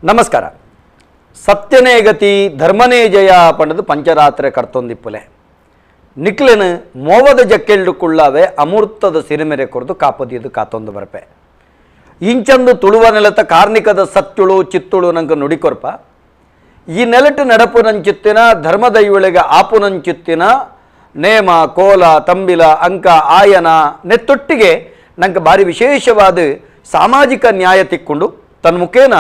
ನಮಸ್ಕಾರ. ಸತ್ಯನೇ ಗತಿ ಧರ್ಮನೇ ಜಯ ಪಂಡದು ಪಂಚರಾತ್ರೆ ಕರ್ತೊಂದಿಪ್ಪುಲೆ ನಿಕ್ಲೆನು ಮೋವದ ಜಕ್ಕೆಳ್ಳುಕುಳ್ಳಾವೆ ಅಮೂರ್ತದ ಸಿರಿಮೆರೆ ಕೊರದು ಕಾಪದಿಯದು ಕಾತೊಂದು ಬರಪೆ ಇಂಚಂದು ತುಳುವ ನೆಲತ ಕಾರ್ಣಿಕದ ಸತ್ಯುಳು ಚಿತ್ತುಳು ನಂಗೆ ನುಡಿಕೊರ್ಪ ಈ ನೆಲಟು ನಡಪು ನಂಚಿತ್ತಿನ ಧರ್ಮದೈವಳಿಗೆ ಆಪು ನಂಚಿತ್ತಿನ ನೇಮ ಕೋಲ ತಂಬಿಲ ಅಂಕ ಆಯನ ನೆತ್ತೊಟ್ಟಿಗೆ ನಂಗೆ ಭಾರಿ ವಿಶೇಷವಾದ ಸಾಮಾಜಿಕ ನ್ಯಾಯ ತಿಕ್ಕೊಂಡು ತನ್ನ ಮುಖೇನ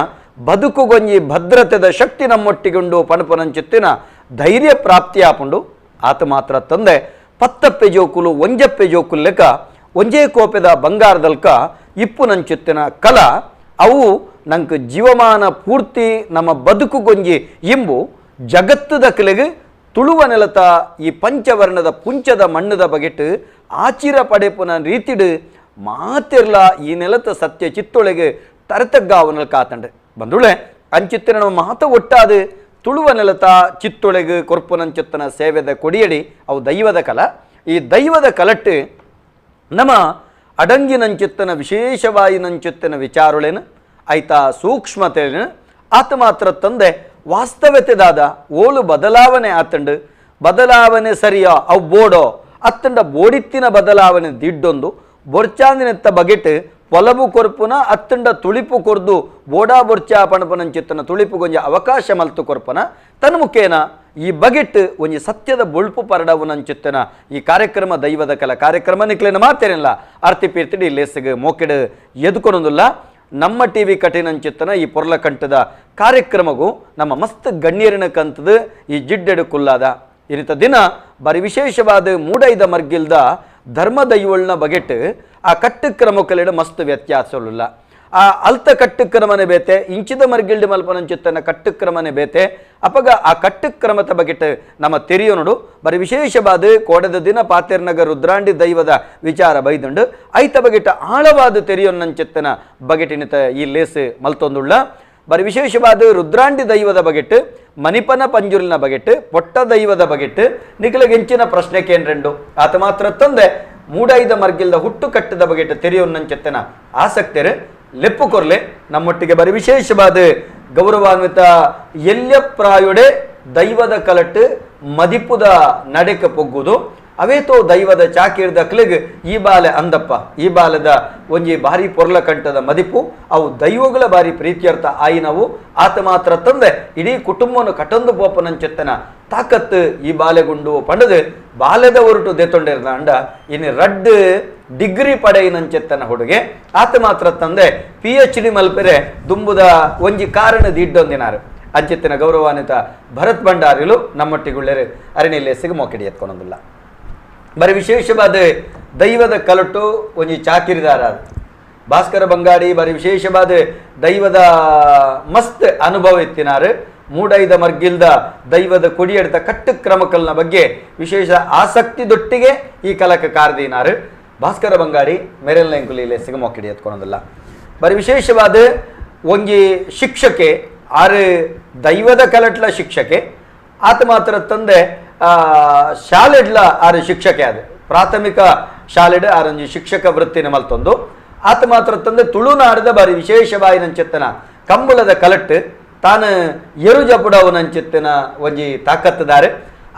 ಬದುಕುಗೊಂಜಿ ಭದ್ರತೆದ ಶಕ್ತಿ ನಮ್ಮೊಟ್ಟಿಗುಂಡು ಪಣಪುನಂಚಿತ್ತಿನ ಧೈರ್ಯ ಪ್ರಾಪ್ತಿಯಾಪುಂಡು. ಆತ ಮಾತ್ರ ತಂದೆ ಪತ್ತಪ್ಪೆ ಜೋಕುಲು ಒಂಜಪ್ಪೆ ಜೋಕುಲು ಲೆಕ್ಕ ಒಂಜೇ ಕೋಪೆದ ಬಂಗಾರದಲ್ಕ ಇಪ್ಪುನಂಚಿತ್ತಿನ ಕಲ ಅವು ನಂಗೆ ಜೀವಮಾನ ಪೂರ್ತಿ ನಮ್ಮ ಬದುಕುಗೊಂಜಿ ಇಂಬು ಜಗತ್ತದ ಕಲೆಗೆ ತುಳುವ ನೆಲತ ಈ ಪಂಚವರ್ಣದ ಪುಂಚದ ಮಣ್ಣದ ಬಗೆಟ್ ಆಚಿರ ಪಡೆಪುನ ರೀತಿಡು ಮಾತಿರ್ಲ ಈ ನೆಲತ ಸತ್ಯ ಚಿತ್ತೊಳಗೆ ತರತಗ್ಗಾವನಲ್ ಕಾತಂಡು ಬಂದುಳೆ ಅಂಚಿತ್ತಿನ ನಮ್ಮ ಮಾತ ಒಟ್ಟಾದು ತುಳುವ ನೆಲತ ಚಿತ್ತೊಳಗೆ ಕೊರ್ಪುನಂಚಿತ್ತನ ಸೇವೆದ ಕೊಡಿಯಡಿ ಅವು ದೈವದ ಕಲ. ಈ ದೈವದ ಕಲಟ್ಟು ನಮ್ಮ ಅಡಂಗಿನಂಚಿತ್ತನ ವಿಶೇಷವಾಯಿನಂಚಿತ್ತನ ವಿಚಾರುಳೇನು ಆಯ್ತಾ ಸೂಕ್ಷ್ಮತೆಯನ್ನು ಆತ ಮಾತ್ರ ತಂದೆ ವಾಸ್ತವತೆದಾದ ಓಳು ಬದಲಾವಣೆ ಆತಂಡು ಬದಲಾವಣೆ ಸರಿಯೋ ಅವು ಬೋಡೋ ಅತ್ತಂಡ ಬೋಡಿತ್ತಿನ ಬದಲಾವಣೆ ದಿಡ್ಡೊಂದು ಬೊರ್ಚಾಂದಿನೆತ್ತ ಬಗೆಟ್ ಪೊಲಬು ಕೊರ್ಪುನ ಅತ್ತಂಡ ತುಳಿಪು ಕೊರ್ದು ಬೋಡಾ ಬೊರ್ಚಾ ಪಣಪನಂಚಿತ್ತನ ತುಳಿಪು ಗೊಂಜ ಅವಕಾಶ ಮಲ್ತು ಕೊರ್ಪನ ತನ್ನ ಮುಖೇನ ಈ ಬಗೆಟ್ ಒಂಜಿ ಸತ್ಯದ ಬೊಳ್ಪು ಪರಡವುನಂಚಿತ್ತನ ಈ ಕಾರ್ಯಕ್ರಮ ದೈವದ ಕಲ ಕಾರ್ಯಕ್ರಮ ನಿಕ್ಲೇನ ಮಾತೇನಿಲ್ಲ ಅರ್ತಿ ಪೀರ್ತಿಡಿ ಲೇಸಿಗೆ ಮೋಕೆಡು ಎದುಕೊನೊಂದುಲ್ಲ. ನಮ್ಮ ಟಿ ವಿ ಕಠಿಣಂಚಿತ್ತನ ಈ ಪೊರ್ಲಕಂಠದ ಕಾರ್ಯಕ್ರಮಗೂ ನಮ್ಮ ಮಸ್ತ್ ಗಣ್ಯರಿನ ಕಂತದ ಈ ಜಿಡ್ಡೆಡು ಕುಲ್ಲಾದ ಇನಿತ ದಿನ ಬಾರಿ ವಿಶೇಷವಾದ ಮೂಡೈದ ಮರ್ಗಿಲ್ದ ಧರ್ಮದೈವಳ್ನ ಬಗೆಟ್ ಆ ಕಟ್ಟುಕ್ರಮಕ್ಕಲಿಡ ಮಸ್ತ್ ವ್ಯತ್ಯಾಸವಿಲ್ಲ. ಆ ಅಲ್ತ ಕಟ್ಟುಕ್ರಮನೆ ಬೇತೆ ಇಂಚಿದ ಮರ್ಗಿಲ್ಡಿ ಮಲ್ಪನಂಚಿತ್ತನ ಕಟ್ಟುಕ್ರಮನೆ ಬೇತೆ ಅಪಗ ಆ ಕಟ್ಟುಕ್ರಮದ ಬಗೆಟ್ ನಮ್ಮ ತೆರಿಯೋನುಡು ಬರಿ ವಿಶೇಷವಾದ ಕೋಡದ ದಿನ ಪಾತೇರ್ನಗರ ರುದ್ರಾಂಡಿ ದೈವದ ವಿಚಾರ ಬೈದುಂಡು ಐತ ಬಗೆಟ್ ಆಳವಾದ ತೆರಿಯೋನಂಚಿತ್ತನ ಬಗೆಟಿನಿತ ಈ ಲೇಸ್ ಮಲ್ತೊಂದುಳ್ಳ. ಬರಿ ವಿಶೇಷವಾದ ರುದ್ರಾಂಡಿ ದೈವದ ಬಗೆಟ್ ಮನಿಪನ ಪಂಜುರಿನ ಬಗೆಟ್ ಪೊಟ್ಟ ದೈವದ ಬಗೆಟ್ ನಿಖಲಗೆಂಚಿನ ಪ್ರಶ್ನೆ ಕೇಂದ್ರೆಂಡು ಆತ ಮಾತ್ರ ತಂದೆ ಮೂಡೈದ ಮರ್ಗಿಲ್ದ ಹುಟ್ಟು ಕಟ್ಟದ ಬಗೆಟ್ ತೆರಿಯೋನಂಚಿತ್ತನ ಆಸಕ್ತರು ಲೆಪ್ಪು ಕೊರ್ಲೆ. ನಮ್ಮೊಟ್ಟಿಗೆ ಬರಿ ವಿಶೇಷವಾದ ಗೌರವಾನ್ವಿತ ಎಲ್ಯಪ್ರಾಯುಡೆ ದೈವದ ಕಲಟ್ಟು ಮದಿಪುದ ನಡೆಕ ಪೊಗ್ಗುದು ಅವೇತೋ ದೈವದ ಚಾಕಿರ್ದ ಕ್ಲಿಗ್ ಈ ಬಾಲೆ ಅಂದಪ್ಪ ಈ ಬಾಲದ ಒಂಜಿ ಭಾರಿ ಪೊರ್ಲ ಕಂಠದ ಮದಿಪು ಅವು ದೈವಗಳ ಭಾರಿ ಪ್ರೀತಿಯರ್ಥ ಆಯಿನವು ಆತ ಮಾತ್ರ ತಂದೆ ಇಡೀ ಕುಟುಂಬವನ್ನು ಕಟಂದು ಪೋಪನಂಚೆತ್ತನ ತಾಕತ್ತು ಈ ಬಾಲೆಗುಂಡು ಪಂಡದು ಬಾಲೆದ ಹೊರಟು ದೇತೊಂಡಿರ್ದ ಅಂಡ ಇನ್ನು ರಡ್ಡು ಡಿಗ್ರಿ ಪಡೆಯಿನಂಚೆತ್ತನ ಹುಡುಗೆ ಆತ ಮಾತ್ರ ತಂದೆ PhD ಮಲ್ಪೆರೆ ದುಂಬುದ ಒಂಜಿ ಕಾರಣ ದಿಡ್ಡೊಂದಿನಾರು ಅಂಚೆತ್ತಿನ ಗೌರವಾನ್ವಿತ ಭರತ್ ಭಂಡಾರಿಲು ನಮ್ಮೊಟ್ಟಿಗುಳ್ಳೇರು ಅರಣಿಲೆ ಸಿಗಮೋಕಿಡಿ ಎತ್ಕೊಳೊಂದಿಲ್ಲ. ಬರೀ ವಿಶೇಷವಾದ ದೈವದ ಕಲಟು ಒಂಜಿ ಚಾಕಿರಿದಾರ ಭಾಸ್ಕರ ಬಂಗಾಡಿ ಬರೀ ವಿಶೇಷವಾದ ದೈವದ ಮಸ್ತ್ ಅನುಭವ ಇತ್ತಿನಾರು ಮೂಡೈದ ಮರ್ಗಿಲ್ದ ದೈವದ ಕೊಡಿಯಡಿತ ಕಟ್ಟು ಕ್ರಮಕಲ್ನ ಬಗ್ಗೆ ವಿಶೇಷ ಆಸಕ್ತಿ ದೊಟ್ಟಿಗೆ ಈ ಕಲಕ ಕಾರ್ದಿನಾರು ಭಾಸ್ಕರ ಬಂಗಾಡಿ ಮೆರೆಲ್ನ ಎಂಕುಲಿಲೆ ಸಿಗಮೊಕ್ಕಿಡಿ ಎತ್ಕೊಳೋದಿಲ್ಲ. ಬರೀ ವಿಶೇಷವಾದ ಒಂಜಿ ಶಿಕ್ಷಕೆ ಆರು ದೈವದ ಕಲಟ್ಲ ಶಿಕ್ಷಕೆ ಆತ ಮಾತ್ರ ತಂದೆ ಶಾಲೆಡ್ಲ ಆರು ಶಿಕ್ಷಕೆ ಅದು ಪ್ರಾಥಮಿಕ ಶಾಲೆಡ್ ಆರೊಂಜಿ ಶಿಕ್ಷಕ ವೃತ್ತಿನ ಮಲ್ತೊಂದು ಆತ ಮಾತ್ರ ತಂದೆ ತುಳುನಾಡದ ಬಾರಿ ವಿಶೇಷವಾಯಿನಂಚಿತ್ತನ ಕಂಬಳದ ಕಲಟ್ಟು ತಾನು ಎರು ಜಪುಡವನಂಚಿತ್ತನ ಒಂಜಿ ತಾಕತ್ತದಾರೆ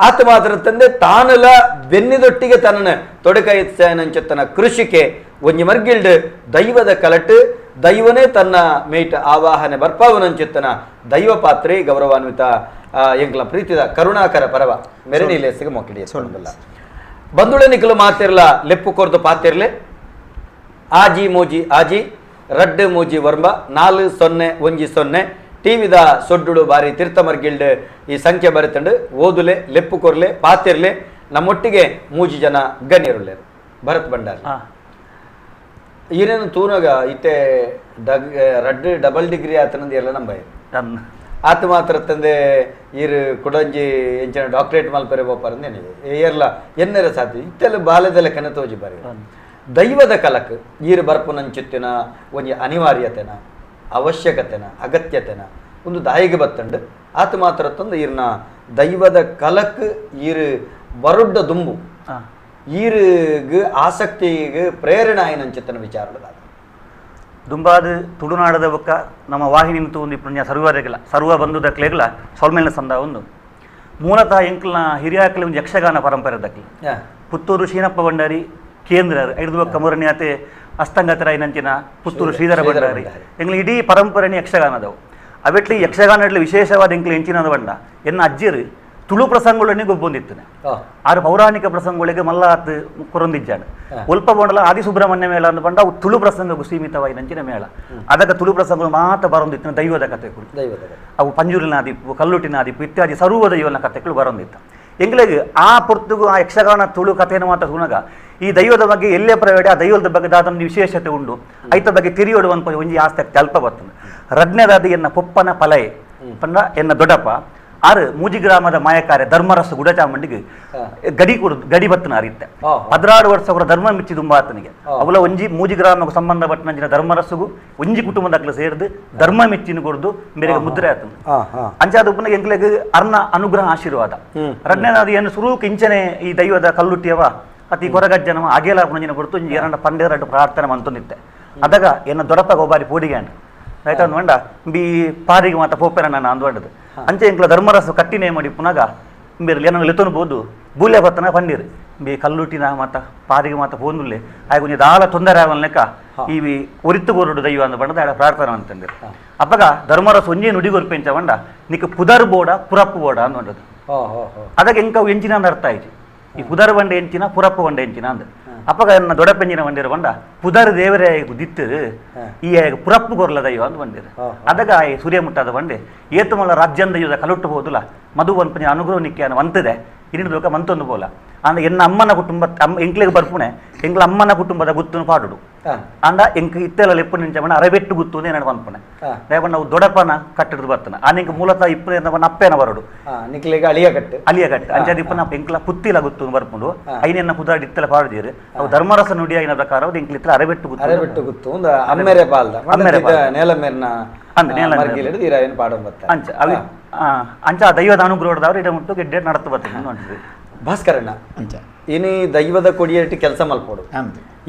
ಆತ ಮಾತ್ರ ತಂದೆ ತಾನಲ ಬೆನ್ನಿದೊಟ್ಟಿಗೆ ತನ್ನನ್ನು ತೊಡಕೈತ್ಸನಂಚಿತ್ತನ ಕೃಷಿಕೆ ಒಂಜಿ ಮರ್ಗಿಲ್ಡ್ ದೈವದ ಕಲಟ್ಟು ದೈವನೇ ತನ್ನ ಮೇಟ್ ಆವಾಹನೆ ಬರ್ಪಾವನಂಚಿತ್ತನ ದೈವ ಪಾತ್ರೆ ಗೌರವಾನ್ವಿತ ಎಂಕ್ಲ ಪ್ರೀತಿದ ಕರುಣಾಕರ ಪರವ ಮೆರಣಿಲೆ ಸಿಗಮೊಕ್ಕಿಡಿ ಸೊಳ್ಳಿಲ್ಲ ಬಂದುಳೆ ನಿಖಲು ಮಾತಿರ್ಲ ಲೆಪ್ಪು ಕೊರ್ದು ಪಾತಿರ್ಲೆ ಆಜಿ ಮೋಜಿ ಆಜಿ ರಡ್ಡು ಮೋಜಿ ವರ್ಮ 4 0 1 0 ಟಿವಿದ ಸೊಡ್ಡುಡು ಬಾರಿ ತೀರ್ಥಮರ್ಗಿಲ್ಡ್ ಈ ಸಂಖ್ಯೆ ಬರೆತಂಡು ಓದುಲೆ ಲೆಪ್ಪು ಕೊರ್ಲೆ ಪಾತಿರ್ಲೆ ನಮ್ಮೊಟ್ಟಿಗೆ ಮೂಜಿ ಜನ ಗಣ್ಯರುಳ್ಳೆ. ಭರತ್ ಭಂಡಾರಿ ಏನೇನು ತೂನಾಗ ಇತ್ತೆ ಡಗ್ ರಡ್ಡು ಡಬಲ್ ಡಿಗ್ರಿ ಆತನಂದು ಎಲ್ಲ ನಂಬ ಆತ ಮಾತ್ರ ತಂದೆ ಈರು ಕುಡಂಜಿ ಎಂಚಿನ ಡಾಕ್ಟರೇಟ್ ಮಲ್ಪರೆ ಬೋಪಾರಂದೇನೆ ಏರ್ಲ ಎನ್ನೆರ ಸಾಧ್ಯ ಇತ್ತೆಲ್ಲ ಬಾಲ್ಯದಲ್ಲ ಕನ ತೋಜಿ ಬಾರಿ ದೈವದ ಕಲಕ್ ಈರು ಬರ್ಪುನಂಚಿತ್ತಿನ ಒಂಜಿ ಅನಿವಾರ್ಯತೆನ ಅವಶ್ಯಕತೆನ ಅಗತ್ಯತೆನ ಒಂದು ದಾಯಿಗೆ ಬತ್ತಂಡು ಆತ ಮಾತ್ರ ತಂದು ಈರ್ನ ದೈವದ ಕಲಕ್ ಈರು ಬರುಡ್ಡ ದುಂಬು ಈರುಗ್ ಆಸಕ್ತಿಗೆ ಪ್ರೇರಣೆ ಆಯಿನಂಚಿತ್ತನ ವಿಚಾರದಾದ. ದುಂಬಾದ ತುಳುನಾಡದ ಬೊಕ್ಕ ನಮ್ಮ ವಾಹಿನಿ ತೂಂದು ಇಪ್ಪುನ ಸರ್ವರೆಗ್ಲ ಸರ್ವ ಬಂಧುದಕ್ಲೆಗ್ಲ ಸೊಲ್ಮೆಲ್ನ ಸಂದ ಒಂದು ಮೂಲತಃ ಎಂಕ್ಲ್ನ ಹಿರಿಯಾಕ್ಲೆ ಒಂದು ಯಕ್ಷಗಾನ ಪರಂಪರೆ ದಕ್ಲೆ ಪುತ್ತೂರು ಶೀನಪ್ಪ ಭಂಡಾರಿ ಕೇಂದ್ರ ಐದು ಬೊಕ್ಕ ಮೂರನೇ ಅಸ್ತಂಗತರಾಯಿನಂಚಿನ ಪುತ್ತೂರು ಶ್ರೀಧರ ಭಂಡಾರಿ ಎಂಗ್ಲ ಇಡೀ ಪರಂಪರೆನೇ ಯಕ್ಷಗಾನದವು. ಅವೆಟ್ಲಿ ಯಕ್ಷಗಾನ ವಿಶೇಷವಾದ ಎಂಕ್ಲ ಎಂಚಿನದ ಬಂಡ ಎನ್ನ ಅಜ್ಜಿರು ತುಳು ಪ್ರಸಂಗಗಳನ್ನೇ ಗೊಬ್ಬೊಂದಿತ್ತನೆ. ಆರು ಪೌರಾಣಿಕ ಪ್ರಸಂಗಗಳಿಗೆ ಮಲ್ಲಾತ್ ಕೊರೊಂದಿಜ್ಜಾನು ಒಲ್ಪ ಬೋಂಡಲ ಆದಿ ಸುಬ್ರಹ್ಮಣ್ಯ ಮೇಳ ಅಂದ್ ಬಂಡ ಅವು ತುಳು ಪ್ರಸಂಗಕ್ಕೂ ಸೀಮಿತವಾಯಿನಂಚಿನ ಮೇಳ. ಅದಕ್ಕೆ ತುಳು ಪ್ರಸಂಗಗಳು ಮಾತ್ರ ಬರೊಂದಿತ್ತು ದೈವದ ಕಥೆಗಳು, ಅವು ಪಂಜುರಿನ ಆದಿಪ್ಪು ಕಲ್ಲುಟ್ಟಿನ ಆದಿಪ್ಪು ಇತ್ಯಾದಿ ಸರ್ವ ದೈವನ ಕಥೆಗಳು ಬರೊಂದಿತ್ತು. ಎಂಗ್ಲಿಗೆ ಆ ಪೊರ್ತುಗು ಆ ಯಕ್ಷಗಾನ ತುಳು ಕಥೆಯನ್ನು ಮಾತ್ರ ಸುನಗ ಈ ದೈವದ ಬಗ್ಗೆ ಎಲ್ಲೇ ಪ್ರವೇಡ ಆ ದೈವದ ಬಗ್ಗೆ ದಾದೊಂದು ವಿಶೇಷತೆ ಉಂಡು ಐತ ಬಗ್ಗೆ ತಿರಿಯೋಡು ಅನ್ಪ ಒಂಜಿ ಆಸಕ್ತಿ ಅಲ್ಪ ಬರ್ತದೆ. ರಜ್ಞದಾದಿ ಎನ್ನ ಪೊಪ್ಪನ ಪಲಯೆ ಪಂಡ ಎನ್ನ ದೊಡ್ಡಪ್ಪ ಆರು ಮೂಜಿ ಗ್ರಾಮದ ಮಾಯಕಾರ್ಯ ಧರ್ಮರಸ ಗುಡಚಾಮಂಡಿಗೆ ಗಡಿ ಕೊಡು ಗಡಿ ಬತ್ತನ ಅರಿತ್ತೆ 16 ವರ್ಷ ಅವರ ಧರ್ಮ ಮಿಚ್ಚಿ ದುಂಬ ಆತನಿಗೆ ಅವಲ ಒಂಜಿ ಮೂಜಿ ಗ್ರಾಮಕ್ಕೆ ಸಂಬಂಧಪಟ್ಟನಂಚಿನ ಧರ್ಮರಸುಗು ಒಂಜಿ ಕುಟುಂಬದಾಕ್ಲ ಸೇರ್ದು ಧರ್ಮ ಮಿಚ್ಚಿನ ಕೊಡ್ದು ಮೇರೆಗೆ ಮುದ್ರೆ ಆತನ ಅಂಚಾದ ಉಪ್ಪನ ಎಂಕ್ಲೆಗ್ ಅರ್ನ ಅನುಗ್ರಹ ಆಶೀರ್ವಾದ. ರಜ್ಞನಾದ ಏನು ಸುರೂಕ್ ಇಂಚನೆ ಈ ದೈವದ ಕಲ್ಲುಟ್ಟಿಯವ ಅತಿ ಕೊರಗಜ್ಜನವ ಅಗೇಲ ಪುಣಂಜಿನ ಕೊಡ್ತು ಒಂಜಿ ಎರಡ ಪಂಡೇರಡ್ಡು ಪ್ರಾರ್ಥನೆ ಮಂತೊಂದಿತ್ತೆ. ಅದಾಗ ಎನ್ನ ದೊಡಪ್ಪ ಒಬ್ಬಾರಿ ಪೋಡಿಗೆ ರೈತ ಅಂದ್ ಬಂಡ ಬಿ ಪಾರಿಗೆ ಮಾತ ಪೋಪೆರ ನಾನು ಅಂದ್ವಂಡದು ಅಂಚೆ ಎಂಕ್ಲ ಧರ್ಮರಸು ಕಟ್ಟಿನೇ ಮಾಡಿ ಪುನಗ ಬೇರೆ ಏನೋ ಲೆತ್ತೊನು ಬೋದು ಬೂಲೆ ಬತ್ತನ ಪಂಡೀರ್ ಬಿ ಕಲ್ಲುಟ್ಟಿನ ಮಾತ ಪಾರಿಗೆ ಮಾತ ಪೋಂದುಲ್ಲೆ ಆಗ ಒಂಜಿ ದಾಲ ತೊಂದರೆ ಆವನ್ ಲೆಕ್ಕ ಈ ಒರಿತ್ತು ಗೋರುಡು ದೈವ ಅಂದ ಬಂಡದ ಆಡ ಪ್ರಾರ್ಥನೆ ಅಂತಂದಿರು. ಅಪ್ಪಗ ಧರ್ಮರಸು ಒಂಜೇ ನುಡಿಗೊರ್ಪೆಂಚ ಬಂಡ ನಿಕ್ಕ ಪುದರ್ ಬೋಡ ಪುರಪ್ಪು ಬೋಡ ಅಂದ್ವಂಡದು. ಅದಕ್ಕೆ ಎಂಕ ಎಂಚಿನ ಅಂದ ಅರ್ಥ ಆಯ್ತು ಈ ಪುದರ್ ಬಂಡೆ ಎಂಚಿನ ಪುರಪ್ಪು ಬಂಡೆ ಎಂಚಿನ ಅಂದ. ಅಪ್ಪಗ ಎನ್ನ ದೊಡಪೆಂಜಿನ ಬಂದಿರ ಬಂಡ ಪುದರ್ ದೇವರೇ ದಿತ್ತು ಈ ಪುರಪ್ಪು ಗೊರ್ಲ ದೈವ ಅಂತ ಬಂದಿರು. ಅದಗ ಈ ಸೂರ್ಯ ಮುಟ್ಟಾದ ಬಂಡೆ ಏತುಮಲ್ಲ ರಾಜ್ಯಂದ ಯುದ್ಧ ಕಲುಟ್ಟು ಹೋದುಲ ಮಧು ಪಂಜ ಅನುಗ್ರಹ ನಿಕ್ಕೆ ವಂತದೆ ಇರಿನ ದೋಕ ಮಂತೊಂದು ಬೋಲ ಅಂದ ಎನ್ನ ಅಮ್ಮನ ಕುಟುಂಬ ಎಂಕ್ಲೆಗ್ ಬರ್ಪುಣೆ ಎಂಕ್ಲ ಅಮ್ಮನ ಕುಟುಂಬದ ಗುತ್ತುನು ಪಾಡುಡು ಅಂದ ಎಂಕ್ ಇತ್ತೆಲ್ಲ ಲೆಪ್ಪು ನಿಂಚ ಬಣ್ಣ ಅರಬೆಟ್ಟು ಗುತ್ತು ಏನಾಡು ಪನ್ಪುಣೆ ದೇವಣ್ಣ ನಾವು ದೊಡಪನ ಕಟ್ಟಿಡ್ದು ಬರ್ತನ ಆನಿಂಕ ಮೂಲತಃ ಇಪ್ಪು ಅಪ್ಪೇನ ಬರಡು ನಿಕ್ಲೆಗ್ ಅಳಿಯ ಕಟ್ಟು ಅಳಿಯ ಕಟ್ಟು ಅಂಚಾದ ಇಪ್ಪನ ಎಂಕ್ಲ ಪುತ್ತಿಲ ಗುತ್ತು ಬರ್ಪುಂಡು ಐನೆನ್ನ ಪುದಾಡಿ ಇತ್ತೆಲ್ಲ ಪಾಡುದೀರು ಅವು ಧರ್ಮರಸ ನುಡಿ ಐನ ಪ್ರಕಾರ ಎಂಕ್ಲ ಇತ್ತಲ ಅರಬೆಟ್ಟು ಗುತ್ತು ಅರಬೆಟ್ಟು ಗುತ್ತು ಒಂದು ಅಮ್ಮೆರೆ ಪಾಲ್ದ ಅಮ್ಮೆರೆ ನೇಲ ಮೇರ್ನ ಅಂದ ನೇಲ ಅಂಚ ಅವಿ ಅಂಚ ದೈವದ ಅನುಗ್ರಹದವರು ಇಡ ಮುಟ್ಟು ಗೆಡ್ಡೆ ನಡತು ಬರ್ತದೆ. ಭಾಸ್ಕರಣ್ಣ ಅಂಚ ಇನಿ ದೈವದ ಕೊಡಿಯೇಟಿ ಕೆಲಸ ಮಲ್ಪೋಡು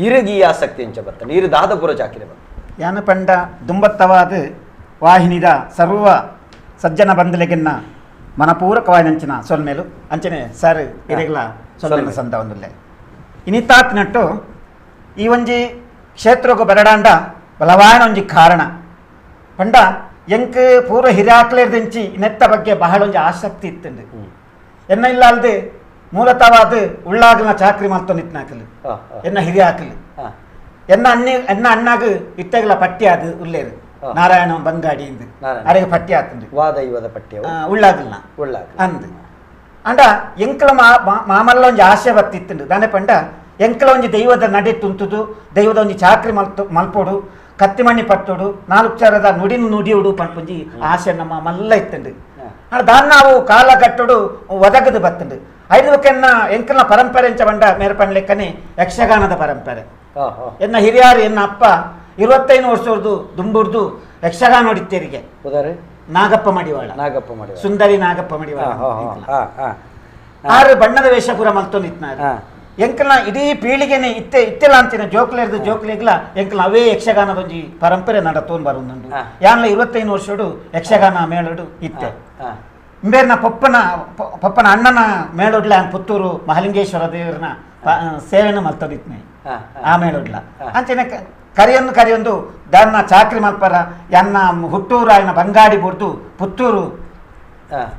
ಇರಗಿ ಈ ಆಸಕ್ತಿ ಅಂಚ ಬರ್ತಾನೆ ಇರು ದಾದಪುರ ಚಾಕಿರಿ ಬಂತ ಯಾನ ಪಂಡ ದುಂಬತ್ತವಾದ ವಾಹಿನಿದ ಸರ್ವ ಸಜ್ಜನ ಬಂದಲೆಗೆನ್ನ ಮನಪೂರಕವಾದ ಸೊಲ್ಮೇಲು ಅಂಚನೆ ಸರ್ ಇರೆಗ್ಲ ಸೊಲ್ಮೇಲು ಸಂದ ಒಂದುಲ್ಲೆ ಇನಿತಾತ್ ನಟ್ಟು ಈ ಒಂಜಿ ಕ್ಷೇತ್ರಕ್ಕೂ ಬರಡಾಂಡ ಬಲವಾನ ಒಂಜಿ ಕಾರಣ ಪಂಡ ಎಂಕ್ ಪೂರ್ವ ಹಿರಿಯಾಕ್ಲೇರ್ದಿಂಚಿ ನೆತ್ತ ಬಗ್ಗೆ ಬಹಳ ಒಂಜಿ ಆಸಕ್ತಿ ಇತ್ತಂಡು ಎನ್ನ ಇಲ್ಲ ಅಲ್ಲದೆ ಮೂಲತವಾದ ಉಳ್ಳಾಗಲ ಚಾಕ್ರಿ ಮಲ್ತೊಂದಿತ್ನಾಕಲು ಎನ್ನ ಹಿರಿಯಾಕಲು ಎನ್ನ ಅಣ್ಣಿ ಎನ್ನ ಅಣ್ಣಾಗ ಇತ್ತೆಗಲ ಪಟ್ಟಿ ಅದು ಉಲ್ಲೇರು ನಾರಾಯಣ ಬಂಗಾಡಿ ಇಂದು ಅರೆಗೆ ಪಟ್ಟಿ ಆತಂದು ವಾದೈವದ ಪಟ್ಟಿ ಉಳ್ಳಾಗಲ್ನ ಉಳ್ಳಾಗ ಅಂದು ಅಂಡ ಎಂಕಲ ಮಾಮಲ್ಲ ಒಂಜಿ ಆಸೆ ಬತ್ತಿತ್ತುಂಡು ದಾನೆ ಪಂಡ ಎಂಕಲ ಒಂಜಿ ದೈವದ ನಡೆ ತುಂತುದು ದೈವದ ಒಂಜಿ ಚಾಕ್ರಿ ಮಲ್ಪೋಡು ಕತ್ತಿಮಣ್ಣಿ ಪಟ್ಟೋಡು ನಾಲ್ಕು ಚಾರದ ನುಡಿನ ನುಡಿಯೋಡು ಪಂಪುಂಜಿ ಆಸೆ ನಮ್ಮ ಮಲ್ಲ ಇತ್ತುಂಡು ಅಂಡ ದಾನ್ ನಾವು ಕಾಲ ಕಟ್ಟೋಡು ಒದಗದು ಬತ್ತುಂಡು ಐದಕ್ಕೆನ್ನ ಎಂಕಲ್ನ ಪರಂಪರೆ ಎಂಚ ಬಂಡ ಮೇರಪಣ್ಣ ಲೆಕ್ಕನೆ ಯಕ್ಷಗಾನದ ಪರಂಪರೆ. ಎನ್ನ ಹಿರಿಯಾರು ಎನ್ನ ಅಪ್ಪ 25 ವರ್ಷದ್ದು ದುಂಬುರ್ದು ಯಕ್ಷಗಾನ ನೋಡಿತ್ತೇರಿಗೆ ನಾಗಪ್ಪ ಮಡಿವಾಳ ನಾಗಪ್ಪ ಮಡಿವಾಳ ಸುಂದರಿ ನಾಗಪ್ಪ ಮಡಿವಾಳ ಆರು ಬಣ್ಣದ ವೇಷ ಪೂರ ಮಲ್ತೊಂದಿತ್ನಾರು ಎಂಕಲ್ನ ಇಡೀ ಪೀಳಿಗೆನೆ ಇತ್ತೆ ಇತ್ತೆಲ್ಲ ಅಂತಿನ ಜೋಕ್ಲೇರ್ದು ಜೋಕ್ಲೇಗ್ಲ ಎಂಕಲ್ನ ಅವೇ ಯಕ್ಷಗಾನದ ಒಂಜಿ ಪರಂಪರೆ ನಡತೋನ್ ಬರುಂದುಂಡು ಯಾನ್ಲ 25 ವರ್ಷಡು ಯಕ್ಷಗಾನ ಮೇಳಡು ಇತ್ತೆ ಇಂಬೇರ್ನ ಪೊಪ್ಪನ ಪೊಪ್ಪನ ಅಣ್ಣನ ಮೇಳೊಡ್ಲ ಪುತ್ತೂರು ಮಹಲಿಂಗೇಶ್ವರ ದೇವರನ ಸೇವೆನ ಮಲ್ತೊಂದಿತ್ನೆ ಆ ಮೇಳೊಡ್ಲ ಅಂಚನೆ ಕರಿಯೊಂದು ಕರಿಯೊಂದು ದಾನ್ನ ಚಾಕ್ರಿ ಮಲ್ಪರ ಎನ್ನ ಹುಟ್ಟೂರು ಆಯ್ನ ಬಂಗಾಡಿ ಬುಡ್ದು ಪುತ್ತೂರು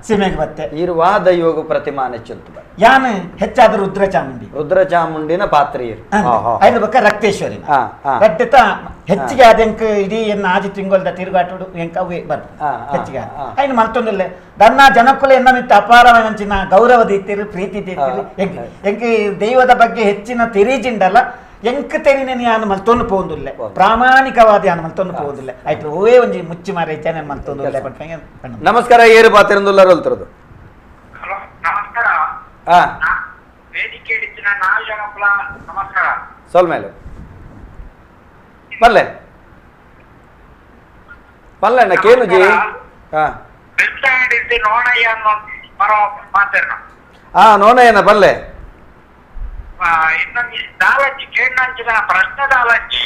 ಸೀಮೆಗೆ ಬತ್ತೆ ಇರುವ ದೈವಗು ಪ್ರತಿಮಾನ ಚುಂತು ಯಾನು ಹೆಚ್ಚಾದ ರುದ್ರಚಾಮುಂಡಿ ರುದ್ರಚಾಮುಂಡಿನ ಪಾತ್ರ ಐದು ಬಕ್ಕ ರಕ್ತೇಶ್ವರಿ ರಕ್ತ ಹೆಚ್ಚಿಗೆ ಆದ ಇಡೀ ಎನ್ನ ಆಜಿ ತಿಂಗೊಲ್ದ ತಿರುಗಾಟೋಡು ಎಂಕ ಅವೇ ಬರ್ತ ಹೆಚ್ಚಿಗೆ ಐನು ಮಲ್ತೊಂದಿಲ್ಲ ದನ್ನ ಜನಕ್ಕುಲ ಎನ್ನ ಮಿತ್ತ ಅಪಾರವಾದ ಗೌರವ ದೀತಿರು ಪ್ರೀತಿ ದೀತಿರು ಎಂಕ್ ದೈವದ ಬಗ್ಗೆ ಹೆಚ್ಚಿನ ತೆರೀಜಿಂಡಲ್ಲ ಎಂಕ್ ತೆರಿನ ಯಾನು ಮಲ್ತೊಂದು ಪೋಂದುಲ್ಲೆ ಪ್ರಾಮಾಣಿಕವಾದ ಯಾನು ಮಲ್ತೊಂದು ಪೋಂದುಲ್ಲೆ ಆಯ್ತು ಓವೇ ಒಂಜಿ ಮುಚ್ಚಿ ಮಾರೆ ಜನ ಮಲ್ತೊಂದುಲ್ಲೆ. ನಮಸ್ಕಾರ ಏರು ಪಾತಿರಂದುಲ್ಲಾರು ಅಲ್ತಿರೋದು. ನಮಸ್ಕಾರ. ವೇದಿಕೆ ನಮಸ್ಕಾರ. ಸೊಲ್ಮೇಲೆ ಪಲ್ಲೆ ಪಲ್ಲೆ ಅಣ್ಣ ಕೇನು ಜಿ ಹಾ ನೋನಯ್ಯನ ಪಲ್ಲೆ ಪ್ರಶ್ನೆ ದಾಲಂಚಿ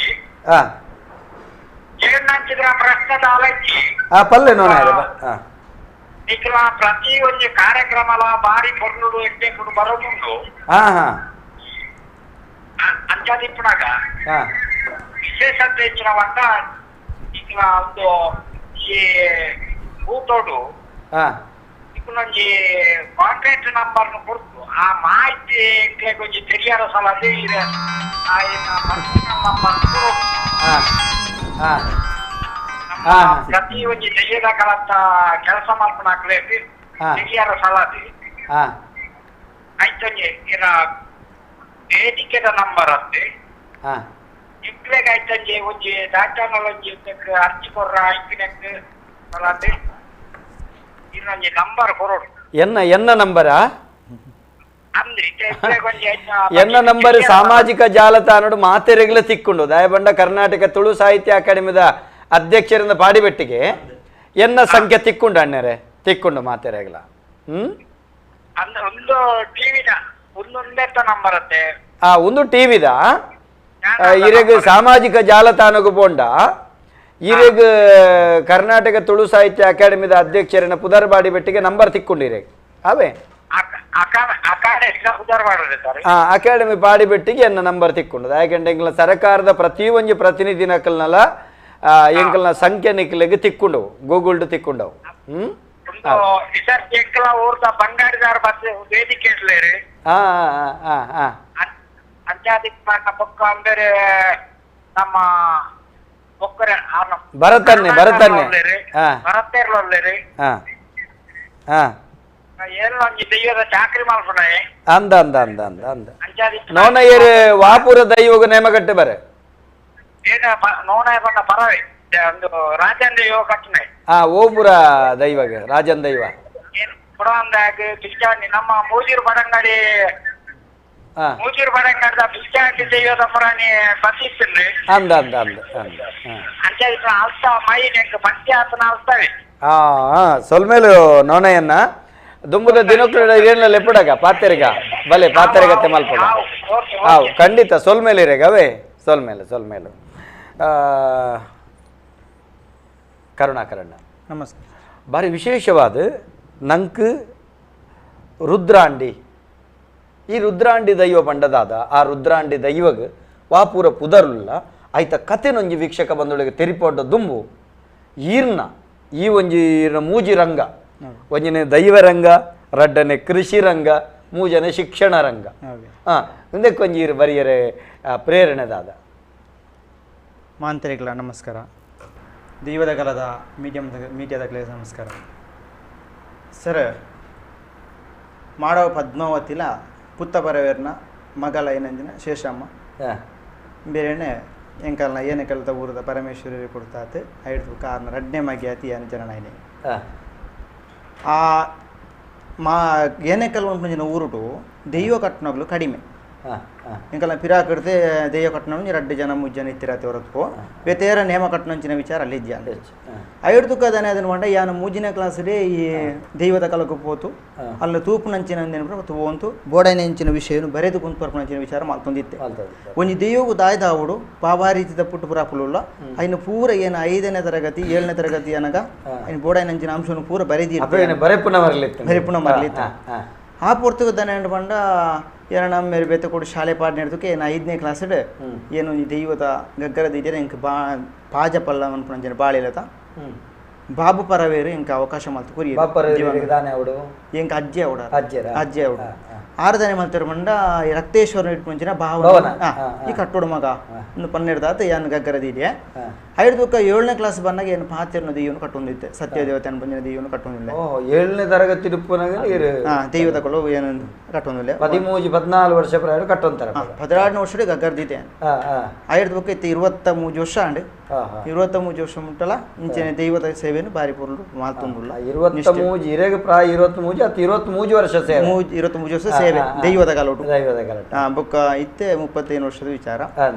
ಪ್ರಶ್ನೆ ದಾಲಕ್ಕಿ ಆ ಪಲ್ಲೆ ನೋಡ ನಿಕ್ಲ ಪ್ರತಿ ಒಂದು ಕಾರ್ಯಕ್ರಮಲ ಬಾರಿ ಪೊರ್ಲುಡು ಎಡ್ಡೆಕುಡು ಬರೋದುಂಡು. ಹಾ ಹಾ ಅಂಚಾದಿಪ್ಪುನಾಗ ವಿಶೇಷತೆ ಇಚ್ಚಿನವಂಡ ನಿಕ್ಲ ಒಂದು ಈ ಭೂತೋಡು ಇಪ್ಪುನೊಂಜಿ ಕಾಂಟ್ಯಾಕ್ಟ್ ನಂಬರ್ ಕೊಡ್ತು ಆ ಮಾಹಿತಿ ಎಂಕ್ಲೆಗ್ ಒಂಜಿ ತೆರಿಯರ ಸಲದಿ ಪರ್ಸನಲ್ ನಂಬರ್ ಪ್ರತಿ ಒಂಜಿ ತೆರಿಯದ ಕಲತ್ತ ಕೆಲಸ ಮಲ್ಪುನಾಕ್ಲೆ ತೆರಿಯರ ಸಲದಿ ಐತೊಂಜಿ ಇರ ವೇದಿಕೆದ ನಂಬರ್ ಅತ್ತೆ ಇಕ್ಲೆಗ್ ಐತೊಂಜಿ ಒಂಜಿ ದಾಟಾನಲ ಒಂಜಿ ಅರ್ಜಿ ಕೊರ್ರ ಐಪಿನಕ್ ಸಲದಿ ಇನ್ನೊಂಜಿ ನಂಬರ್ ಕೊರೋಡು. ಎನ್ನ ಎನ್ನ ನಂಬರಾ? ಎನ್ನ ನಂಬರ್ ಸಾಮಾಜಿಕ ಜಾಲತಾಣಡು ಮಾತೆರೆಗ್ಲ ತಿಕ್ಕೊಂಡು ದಯಬಂಡ ಕರ್ನಾಟಕ ತುಳು ಸಾಹಿತ್ಯ ಅಕಾಡೆಮಿದ ಅಧ್ಯಕ್ಷರಿಂದ ಪಾಡಿಬೆಟ್ಟಿಗೆ ಎನ್ನ ಸಂಖ್ಯೆ ತಿಕ್ಕೊಂಡು ಅಣ್ಣರೇ ತಿಕ್ಕೊಂಡು ಮಾತೆರೆಗ್ಲ. ಆ ಒಂದು ಟಿವಿದ ಇರೆಗ್ ಸಾಮಾಜಿಕ ಜಾಲತಾಣಗು ಪೋಂಡ ಇರೆಗ್ ಕರ್ನಾಟಕ ತುಳು ಸಾಹಿತ್ಯ ಅಕಾಡೆಮಿದ ಅಧ್ಯಕ್ಷರನ್ನ ಪುದರ್ ಬಾಡಿಬೆಟ್ಟಿಗೆ ನಂಬರ್ ತಿಕ್ಕೊಂಡಿರೆ ಅವೇ ಅಕಾಡೆಮಿ ಪಾಡಿಬೆಟ್ಟಿಗೆ ಎನ್ನ ನಂಬರ್ ತಿಕ್ಕೊಂಡು. ಯಾಕೆಂದ್ರೆ ಎಂಕಲ್ನ ಸರ್ಕಾರದ ಪ್ರತಿಯೊಂದು ಪ್ರತಿನಿಧಿ ನಕಲ್ನಲ್ಲ ಎಂಕಲ್ನ ಸಂಖ್ಯೆ ನಿಕ್ಲೆಗ್ ತಿಕ್ಕೊಂಡವು ಗೂಗಲ್ಡ್ ತಿಕ್ಕೊಂಡವು. ಹ್ಮ್ ಭರತನ್ನೇ ಭರತನ್ನೇ ಅಂದ ಅಂದ ಅಂದ ಅಂದ ಅಂದ ನೋನಯ್ಯರು ವಾಪುರ ದೈವಗ ನೇಮಗಟ್ಟೆ ಬರೆ ಓಪುರ ದೈವಗ ರಾಜನ್ ದೈವ ನಮ್ಮ ಮೂಜೂರು ಬಡಂಗಡಿ ಮೂಜೂರು ಬಡಂಗಡಿದ ಬಿಲ್ಚಾಂಡಿ ದೈವದ ಪುರಾಣಿ ಬಸಿಸ್ತೀನಿ ಅಂದ ಅಂದ ಅಂದ ಅಂದ ಅಲ್ತ ಮೈ ನೆಕ್ ಪಂಚ ಆತನ ಅಲ್ತವೆ. ಹಾ ಸೊಲ್ಮೇಲು ನೋನಯ್ಯನ್ನ ದುಂಬುದ ದಿನಕ್ಕೂ ಏನ ಲೆಪ್ಪುಡಗ ಪಾತೆರಿಗ ಬಲೆ ಪಾತೆರಿಗತ್ತೆ ಮಲ್ಪಡ. ಹಾವು ಖಂಡಿತ ಸೊಲ್ಮೇಲೆ ಇರೇಗ ಅವೇ ಸೊಲ್ಮೇಲೆ ಸೊಲ್ಮೇಲು. ಕರುಣಾಕರಣ್ಣ ನಮಸ್ಕಾರ. ಭಾರಿ ವಿಶೇಷವಾದ ನಂಕ್ ರುದ್ರಾಂಡಿ ಈ ರುದ್ರಾಂಡಿ ದೈವ ಪಂಡದಾದ ಆ ರುದ್ರಾಂಡಿ ದೈವಗ್ ವಾಪೂರ ಪುದರುಲ್ಲ ಆಯ್ತ ಕತೆನೊಂಜಿ ವೀಕ್ಷಕ ಬಂದೊಳಗೆ ತೆರಿಪೊಡ್ಡ ದುಂಬು ಈರ್ನ ಈ ಒಂಜಿ ಮೂಜಿ ರಂಗ ಒಂಜಿನೇ ದೈವರಂಗ ರಡ್ಡನೆ ಕೃಷಿ ರಂಗ ಮೂಜನೆ ಶಿಕ್ಷಣ ರಂಗ ಹಾಂ ಒಂದಕ್ಕೆ ಒಂಜಿ ಬರಿಯರೆ ಪ್ರೇರಣೆದಾದ. ಮಾಂತರಿಗಳ ನಮಸ್ಕಾರ. ದೈವದ ಕಾಲದ ಮೀಡಿಯಾದ ನಮಸ್ಕಾರ ಸರ್. ಮಾಡವ ಪದ್ಮಾವತಿಲ ಪುತ್ತ ಪರವೇರ್ನ ಮಗಲ ಏನಂದಿನ ಶೇಷಮ್ಮ ಬೇರೆನೆ ಎಂಕಲ್ನ ಏನೇ ಕಲಿತ ಊರದ ಪರಮೇಶ್ವರಿ ಕೊಡ್ತಾತು ಐದು ಕಾರಣ ರಡ್ನೇ ಮಗಿ ಅತಿ ಏನು ಜನನಾಯಿನಿ ಆ ಮಾ ಏನೇ ಕಲ್ವಂಪಿನ ಊರುಟು ದೈವ ಕಟ್ಟಣಗಳು ಕಡಿಮೆ. ಎಂಕಲ್ನ ಪಿರಾಕಡ್ತೆ ದೈವ ಕಟ್ಟಣ ರಡ್ಡು ಜನ ಮೂರು ಜನ ಇತ್ತಿರತ್ತೆ ಹೊರತು ಬೇತೇರ ನೇಮ ಕಟ್ಟಣಂಚಿನ ವಿಚಾರ ಅಲ್ಲಿ ಇದೆಯಾ ಐಡ್ದುಕ್ಕದಾನೆ ಅದನ್ನು ಮಂಡ ಯಾನು ಮೂಜಿನ ಕ್ಲಾಸಲ್ಲಿ ಈ ದೈವದ ಕಲಕು ಪೋತು ಅಲ್ಲಿ ತೂಪುನಂಚಿನ ಮತ್ತು ಹೋಂತು ಬೋಡನೆಂಚಿನ ವಿಷಯನು ಬರೆದು ಕುಂತು ವಿಚಾರ ಮಾತೊಂದಿತ್ತೆ. ಒಂಜಿ ದೈವಗೂ ದಾಯ್ದಾವುಡು ಬಾಬಾ ರೀತಿದ ಪುಟ್ಟು ಪುರಾಪುಲುಲ್ಲ ಅಯ್ನ ಪೂರ ಏನು 5ನೇ ತರಗತಿ 7ನೇ ತರಗತಿ ಅನಗ ಅಯ್ನ ಬೋಡೈನಂಚಿನ ಅಂಶವನ್ನು ಪೂರ ಬರೆದಿ ಬರೆಪುನ ಮರಲಿತ್ತು. ಆ ಪೊರ್ತುಗದಾನೆ ಪಂಡ ಏನ ನಮ್ಮ ಬೇತೆ ಕೊಡು ಶಾಲೆ ಪಾಠ ನಡೆದಕ್ಕೆ ಏನು 5ನೇ ಕ್ಲಾಸ್ ಏನು ದೈವದ ಗಗ್ಗರದ ಇದೆಯಾ ಇಂಕ ಬಾ ಪಾಜ ಪಲ್ಲ ಅನ್ಪುನಂಚಿನ ಬಾಳಿಲತ ಬಾಬು ಪರವೇರು ಇಂಕ ಅವಕಾಶ ಮಲ್ತು ಕುರಿ ಇಂಕ ಅಜ್ಜಿ ಅವಡ ಅಜ್ಜಿ ಅವಡು ಆರದನೆ ಮಲ್ತರು ಮಂಡ ರಕ್ತೇಶ್ವರ ಇಟ್ಪುಂಚಿನ ಭಾವನ ಈ ಕಟ್ಟೋಡು ಮಗ ಒಂದು 12 ಯಾನ್ ಗಗ್ಗರದ ಇದೆಯಾ ಐದು 7ನೇ ಕ್ಲಾಸ್ ಬಂದಾಗ ಏನು ಪಾತಿರ್ನ ದೈವನು ಕಟ್ಟೊಂದಿತ್ತೆ ಸತ್ಯದೇವತೆ ಅನ್ಪಂಜಿನ ದೈವನು ಕಟ್ಟೊಂದಿಲ್ಲ. 7ನೇ ತರಗತಿ ದೈವದ ಕೊಲು ಏನು ಕಟ್ಟೊಂದಿಲ್ಲ 13 14 ವರ್ಷ ಪ್ರಾಯ ಕಟ್ಟೊಂತಾರೆ 16 ವರ್ಷ ಗಗ್ಗರ್ದಿತ್ತೆ ಐದು ಬುಕ್ಕ ಇತ್ತು 23 ವರ್ಷ ಅಂಡ್ 23 ವರ್ಷ ಮುಟ್ಟಲ ಇಂಚನೆ ದೈವದ ಸೇವೆಯನ್ನು ಬಾರಿ ಪೊರ್ಲು ಮಾತೊಂದುಲ್ಲ. 23 ಇರೆಗ್ ಪ್ರಾಯ 23 ಅತ್ 23 ವರ್ಷ ಸೇವೆ 23 ವರ್ಷ ಸೇವೆ ದೈವದ ಕಾಲೋಟು ದೈವದ ಕಾಲೋಟು ಬೊಕ್ಕ ಇತ್ತೆ 35 ವರ್ಷದ ವಿಚಾರ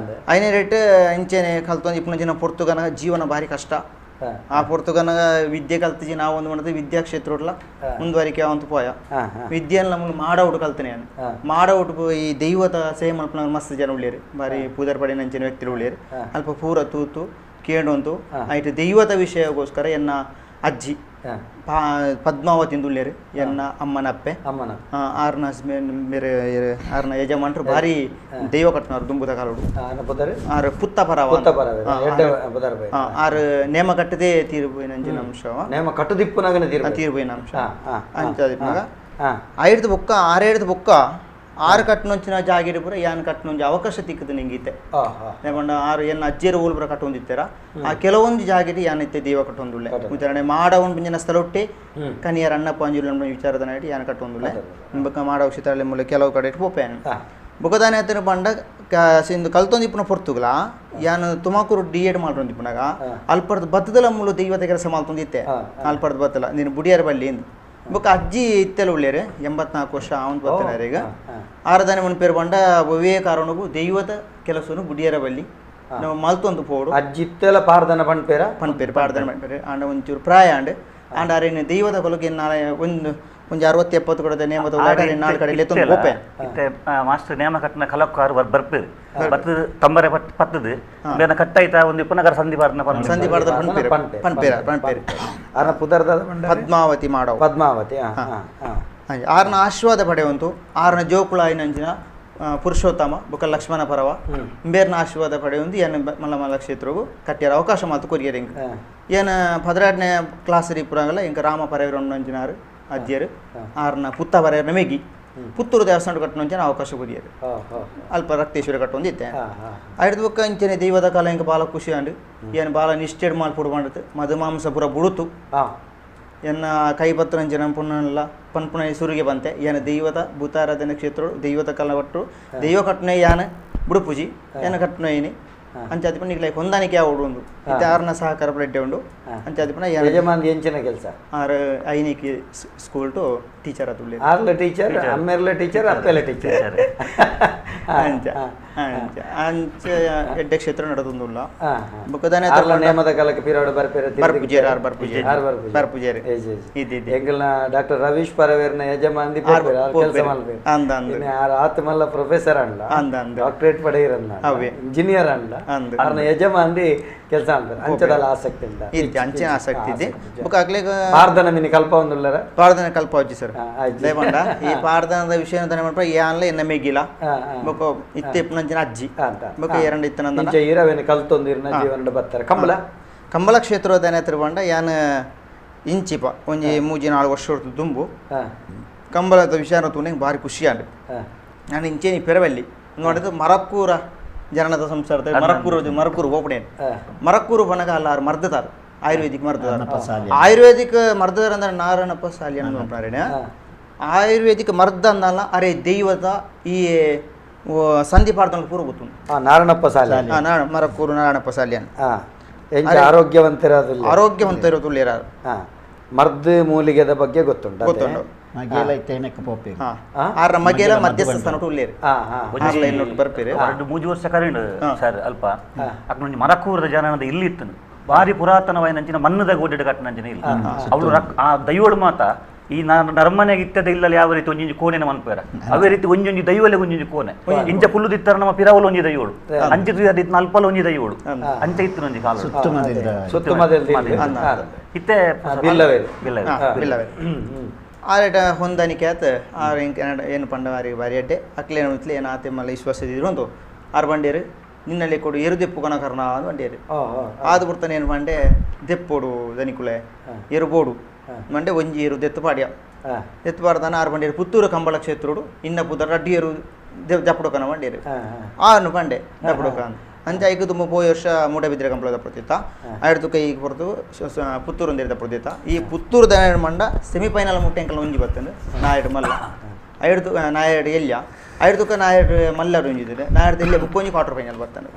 ಐನೇ ರೇಟ್ ಇಂಚನೆ ಕಲ್ತೊಂದು ಇಪ್ಪನ ಜನ ಪೊರ್ತುಗನ ಜೀವನ ಭಾರಿ ಕಷ್ಟ. ಆ ಪೊರ್ತುಗನ ವಿದ್ಯೆ ಕಲ್ತಿಜಿ ನಾವು ಒಂದು ಮಾಡಿದ್ರೆ ವಿದ್ಯಾಕ್ಷೇತ್ರ ಮುಂದುವರಿಕೆ ಅವಂತ ಪೋಯ ವಿದ್ಯೆಯನ್ನು ನಮ್ಮನ್ನು ಮಾಡೌಟ್ ಕಲ್ತನೆ ಮಾಡೌಟ್ ಈ ದೈವದ ಸೇವೆ ಮಲ್ಪನ ಮಸ್ತ್ ಜನ ಉಳ್ಳೇರು ಬಾರಿ ಪೂಜಾರ್ ಪಡಿನಂಚಿನ ವ್ಯಕ್ತಿಗಳು ಉಳ್ಳೇರು ಅಲ್ಪ ಪೂರ ತೂತು ಕೇಂಡೊಂದು ಐಟ್ ದೈವದ ವಿಷಯಕ್ಕೋಸ್ಕರ ಎನ್ನ ಅಜ್ಜಿ ಪದ್ಮಾವತಿ ಉಲ್ಲೇರು ಎನ್ನ ಅಮ್ಮನಪ್ಪೆ ಅಮ್ಮನ ಆರ್ನ ಹಸ್ಬೆಂಡ್ ಮೇರೆ ಆರ್ನ ಯಜಮಾನ್ರು ಭಾರಿ ದೈವ ಕಟ್ಟನವರು ದುಂಬುದ ಕಾಲೋಡು ಆರು ಪುತ್ತ ಪರವ ಆರು ನೇಮ ಕಟ್ಟದೆ ತೀರ್ಪೋಯಿನ ಅಂಶ ನೇಮ ಕಟ್ಟದಿಪ್ಪುನಾಗನೆ ತೀರ್ಪೋಯಿನ ಅಂಶ ಅಂಚಾದಿಪ್ಪುನಾಗ ಐಡ್ದು ಬೊಕ್ಕ ಆರೇಡ್ದು ಬೊಕ್ಕ ಆರು ಕಟ್ಟನೊಂಚಿನ ಜಾಗಿರಿ ಪೂರ ಯಾನ್ ಕಟ್ಟನೊಂಜಿ ಅವಕಾಶ ತಿಕ್ಕದು ನಿಂಗೀತೆ ಪಂಡ ಆರು ಎನ್ನ ಅಜ್ಜಿಯರು ಊಲು ಪೂರ ಕಟ್ಟೊಂದಿತ್ತರ ಆ ಕೆಲವೊಂದು ಜಾಗಿರಿ ಯಾನಿತ್ತೆ ದೈವ ಕಟ್ಟೊಂದುಲ್ಲೆ ಉದಾಹರಣೆ ಮಾಡ ಒಂದು ಜನ ಸ್ಥಳ ಒಟ್ಟೆ ಕನಿಯರ್ ಅಣ್ಣಪ್ಪ ಅಂಜುಲ್ಲ ವಿಚಾರದ ನಾಡಿ ಯಾನ್ ಕಟ್ಟೊಂದುಲ್ಲೆ ಬೊಕ್ಕ ಮಾಡ ಚಿತ್ರಾಲೆ ಮೂಲ ಕೆಲವು ಕಡೆ ಪೋಪೇನು ಬೊಕದಾನೆ ಹತ್ತಿರ ಪಂಡ ಸಿಂದು ಕಲ್ತೊಂದಿಪ್ಪುನ ಪೊರ್ತುಗಲ ಯಾನ್ ತುಮಕೂರು ಡಿ ಎಡ್ ಮಾಡ್ರೊಂದಿಪ್ಪುನಾಗ ಅಲ್ಪರ್ದ ಬತ್ತದಲ ಮೂಲ ದೈವದ ಕೆಲಸ ಮಾಡ್ತೊಂದಿತ್ತೆ ಅಲ್ಪರ್ದ ಬತ್ತಲ ನೀನು ಬುಡಿಯರ ಬಳ್ಳಿ ಇಂದು ಬೊಕ್ಕ ಅಜ್ಜಿ ಇತ್ತೆಲ್ಲ ಉಳ್ಳೇರು 84 ವರ್ಷ ಅವನು ಬರ್ತಾನೆ ಈಗ ಆರದಾನೆ ಮುನ್ ಪೇರು ಬಂಡ ವಿವೇಕಾರಣಗೂ ದೈವದ ಕೆಲಸನು ಬುಡಿಯರ ಬಲ್ಲಿ ನಾವು ಮಲ್ತೊಂದು ಪೋಡು ಅಜ್ಜಿ ಇತ್ತೆಲ್ಲ ಪಾರ್ದನ ಪಣ್ಪೇರ ಪಣ್ಪೇರು ಪಾರ್ದನ ಪಣ್ಪೇರು ಆಂಡ ಒಂಚೂರು ಪ್ರಾಯ ಆಂಡ್ ಆಂಡ ಅರೇನು ದೈವದ ಕೊಲಗೆ ನಾಳೆ ಒಂದು ಒಂದು 60 70 ಕೊಡದೆ ನೇಮದ ನಾಲ್ಕು ಕಡೆ ಲೆತ್ತೊಂದು ಗೋಪೆ ಇತ್ತೆ ಮಾಸ್ಟರ್ ನೇಮ ಕಟ್ಟನ ಕಲಕ್ಕಾರು ಬರ್ಪೇರು ಬತ್ತದ ತಂಬರೆ ಪತ್ತದು ಬೇನ ಕಟ್ಟಾಯ್ತಾ ಒಂದು ಇಪ್ಪನಗರ ಸಂಧಿ ಬಾರ್ದನ ಸಂಧಿ ಬಾರ್ದ ಪಣ್ಪೇರು ಪಣ್ಪೇರ ಪಣ್ಪೇರು ಆರ್ನ ಪುದರ್ದ ಪದ್ಮಾವತಿ ಮಾಡೋ ಪದ್ಮಾವತಿ ಆರ್ನ ಆಶೀರ್ವಾದ ಪಡೆಯುವಂತು ಆರ್ನ ಜೋಕುಳಾಯಿನಂಚಿನ ಪುರುಷೋತ್ತಮ ಬೊಕ್ಕ ಲಕ್ಷ್ಮಣ ಪರವ ಬೇರ್ನ ಆಶೀರ್ವಾದ ಪಡೆಯುವಂದು ಏನು ಮಲ್ಲ ಮಲ್ಲ ಕ್ಷೇತ್ರಗೂ ಕಟ್ಟಿಯರ ಅವಕಾಶ ಮಾತು ಕೊರಿಯರ್ ಇಂಕ ಏನು 12ನೇ ಕ್ಲಾಸ್ ಪುರಂಗಲ್ಲ ಇಂಕ ರಾಮ ಪರವರಂಜಿನಾರು ಅಜ್ಜಿಯರು ಆರ್ನ ಪುತ್ತ ಪರವರನ ಮೇಗಿ ಪುತ್ತೂರು ದೇವಸ್ಥಾನ ಕಟ್ಟನಂಚಿನ ಅವಕಾಶ ಕೊರಿಯರು ಅಲ್ಪ ರಕ್ತೇಶ್ವರ ಕಟ್ಟೊಂದಿತ್ತೆ ಐದು ಬೊಕ್ಕ ಇಂಚನೆ ದೈವದ ಕಾಲ ಇಂಕ ಬಾಲ ಖುಷಿ ಅಂಡು ಏನು ಬಾಲ ನಿಷ್ಠೆಡ್ ಮಾಲ್ಪುಡು ಪಂಡತು ಮಧುಮಾಂಸ ಪುರ ಬುಡುತು ಎನ್ನ ಕೈಪತ್ರಂಜನ ಪುಣ್ಣಲ್ಲ ಪನ್ಪುಣ ಸುರಿಗೆ ಬಂತೆ ಏನ ದೈವದ ಭೂತಾರಾಧನೆ ಕ್ಷೇತ್ರ ದೈವದ ಕಲವಟ್ಟು ದೈವ ಕಟ್ಟನೆ ಯಾನ ಬುಡುಪುಜಿ ಏನ ಕಟ್ಟನೆ ಏನಿ ಅಂಚಾದಿಪುಣ ಈಗ ಲೈಕ್ ಹೊಂದಾಣಿಕೆ ಆವಡು ಒಂದು ಇತ್ತೆ ಆರ್ನ ಸಹಕಾರ ಪ್ಲೆಡ್ಡೆ ಉಂಡು ಅಂಚಾದಿಪುಣ ಯಜಮಾನ್ ಎಂಚಿನ ಕೆಲಸ ಆರು ಐನಿಕಿ school to teacher ಅದು ಆರ್ಲ ಟೀಚರ್ ಅಮ್ಮೆರ್ಲ ಟೀಚರ್ ಅಪ್ಪೆಲ ಟೀಚರ್ ಅಂಚ ಅಂಚ ಅಂಚ ಎಡ್ಡೆ ಕ್ಷೇತ್ರ ನಡೆದುಲ್ಲ ಬೊಕ್ಕದಾನೆ ನೇಮದ ಕಾಲಕ್ಕೆ ಪಿರಾಡು ಬರ್ಪೇರೆ ಬರ್ಪುಜೇರು ಆರ್ ಬರ್ಪುಜೇರು ಆರ್ ಬರ್ಪುಜೇರು ಇದ್ದಿದ್ದು ಎಂಗಲ್ನ ಡಾಕ್ಟರ್ ರವೀಶ್ ಪರವೇರ್ನ ಯಜಮಾನ್ದಿ ಪೋಪೇರು ಆರ್ ಕೆಲಸ ಮಲ್ಪೇರು ಅಂದ ಅಂದ ಆರ್ ಆತ್ಮಲ್ಲ ಪ್ರೊಫೆಸರ್ ಅಂಡ್ಲ ಅಂದ ಅಂದ ಡಾಕ್ಟರೇಟ್ ಪಡೆಯಿರನ್ನ ಇಂಜಿನಿಯರ್ ಅಂಡ್ಲ ಆರ್ನ ಯಜಮಾನ್ದಿ ಕೆಲಸ ಅಂತಾರೆ ಅಂಚದಲ್ಲ ಆಸಕ್ತಿ ಉಂಟ ಇದ್ದೆ ಅಂಚಿನ ಆಸಕ್ತಿ ಇದೆ ಬೊಕ್ಕ ಅಗ್ಲೇಗ ಪಾರ್ದನ ಮಿನಿ ಕಲ್ಪ ಒಂದುಲ್ಲರ ಪಾರ್ದನ ಕಲ್ಪ ಅಜ್ಜಿ ಸರ್ ದಯಪಂಡ ಈ ಪಾರ್ದನದ ವಿಷಯ ಮಾಡ್ಪ ಯಾನ್ಲ ಎನ್ನ ಮೇಗಿಲ್ಲ ಬೊಕ್ಕ ಇತ್ತೆ ಪುನಂಚಿನ ಅಜ್ಜಿ ಬೊಕ್ಕ ಎರಡು ಇತ್ತನಂದ ಇರವೇನು ಕಲ್ತೊಂದು ಇರನ ಜೀವನ ಬರ್ತಾರೆ ಕಂಬಳ ಕಂಬಳ ಕ್ಷೇತ್ರದ ಹತ್ರ ಯಾನ್ ಇಂಚಿಪ ಒಂಜಿ 3-4 ವರ್ಷ ದುಂಬು ಕಂಬಳದ ವಿಚಾರ ತೂನೆ ಭಾರಿ ಖುಷಿ ಆಂಡ್ ನಾನು ಇಂಚೇನಿ ಪೆರವಲ್ಲಿ ನೋಡಿದ್ದು ಮರಕ್ಕೂರ ಜನನದ ಸಂಸಾರದ ಮರಕ್ಕೂರು ಮರಕ್ಕೂರು ಓಪಣೇನು ಮರಕ್ಕೂರು ಬನಗ ಅಲ್ಲ ಆರು ಮರ್ದದಾರು ಆಯುರ್ವೇದಿಕ್ ಮರ್ದದಾರ ಆಯುರ್ವೇದಿಕ್ ಮರ್ದದಾರ ಅಂದ್ರೆ ನಾರಾಯಣಪ್ಪ ಸಾಲಿ ಅನ್ನೋಣ ಆಯುರ್ವೇದಿಕ್ ಮರ್ದ ಅಂದಲ್ಲ ಅರೆ ದೈವದ ಈ ಸಂಧಿ ಪಾಡ್ದ ಪೂರ ಗೊತ್ತು ನಾರಾಯಣಪ್ಪ ಸಾಲಿ ಮರಕ್ಕೂರು ನಾರಾಯಣಪ್ಪ ಸಾಲಿಯನ್ ಆರೋಗ್ಯವಂತರ ಆರೋಗ್ಯವಂತ ಮರ್ದು ಮೂಲಿಗೆದ ಬಗ್ಗೆ ಗೊತ್ತುಂಟು ಗೊತ್ತುಂಟು ಮಗೆಲ ಮಧ್ಯಸ್ಥ ಸ್ಥಾನ ಬರ್ಪೇರು 2-3 ವರ್ಷ ಕರೆಂಡು ಸರ್ ಅಲ್ಪ ಅక్కడ ಮರಕ್ಕೂರದ ಜನನದ ಇಲ್ಲಿ ಇತ್ತು ಭಾರಿ ಪುರಾತನವಾಯಿನಂಚಿನ ಮಣ್ಣದ ಗೋಡೆಡ್ ಕಟ್ಟನಂಚಿನ ಇಲ್ಲ ಅವಳು ಆ ದೈವಳು ಮಾತ ಈ ನರಮನೆಗೆ ಇತ್ತದ ಇಲ್ಲಲ್ಲಿ ಯಾವ ರೀತಿ ಒಂಜೊಂಜಿ ಕೋಣೆನ ಮನ್ಪೇರ ಅವೇ ರೀತಿ ಒಂಜೊಂಜಿ ದೈವಲೆ ಒಂಜೊಂಜಿ ಕೋಣೆ ಇಂಚ ಕುಲ್ಲುದಿತ್ತರ ನಮ್ಮ ಪಿರಾವಲು ಒಂಜಿ ದೈವಳು ಅಂಚೆ ಅಲ್ಪಲ ಒಂಜಿ ದೈವಳು ಅಂಚೆ ಇತ್ತು ಒಂಜಿ ಕಾಲ ಇತ್ತೆ ಬಿಲ್ಲವೇ ಆರೇಟ ಹೊಂದಾಣಿಕೆ ಆತ ಆರು ಏನು ಪಂಡ ಆರಿಗೆ ಬಾರಿ ಅಡ್ಡೆ ಅಕ್ಲೇನು ಇತ್ಲೆ ಏನು ಆತೆ ಮಲ್ಲ ವಿಶ್ವಾಸ ಇದ್ರು ಒಂದು ಆರು ಬಂಡೇರು ನಿನ್ನಲ್ಲಿ ಕೊಡು ಎರು ದೆಪ್ಪು ಕರ್ಣ ಅಂತ ಬಂಡೇರು ಆದು ಬಿಡ್ತಾನೆ ಏನು ಬಂಡೆ ದೆಪ್ಪೋಡು ದನಿಕುಲೆ ಎರು ಬೋಡು ಮಂಡೆ ಒಂಜಿ ಎರು ದೆತ್ತು ಪಾಡ್ಯ ದೆತ್ತು ಪಾಡ್ದಾನ ಆರು ಬಂಡೇರು ಪುತ್ತೂರು ಕಂಬಳ ಕ್ಷೇತ್ರೋಡು ಇನ್ನ ಪುತ್ತೂರು ಅಡ್ಡಿ ಎರು ದಪ್ಪಡೋಕನ ಬಂಡೇರು ಆನು ಬಂಡೆ ದಪ್ಪಡೋಕ ಅಂಚ ಐಕು ತುಂಬ ಪೋಯ ವರ್ಷ ಮೂಡಬಿದ್ರೆ ಕಂಬಳ ದಪ್ಪಡ್ತಿತ್ತ ಐದು ಕೈ ಹೊರತು ಪುತ್ತೂರು ಒಂದೇರು ದಪ್ಪಡ್ತಿತ್ತ ಈ ಪುತ್ತೂರು ದನ ಮಂಡ ಸೆಮಿಫೈನಲ್ ಮುಟ್ಟೆಂಕಲ್ ಒಂಜಿ ಬರ್ತಂದು ನಾಯಡು ಮಲ್ಲ ಐದು ನಾಯಡು ಎಲ್ಯ ಐದು ನಾಯಡು ಮಲ್ಲರು ಒಂಜಿದೆ ನಾಯಡು ಎಲ್ಲಿಯ ಬುಕ್ಕೊಂಜಿ ಕ್ವಾರ್ಟರ್ ಫೈನಲ್ ಬರ್ತಾನೆ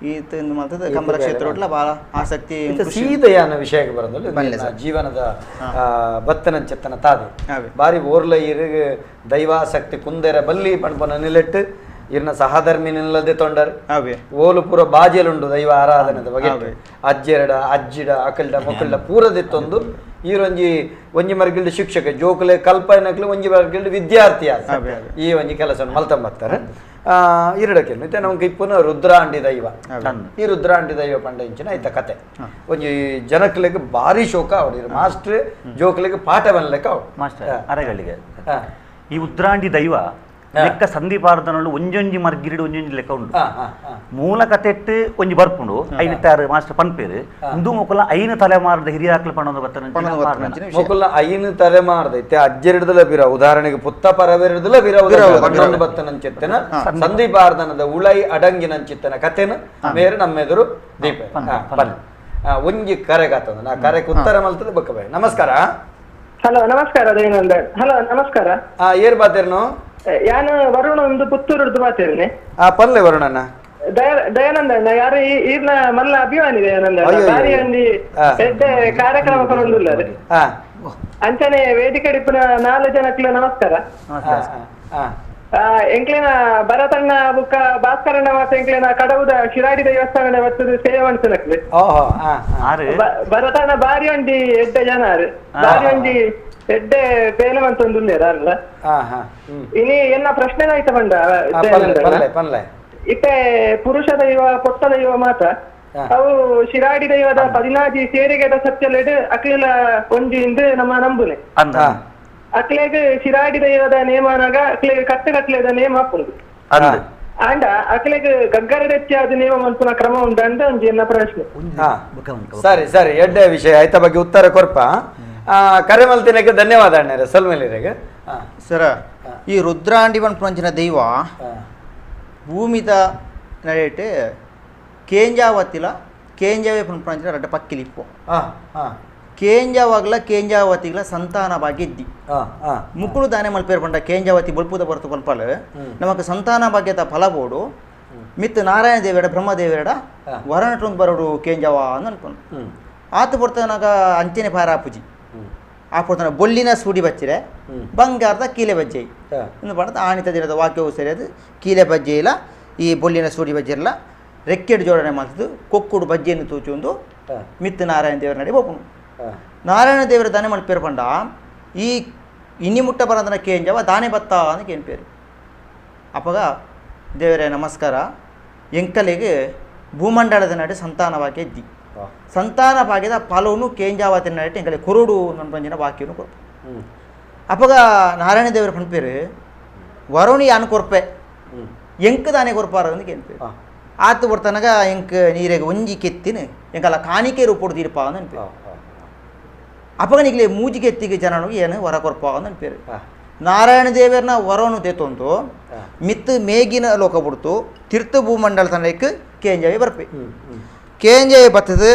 ಈ ಮಾತದ ಕಂಬಳ ಕ್ಷೇತ್ರ ಒಟ್ಲ ಭಾಳ ಆಸಕ್ತಿ ಸೀದೆಯಾನ ವಿಷಯಕ್ಕೆ ಬರೋದು ಜೀವನದ ಬತ್ತನಂಚೆತ್ತನ ತಾದೆ ಬಾರಿ ಓರ್ಲ ಇರು ದೈವಾಸಕ್ತಿ ಕುಂದೆರ ಬಲ್ಲಿ ಪಣ್ಪನ ನಿಲೆಟ್ಟು ಇರ್ನ ಸಹಧರ್ಮಿನಿಲ್ಲದೆ ತೊಂಡರ್ ಓಲು ಪೂರ ಬಾಜೆಲುಂಡು ದೈವ ಆರಾಧನೆದ ಬಗ್ಗೆ ಅಜ್ಜೆರಡ ಅಜ್ಜಿಡ ಅಕಲ್ಡ ಮೊಕಲ್ಡ ಪೂರದಿತ್ತೊಂದು ಈರೊಂಜಿ ಒಂಜಿ ಮರ್ಗಿಲ್ಡ್ ಶಿಕ್ಷಕ ಜೋಕುಲೆ ಕಲ್ಪನಕ್ಲೆ ಒಂಜಿ ಮರ್ಗಿಲ್ಡ್ ವಿದ್ಯಾರ್ಥಿ ಆತ ಈ ಒಂಜಿ ಕೆಲಸ ಮಲ್ತಂಬತ್ತಾರೆ ಇರಡಕ್ಕೆ ಮತ್ತೆ ನಮ್ಗೆ ಇಪ್ಪುನ ರುದ್ರಾಂಡಿ ದೈವ ಈ ರುದ್ರಾಂಡಿ ದೈವ ಪಂಡ ಇಂಚಿನ ಐತ ಕತೆ ಒಂಜಿ ಜನಕ್ಲೆಗ್ ಭಾರಿ ಶೋಕ ಅವಡು ಮಾಸ್ಟರ್ ಜೋಕುಲೆಗ್ ಪಾಠ ಬನ್ಲೆಕ್ಕ ಅವಡು ಮಾಸ್ಟರ್ ಅರೆಗಳಿಗೆ ಈ ಉದ್ರಾಂಡಿ ದೈವ ಲೆಕ್ಕ ಸಂಧಿಪಾರ್ದನೊಳು ಒಂಜೊಂಜಿ ಮರ್ಗಿರಿಡು ಒಂಜೊಂಜಿ ಲೆಕ್ಕ ಉಂಡು ಮೂಲ ಕತೆಟ್ಟು ಒಂಜಿ ಬರ್ಪುಂಡು ಐನ ತಾರು ಮಾಸ್ಟರ್ ಪನ್ಪೇರು ಇಂದು ಮೊಕುಲ ಐನು ತಲೆಮಾರದ ಹಿರಿಯಾಕ್ಲು ಪಣೊಂದು ಬತ್ತನ ಮೊಕುಲ ಐನು ತಲೆಮಾರದ ಇತ್ತೆ ಅಜ್ಜೆರಡ್ದಲ ಬಿರ ಉದಾಹರಣೆಗೆ ಪುತ್ತ ಪರವೆರಡ್ದಲ ಬಿರ ಪಣ್ಣೊಂದು ಬತ್ತನಂಚಿತ್ತನ ಸಂಧಿಪಾರ್ದನದ ಉಳೈ ಅಡಂಗಿನಂಚಿತ್ತನ ಕತೆನ ಮೇರು ನಮ್ಮೆದುರು ದೀಪ ಬನ್ನಿ ಒಂಜಿ ಕರೆಗಾತದ ನಾ ಕರೆಗೆ ಉತ್ತರ ಮಲ್ತದ ಬಕ್ಕ. ನಮಸ್ಕಾರ. ಹಲೋ ನಮಸ್ಕಾರ ದಯಾನಂದ. ಹಲೋ ನಮಸ್ಕಾರ. ಏರ್ ಬಾತೇರ್ನು? ಯಾನು ವರುಣ ಒಂದು ಪುತ್ತೂರು ಮಾತೇನೆ. ಪಲ್ಲೆ ವರುಣಣ್ಣ. ದಯಾನಂದ ಅಣ್ಣ ಯಾರು ಈರ್ನ ಮಲ್ಲ ಅಭಿಮಾನಿ ದಯಾನಂದ ಬಾರಿ ಒಂಜಿ ಎಡ್ಡೆ ಕಾರ್ಯಕ್ರಮ ಕೊರೊಂದುಲ್ಲ ಅಂಚನೆ ವೇದಿಕೆ ಡಿಪ್ಪುನ 4 ಜನಕ್ಲ ನಮಸ್ಕಾರ. ಎಂಕ್ಲೆನ ಭರತಣ್ಣ ಬುಕ್ಕ ಭಾಸ್ಕರಣ್ಣ ಮಾತ ಎಂಕ್ಲೆನ ಕಡವುದ ಶಿರಾಡಿ ದೇವಸ್ಥಾನ ಬರ್ತದೆ ಸೇವೆ ಮನ್ಸನಕ್ಲೆ. ಭರತಣ್ಣ ಬಾರಿ ಒಂಜಿ ಎಡ್ಡೆ ಜನ ಬಾರಿ ಒಂಜಿ ಎಡ್ಡೆ ಬೇಲೆ ಮಂತೊಂದುಲ್ಲೇರ ಅಲ್ಲ. ಇನಿ ಎನ್ನ ಪ್ರಶ್ನೆ ಆಯ್ತ ಬಂಡ ಇತ್ತೆ ಪುರುಷ ದೈವ ಪೊಟ್ಟ ದೈವ ಮಾತ ಅವು ಶಿರಾಡಿ ದೈವದ 14 ಸೇರಿಗೆದ ಸತ್ಯಲೆಡ್ ಅಕ್ಲೆಲ ಒಂಜಿ ಇಂದು ನಮ್ಮ ನಂಬುನೆ. ಅಕ್ಲೆಗ್ ಶಿರಾಡಿ ದೈವದ ನೇಮನಾಗ ಅಕ್ಲೆಗ್ ಕಟ್ಟೆ ಕಟ್ಲೆದ ನೇಮ ಹಾಪುಂಡು ಅಂಡ ಅಕ್ಲೆಗ್ ಗಗ್ಗರಡೆಚ್ಚಾದ ನೇಮ ಮನ್ಪುನ ಕ್ರಮ ಉಂಡ ಅಂತ ಒಂಜಿ ಎನ್ನ ಪ್ರಶ್ನೆ. ಸರಿ ಸರಿ ಎಡ್ಡೆ ವಿಷಯ ಆಯ್ತ ಬಗ್ಗೆ ಉತ್ತರ ಕೊರ್ಪ. ಕರೆ ಮಲ್ತಿನಕ್ಕೆ ಧನ್ಯವಾದ ಅಣ್ಣರೇ ಸಲ್ಮೇಲಿರೆಗೆ. ಸರ ಈ ರುದ್ರಾಂಡಿ ಪನ್ಪುನಂಚಿನ ದೈವ ಭೂಮಿದ ನಡೆಟ್ ಕೇಂಜಾವತಿಲ ಕೇಂಜಾವೆ ಪನ್ಪುನಂಚಿನ ರಡ್ಡ ಪಕ್ಕಿಲಿಪ್ಪು ಕೇಂಜಾವಾಗ್ಲ ಕೇಂಜಾವತಿಗ್ಲ ಸಂತಾನ ಭಾಗ್ಯ ಇದ್ದಿ ಮುಕ್ಕುಳು ದಾನೆ ಮಲ್ಪೇರು ಪಂಡ ಕೇಂಜಾವತಿ ಬೊಲ್ಪುದ ಬರ್ತು ಪನ್ಪಾಲು ನಮಕ್ ಸಂತಾನ ಭಾಗ್ಯದ ಫಲ ಬೋಡು ಮಿತ್ ನಾರಾಯಣ ದೇವರ ಬ್ರಹ್ಮದೇವರ ವರನಟೊಂದು ಬರೋಡು ಕೇಂಜಾವ ಅಂತ ಅನ್ಕೊಂಡು ಆತು ಬರ್ತನಾಗ ಅಂಚನೆ ಭಾರ ಪೂಜಿ ಆ ಪೊರ್ತನ ಬೊಲ್ಲಿನ ಸೂಡಿ ಬಚ್ಚಿರೆ ಬಂಗಾರದ ಕೀಲೆ ಬಜ್ಜೆ ಇನ್ನು ಪಂಡ ಆಣಿತ ದಿನದ ವಾಕ್ಯವು ಸರಿಯಾದ ಕೀಲೆ ಬಜ್ಜೆ ಇಲ್ಲ ಈ ಬೊಲ್ಲಿನ ಸೂಡಿ ಬಜ್ಜಿರಲ್ಲ ರೆಕ್ಕೆಡು ಜೋಡಣೆ ಮಾಡ್ತದ್ದು ಕೊಕ್ಕುಡು ಬಜ್ಜೆಯನ್ನು ತೂಚೊಂದು ಮಿತ್ತು ನಾರಾಯಣ ದೇವರ ನಡೆ ಬೋಪುನು. ನಾರಾಯಣ ದೇವರ ದಾನೆ ಮಲ್ಪೇರು ಪಂಡ ಈ ಇನ್ನಿ ಮುಟ್ಟ ಬರಂದನ ಕೇಂಜವ ದಾನೆ ಬತ್ತ ಅಂತ ಕೇನ್ಪೇರು. ಅಪ್ಪಗ ದೇವರೇ ನಮಸ್ಕಾರ ಎಂಕಲೆಗೆ ಭೂಮಂಡಲದ ನಡೆ ಸಂತಾನವಾಗಿ ಇದ್ದಿ ಸಂತಾನ ಭಾಗ್ಯದ ಫಲವನ್ನು ಕೇಂಜಾವತಿನ ನಡೆ ಎಂಕಲೆ ಕೊರಡು ನನ್ಪಂಜಿನ ವಾಕ್ಯವನ್ನು ಕೊರ್ಪು. ಅಪ್ಪಗ ನಾರಾಯಣ ದೇವರ ಪನ್ಪೇರು ವರುಣಿ ಯಾನು ಕೊರ್ಪೆ ಎಂಕ್ ದಾನೆ ಕೊರ್ಪಾರ ಅಂತ ಕೇನ್ಪೇರು. ಆತು ಬರ್ತನಗ ಎಂಕ್ ನೀರಿಗೆ ಒಂಜಿ ಕೆತ್ತಿನ ಎಂಕಲ್ಲ ಕಾಣಿಕೆ ರೂಪೋಡು ತೀರ್ಪ ಅಂತ ಅನ್ಪೇರು. ಅಪ್ಪಗ ನಿಗ್ಲೆ ಮೂಜಿ ಕೆತ್ತಿಗೆ ಜನನು ಏನು ವರ ಕೊರ್ಪ ಅಂತ ಅನ್ಪೇರು. ನಾರಾಯಣ ದೇವರನ್ನ ವರವನ್ನು ದೇತೊಂದು ಮಿತ್ತು ಮೇಗಿನ ಲೋಕ ಬಿಡ್ತು ತಿರ್ತು ಭೂಮಂಡಲ ತನಕ್ಕೆ ಕೇಂಜಾವಿ ಬರ್ಪೆ. ಕೇಂಜಾವಿ ಬತ್ತದು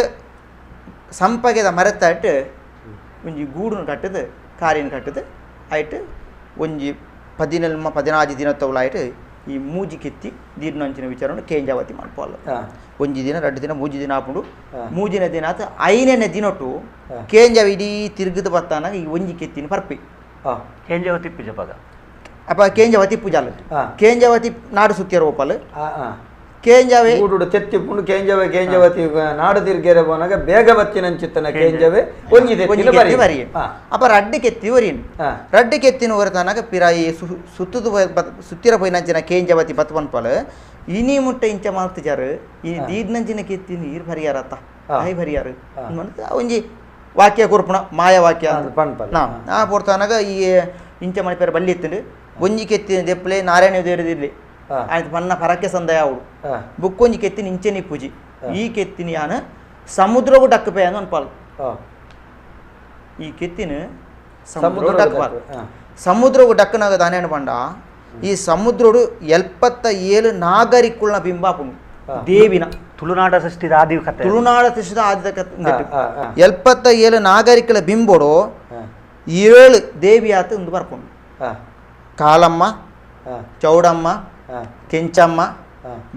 ಸಂಪಗೆದ ಮರತ್ತಾಯ್ತು ಒಂಜಿ ಗೂಡುನು ಕಟ್ಟದು ಕಾರಿನ ಕಟ್ಟದು ಆಯ್ತು ಒಂಜಿ 14 15 ದಿನ ತವಲಾಯ್ತು ಈ ಮೂಜಿ ಕೆತ್ತಿ ನೀರಿನಂಚಿನ ವಿಚಾರವನ್ನು ಕೇಂಜಾವತಿ ಮಾಡ್ಪೋಲ್ಲ. ಒಂಜಿ ದಿನ 2 ದಿನ 3 ದಿನ ಹಾಕೊಂಡು ಮೂಜಿನ ದಿನ ಆತ 5ನೇ ದಿನೊಟ್ಟು ಕೇಂಜಾವಿ ಇಡೀ ತಿರುಗದು ಬತ್ತಾನಾಗ ಈ ಒಂಜಿ ಕೆತ್ತಿನ ಪರ್ಪಿ ಕೇಂಜಾವತಿ ಪೂಜೆ ಪಗ ಅಪ್ಪ ಕೇಂಜಾವತಿ ಪೂಜಾಲ ಕೇಂಜಾವತಿ ನಾಡು ಸುತ್ತಿಯರ ಓಪಲ್ ಕೇಂಜಾವೆ ಗೂಡುಡು ತೆತ್ತಿ ಪುಂಡು ಕೇಂಜಾವೆ ಕೇಂಜಾವತಿ ನಾಡು ತಿರ್ಗೆರೆ ಬೋನಾಗ ಬೇಗ ಬತ್ತಿನಂಚಿತ್ತನ ಕೇಂಜಾವೆ ಒಂಜಿ ಕೆತ್ತಿ ಬರಿ ಅಪ್ಪ ರಡ್ಡು ಕೆತ್ತಿ ಒರಿನ್ ರಡ್ಡು ಕೆತ್ತಿನ ಹೊರತನಾಗ ಪಿರಾಯಿ ಸುತ್ತದ ಸುತ್ತಿರ ಪೋಯಿನಂಚಿನ ಕೇಂಜಾವತಿ ಬತ್ತು ಪನ್ಪಲ್ ಇನಿ ಮುಟ್ಟ ಇಂಚ ಮಾಲ್ತಿಜಾರು ಈ ದೀಡ್ನಂಚಿನ ಕೆತ್ತಿ ನೀರು ಬರಿಯಾರತ್ತ I ಬರಿಯಾರು ಒಂಜಿ ವಾಕ್ಯ ಕೊರ್ಪುಣ ಮಾಯ ವಾಕ್ಯ ನಾ ಪೊರ್ತನಾಗ ಈ ಇಂಚ ಮಣಿಪೇರ ಬಲ್ಲಿ ಎತ್ತುಂಡು ಒಂಜಿ ಕೆತ್ತಿನ ದೆಪ್ಪಲೆ ನಾರಾಯಣ ದೇವರದಿರ್ಲಿ ಆಯ್ತು ಪನ್ನ ಪರಕ್ಕೆ ಸಂದಯ ಅವಳು ಬುಕ್ಕೊಂಜಿ ಕೆತ್ತಿನ ಇಂಚೆನಿ ಪೂಜಿ ಈ ಕೆತ್ತಿನ ಯಾನ ಸಮುದ್ರಗೂ ಡಕ್ಕಪೆ ಅಂತ ಅನ್ಪಾಲ್. ಈ ಕೆತ್ತಿನ ಸಮುದ್ರ ಡಕ್ಕಪಾಲ್ ಸಮುದ್ರಗೂ ಡಕ್ಕನಾಗ ದಾನೇನು ಪಂಡ ಈ ಸಮುದ್ರಡು 77 ನಾಗರಿಕುಳ್ನ ಬಿಂಬಾಪುಂಡು ದೇವಿನ ತುಳುನಾಡ ಸೃಷ್ಟಿದ ಆದಿ ಕಥೆ ತುಳುನಾಡ ಸೃಷ್ಟಿದ ಆದಿ ಕಥೆ 77 ನಾಗರಿಕರ ಬಿಂಬೋಡು 7 ದೇವಿಯಾತ ಒಂದು ಬರ್ಪುಂಡು. ಕಾಲಮ್ಮ ಚೌಡಮ್ಮ ಕೆಂಚಮ್ಮ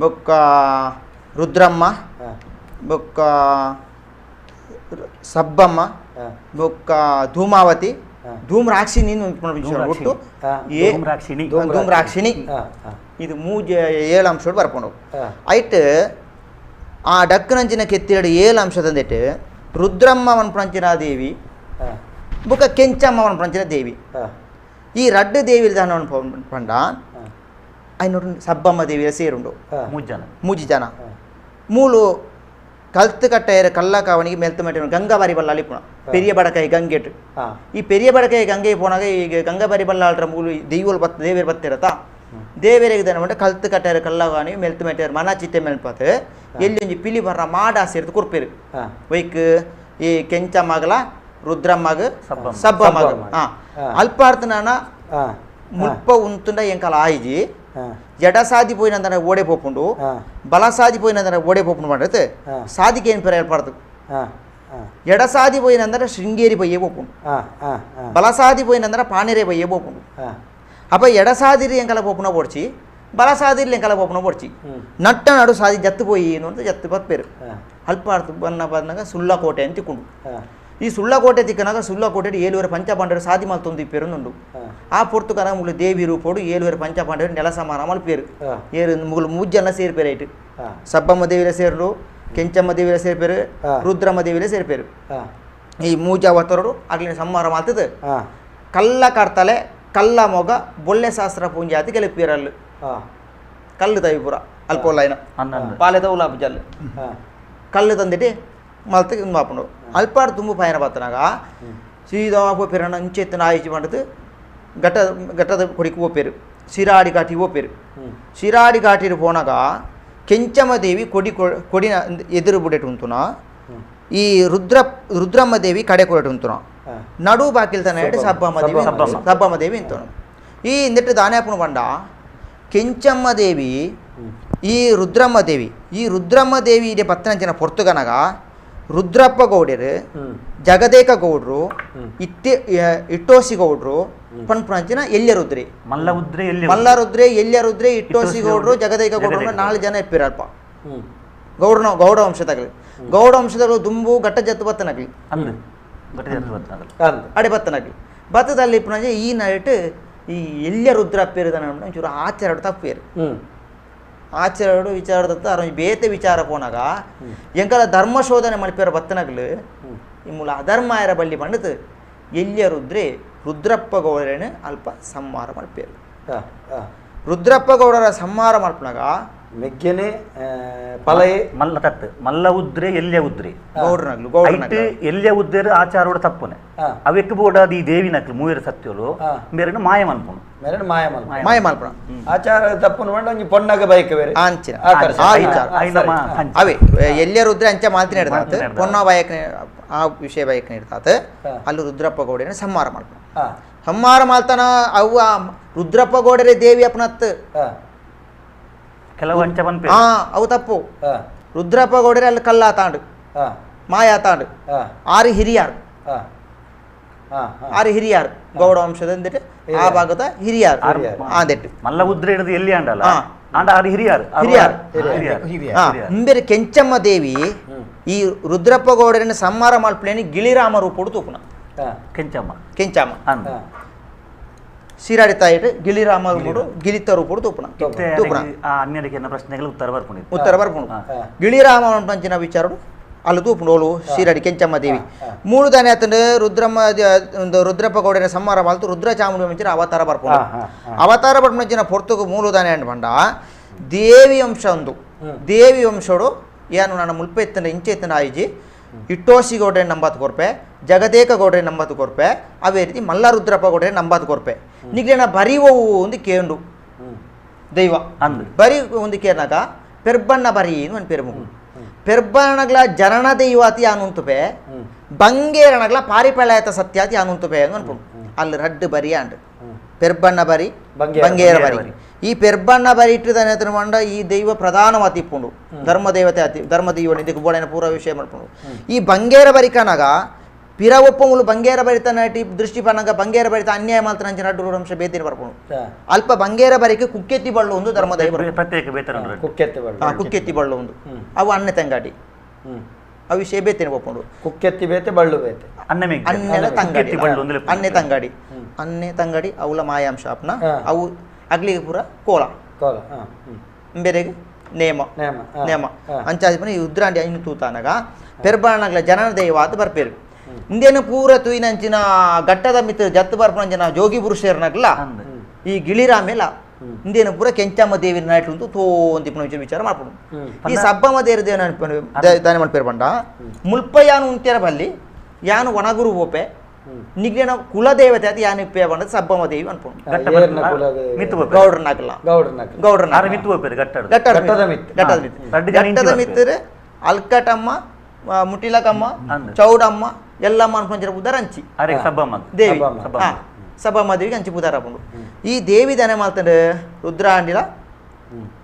ಬೊಕ್ಕ ರುದ್ರಮ್ಮ ಬೊಕ್ಕ ಸಬ್ಬಮ್ಮ ಬೊಕ್ಕ ಧೂಮಾವತಿ ಧೂಮ್ರಾಕ್ಷಿಣಿ ಒಟ್ಟು ಧೂಮ್ರಾಕ್ಷಿಣಿ ಧೂಮ್ರಾಕ್ಷಿಣಿ ಇದು ಮೂಜೆ ಏಳು ಅಂಶೋಡು ಬರ್ಕೊಂಡು ಐಟ್ ಆ ಡಕ್ಕನಂಚಿನ ಕೆತ್ತಿರಡು ಏಳು ಅಂಶ ತಂದಿಟ್ಟು ರುದ್ರಮ್ಮ ಪನ್ಪುನಂಚಿನ ದೇವಿ ಬುಕ್ಕ ಕೆಂಚಮ್ಮ ಪನ್ಪುನಂಚಿನ ದೇವಿ ಈ ರಡ್ಡು ದೇವಿ ದಾನ ಪಂಡ ಐನೋಡು ಸಬ್ಬಮ್ಮ ದೇವಿಯ ಸೇರುಂಡು ಮೂಜಿ ಜನ ಮೂಲು ಕಲ್ತು ಕಟ್ಟೆಯರ ಕಲ್ಲಕಾವಣಿಗೆ ಮೆಲ್ತು ಮೆಟ್ಟ ಗಂಗಾಬಾರಿ ಬಲ್ಲಾಳಿ ಪುಣ ಪೆರಿಯ ಬಡಕಾಯಿ ಗಂಗೆಟ್ ಈ ಪೆರಿಯ ಬಡಕಾಯಿ ಗಂಗೆ ಪೋನಾಗ ಈಗ ಗಂಗಾಬಾರಿ ಬಲ್ಲಾಳ್ರ ಮೂಲು ದೈವಲು ಬತ್ ದೇವೇರು ಬತ್ತಿರತ್ತ ದೇವೇರಿಗೆ ದನ ಮಂಡ ಕಲ್ತು ಕಟ್ಟೆಯರ ಕಲ್ಲಗಾಣಿ ಮೆಲ್ತು ಮೆಟ್ಟೆಯರ ಮನ ಚಿಟ್ಟೆ ಮೆಲ್ಪತ್ ಎಲ್ಲಿ ಒಂಜಿ ಪಿಲಿ ಬರ್ರ ಮಾಡ ಸೇರ್ದು ಕೊರ್ಪೇರು ವೈಕ್ ಈ ಕೆಂಚಮ್ಮಗಲ ರುದ್ರಮ್ಮಗ ಸಬ್ಬಮ್ಮಗ ಅಲ್ಪಾರ್ಥನಾನ ಮುಲ್ಪ ಉಂತುಂಡ ಎಂಕಲ ಆಯಿಜಿ ಎಡ ಸಾದಿ ಪೋಯಿನಂದನ ಓಡೆ ಪೋಪುಂಡು ಬಲ ಸಾದಿ ಪೋಯಿನಂದನ ಓಡೆ ಪೋಪುಂಡು ಮಾಡಿರುತ್ತೆ ಸಾದಿಗೆ ಏನು ಪೆರ ಏರ್ಪಡ್ದು ಎಡ ಸಾದಿ ಪೋಯಿನಂದರ ಶೃಂಗೇರಿ ಪೊಯ್ಯೇ ಪೋಪುಂಡು ಬಲ ಸಾದಿ ಪೋಯಿನಂದರ ಪಾಣೆರೆ ಪೊಯ್ಯೇ ಪೋಪುಂಡು ಅಪ್ಪ ಎಡ ಸಾದಿರಿ ಎಂಕಲ ಪೋಪುನ ಪೋಡ್ಚಿ ಬಲ ಸಾದಿರಿ ಎಂಕಲ ಪೋಪುನ ಪೋಡ್ಚಿ ನಟ್ಟ ನಡು ಸಾದಿ ಜತ್ತು ಪೋಯಿ ಅಂತ ಜತ್ತು ಬತ್ಪೇರು ಅಲ್ಪಾರ್ತು ಬನ್ನ ಬಂದಾಗ ಸುಳ್ಳಕೋಟೆ ಅಂತ ತಿಕ್ಕೊಂಡು ಈ ಸುಳ್ಳಕೋಟೆ ತಿಕ್ಕನಾಗ ಸುಳ್ಳಕೋಟೆ ಏಳುವರೆ ಪಂಚಪಾಂಡವರು ಸಾದಿ ಮಲ್ತೊಂದು ಪೇರುಂಡು ಆ ಪೊರ್ತುಕನ ಮುಗಳು ದೇವಿ ರೂಪೋಡು ಏಳುವರೆ ಪಂಚಪಾಂಡವರು ನೆಲ ಸಮಾನ ಮಲ್ಪೇರು ಏರು ಮುಗುಲು ಮೂಜನ ಸೇರ್ಪೇರು ಐಟು ಸಬ್ಬಮ್ಮ ದೇವಿಲ ಸೇರು ಕೆಂಚಮ್ಮ ದೇವಿಲ ಸೇರ್ಪೇರು ರುದ್ರಮ್ಮ ದೇವಿಲ ಸೇರ್ಪೇರು ಈ ಮೂಜ ಅವತರಡು ಆಗ್ಲಿನ ಸಂಹಾರ ಮಾಡ್ತದೆ ಕಲ್ಲ ಕಡ್ತಲೆ ಕಲ್ಲ ಮೊಗ ಬೊಳ್ಳೆ ಶಾಸ್ತ್ರ ಪೂಂಜೆ ಆತಿ ಕೆಲಪೇರಲ್ಲಿ ಕಲ್ಲು ತವಿಪುರ ಅಲ್ಪೋಲೈನ ಪಾಲೆದ ಉಲಾಪು ಜಲ್ಲು ಕಲ್ಲು ತಂದಿಟ್ಟು ಮಲ್ತು ಮಾಪುಂಡು ಅಲ್ಪಾಡು ತುಂಬ ಪಯಣ ಬತ್ತನಾಗ ಸೀದಾ ಪೋಪೇರು ಅಂಚೆತ್ತನ ಆಯಿಚಿ ಮಾಡಿದ್ದು ಘಟ್ಟ ಘಟ್ಟದ ಕೊಡಿಗೆ ಹೋಪೇರು ಶಿರಾಡಿ ಘಾಟಿ ಹೋಪೇರು ಶಿರಾಡಿ ಘಾಟಿಗೆ ಪೋನಾಗ ಕೆಂಚಮ್ಮ ದೇವಿ ಕೊಡಿ ಕೊಡಿನ ಎದುರು ಬುಡೆಟ್ ಉಂತುನ ಈ ರುದ್ರಮ್ಮ ದೇವಿ ಕಡೆ ಕೊಡೆಟ್ ಉಂತುನ ನಡು ಬಾಕಿಲ್ ತನ ಸಬ್ಬಮ್ಮ ದೇವಿ ಸಬ್ಬಮ್ಮ ದೇವಿ ಇಂತುನ ಈ ಇಂದಿಟ್ಟು ದಾನ್ಯಾಪುನ ಬಂಡ ಕೆಂಚಮ್ಮ ದೇವಿ ಈ ರುದ್ರಮ್ಮ ದೇವಿ ಈ ರುದ್ರಮ್ಮ ದೇವಿ ಇದೆ ಪತ್ತನಂಚಿನ ಪೊರ್ತುಗನಗ ರುದ್ರಪ್ಪ ಗೌಡರು ಜಗದೇಕ ಗೌಡ್ರು ಇಟ್ಟೋಸಿ ಗೌಡ್ರು ಪನ್ಪುನಂಚಿನ ಎಲ್ಯ ರುದ್ರಿ ಮಲ್ಲರುದ್ರೆ ಎಲ್ಯ ರುದ್ರೆ ಇಟ್ಟೋಸಿ ಗೌಡ್ರು ಜಗದೇಕ ಗೌಡ್ರು 4 ಜನ ಇಪ್ಪಿರಲ್ಪ ಗೌಡ್ರ ಗೌಡ ವಂಶದಾಗಲಿ ಗೌಡ ವಂಶದವರು ದುಂಬು ಗಟ್ಟ ಜತ್ತು ಬತ್ತನಾಗ್ಲಿ ಅಡೆ ಬತ್ತನಾಗ್ಲಿ ಬತ್ತದಲ್ಲಿ ಇಪ್ಪನಂಚೆ ಈ ನೈಟ್ ಈ ಎಲ್ಯ ರುದ್ರಪ್ಪೇರು ಒಂಚೂರು ಆಚಾರ ತಪ್ಪೇರು ಆಚಾರಡು ವಿಚಾರದತ್ತ ಅರೊಂಜಿ ಬೇತೆ ವಿಚಾರ ಪೋನಾಗ ಎಂಕಲ ಧರ್ಮ ಶೋಧನೆ ಮಲ್ಪೇರ ಬತ್ತನಗ್ಲು ಈ ಮೂಲ ಅಧರ್ಮಾಯರ ಬಳ್ಳಿ ಪಂಡತು ಎಲ್ಯ ರುದ್ರೆ ರುದ್ರಪ್ಪ ಗೌಡರೇನು ಅಲ್ಪ ಸಂಹಾರ ಮಲ್ಪೇರು ರುದ್ರಪ್ಪ ಗೌಡರ ಸಂಹಾರ ಮಲ್ಪನಾಗ ಮೆಗ್ಗೆನೆ ಪಲಯೆ ಮಲ್ಲ ತತ್ತು ಮಲ್ಲ ಉದ್ರೆ ಎಲ್ಯ ಉದ್ರೆ ಗೌಡನಗ್ಲು ಗೌಡನಗ್ಲು ಎಲ್ಯ ಉದ್ದೇರು ಆಚಾರೋಡ ತಪ್ಪುನೆ ಅವೆಕ್ ಬೋಡಾದ ಈ ದೇವಿನಕ್ಲು ಮೂವೇರು ಸತ್ಯಲು ಮೇರನ್ನು ಮಾಯ ಮಲ್ಪುನು ಮೇರನ್ನು ಮಾಯ ಮಲ್ಪುನ ಮಾಯ ಮಲ್ಪುನ ಆಚಾರ ತಪ್ಪುನು ಮಂಡ ಒಂಜಿ ಪೊಣ್ಣಗ ಬೈಕ್ ಬೇರೆ ಅಂಚಿನ ಆ ವಿಚಾರ ಅವೇ ಎಲ್ಯ ರುದ್ರೆ ಅಂಚೆ ಮಾಲ್ತಿನ ಹಿಡ್ದಾತ ಪೊನ್ನ ಬಯಕ್ ಆ ವಿಷಯ ಬಯಕ್ ಹಿಡ್ದಾತ ಅಲ್ಲಿ ರುದ್ರಪ್ಪ ಗೌಡನ ಸಂಹಾರ ಮಲ್ಪುನ ಸಂಹಾರ ಮಾಲ್ತಾನ ಅವು ರುದ್ರಪ್ಪ ಗೌಡರೇ ದೇವಿ ಅಪ್ಪನತ್ ಕೆಲವು ಅಂಚೆ ಪನ್ಪೆ ಅವು ತಪ್ಪು ರುದ್ರಪ್ಪ ಗೌಡರೇ ಅಲ್ಲಿ ಕಲ್ಲ ತಾಂಡು ಮಾಯಾ ತಾಂಡು ಆರು ಹಿರಿಯಾರು ಆರು ಹಿರಿಯಾರು ಗೌಡ ವಂಶದ ಆ ಭಾಗದ ಹಿರಿಯಾರು ಆದೆಟ್ಟು ಮಲ್ಲ ಉದ್ರೆ ಹಿಡಿದು ಎಲ್ಲಿ ಅಂಡಲ್ಲ ಆಂಡ ಆರು ಹಿರಿಯಾರು ಹಿರಿಯಾರು ಇಂಬೇರೆ ಕೆಂಚಮ್ಮ ದೇವಿ ಈ ರುದ್ರಪ್ಪ ಗೌಡರನ್ನ ಸಂಹಾರ ಮಲ್ಪಲೇನಿ ಗಿಳಿರಾಮ ರೂಪೋಡು ತೂಪುನ ಕೆಂಚಮ್ಮ ಕೆಂಚಮ್ಮ ಶಿರಾಡಿ ತಾಯಿಡು ಗಿಳಿರಾಮ ರೂಪುಡು ಗಿಳಿತ ರೂಪುಡು ತೂಪುನ ತೂಪುನ ಅನ್ಯರಿಗೆ ಪ್ರಶ್ನೆಗಳು ಉತ್ತರ ಬರ್ಕೊಂಡು ಉತ್ತರ ಬರ್ಕೊಂಡು ಗಿಳಿರಾಮ ಅಂಚಿನ ವಿಚಾರಡು ಅಲ್ಲಿ ತೂಪುಂಡು ಶಿರಾಡಿ ಕೆಂಚಮ್ಮ ದೇವಿ ಮೂರು ದಾನೆ ಆತಂಡು ರುದ್ರಮ್ಮ ಒಂದು ರುದ್ರಪ್ಪ ಗೌಡನ ಸಂಹಾರ ಮಾಲ್ತು ರುದ್ರ ಚಾಮುಂಡಿ ಮಂಚಿನ ಅವತಾರ ಬರ್ಕೊಂಡು ಅವತಾರ ಬರ್ಪುಂಚಿನ ಪೊರ್ತುಗು ಮೂಲು ದಾನೆ ಅಂಡ್ ಬಂಡ ದೇವಿ ವಂಶ ಒಂದು ದೇವಿ ವಂಶೋಡು ಏನು ನನ್ನ ಮುಲ್ಪ ಎತ್ತಂಡ ಇಂಚೆ ಎತ್ತಂಡ ಆಯಿಜಿ ಇಟ್ಟೋಸಿ ಗೌಡ್ರೆ ನಂಬತ್ತು ಕೊರ್ಪೆ ಜಗದೇಕ ಗೌಡ್ರೆ ನಂಬತ್ತು ಕೊರ್ಪೆ ಅವೇ ರೀತಿ ಮಲ್ಲ ರುದ್ರಪ್ಪ ಗೌಡ್ರೆ ನಂಬತ್ತು ಕೊರ್ಪೆ ನಿಗ್ಲೇನ ಬರಿ ಒವು ಒಂದು ಕೇಂಡು ದೈವ ಅಂದು ಬರಿ ಒಂದು ಕೇರ್ನಾಗ ಪೆರ್ಬಣ್ಣ ಬರಿ ಒಂದು ಪೆರುಮುಗು ಪೆರ್ಬಣ್ಣಗ್ಲ ಜನನ ದೈವಾತಿ ಅನುಂತುಪೆ ಬಂಗೇರಣಗ್ಲ ಪಾರಿಪಳಾಯತ ಸತ್ಯಾತಿ ಅನುಂತುಪೆ ಅನ್ಪುಂಡು ಅಲ್ಲಿ ರಡ್ಡು ಬರಿ ಅಂಡು ಪೆರ್ಬಣ್ಣ ಬರಿ ಬಂಗೇರ ಬರಿ ಈ ಪೆರ್ಬಣ್ಣ ಬರಿ ಇಟ್ಟುದಾನೆ ಮಂಡ ಈ ದೈವ ಪ್ರಧಾನವಾತಿ ಇಪ್ಪುಂಡು ಧರ್ಮ ದೇವತೆ ಅತಿ ಧರ್ಮ ದೈವ ಇದಕ್ಕೆ ಬೋಡೈನ ಪೂರ್ವ ವಿಷಯ ಮಾಡ್ಕೊಂಡು ಈ ಬಂಗೇರ ಬರಿ ಕನಗ ಪಿರ ಒಪ್ಪములు ಬಂಗೇರ ಬರಿತ ದೃಷ್ಟಿ ಪನಗ ಬಂಗೇರ ಬರಿತ ಅನ್ಯಾಯ ಮಾತ್ರ ಅಂಚಿನ ಅಡ್ಡು ಅಂಶ ಬೇತಿನ ಬರ್ಪುಂಡು ಅಲ್ಪ ಬಂಗೇರ ಬರಿಕೆ ಕುಕ್ಕೆತ್ತಿ ಬಳ್ಳು ಒಂದು ಧರ್ಮ ದೈವ ಪ್ರತ್ಯೇಕ ಬೇತರ ಕುಕ್ಕೆತ್ತಿ ಬಳ್ಳು ಕುಕ್ಕೆತ್ತಿ ಬಳ್ಳು ಒಂದು ಅವು ಅನ್ನ ತಂಗಾಟಿ ಅವು ವಿಷಯ ಬೇತಿನ ಒಪ್ಪುಂಡು ಕುಕ್ಕೆತ್ತಿ ಬೇತೆ ಬಳ್ಳು ಬೇತೆ ಅನ್ನೆಲ ತಂಗಡಿ ಅನ್ನೆ ತಂಗಡಿ ಅನ್ನೆ ತಂಗಡಿ ಅವಲ ಮಾಯಾಂಶ ಅಪ್ನ ಅವು ಅಗ್ಲಿಗೆ ಪೂರ ಕೋಲ ಬೇರೆಗೆ ನೇಮ ನೇಮ ಅಂಚಾದಿಪನ ಈ ಉದ್ರಾಂಡಿ ಐನು ತೂತಾನಗ ಪೆರ್ಬಾಣಗ್ಲ ಜನನ ದೈವ ಆತ ಬರ್ಪೇರು ಇಂದೇನು ಪೂರ ತೂಯಿನಂಚಿನ ಘಟ್ಟದ ಮಿತ್ರ ಜತ್ತು ಬರ್ಪನಂಚಿನ ಜೋಗಿ ಪುರುಷರ್ನಗ್ಲ ಈ ಗಿಳಿರಾಮೇಲ ಇಂದೇನು ಪೂರ ಕೆಂಚಮ್ಮ ದೇವಿನ ನಾಯ್ಟು ತೋಂತಿಪ್ಪನ ವಿಚಾರ ವಿಚಾರ ಮಾಡ್ಪಡು. ಈ ಸಬ್ಬಮ್ಮ ದೇವ್ರ ದೇವನ ದಾನ ಮಲ್ಪೇರು ಪಂಡ ಮುಲ್ಪ ಯಾನು ಉಂಟೇರ ಬಲ್ಲಿ ಯಾನು ವನಗುರು ಓಪೆ ನಿಗ್ಲೇನ ಕುಲದೇವತೆ ಅದು ಯಾನು ಇಪ್ಪೆ ಪಂಡ ಸಬ್ಬಮ್ಮ ದೇವಿ ಅನ್ಪುಂಡು. ಗೌಡ್ರನಾಗಲ್ಲ ಗೌಡ್ರನ ಘಟ್ಟದ ಮಿತ್ರ ಅಲ್ಕಟಮ್ಮ ಮುಟಿಲಕಮ್ಮ ಚೌಡಮ್ಮ ಎಲ್ಲಮ್ಮ ಅನ್ಪಂಚರ ಬುದ್ಧರ ಅಂಚಿ ದೇವಿ ಸಬ್ಬಮ್ಮ ದೇವಿಗೆ ಅಂಚಿ ಬುಧಾರ ಹಾಕೊಂಡು ಈ ದೇವಿ ದಾನೆ ಮಾಡ್ತಾರೆ ರುದ್ರಾಂಡಿಲ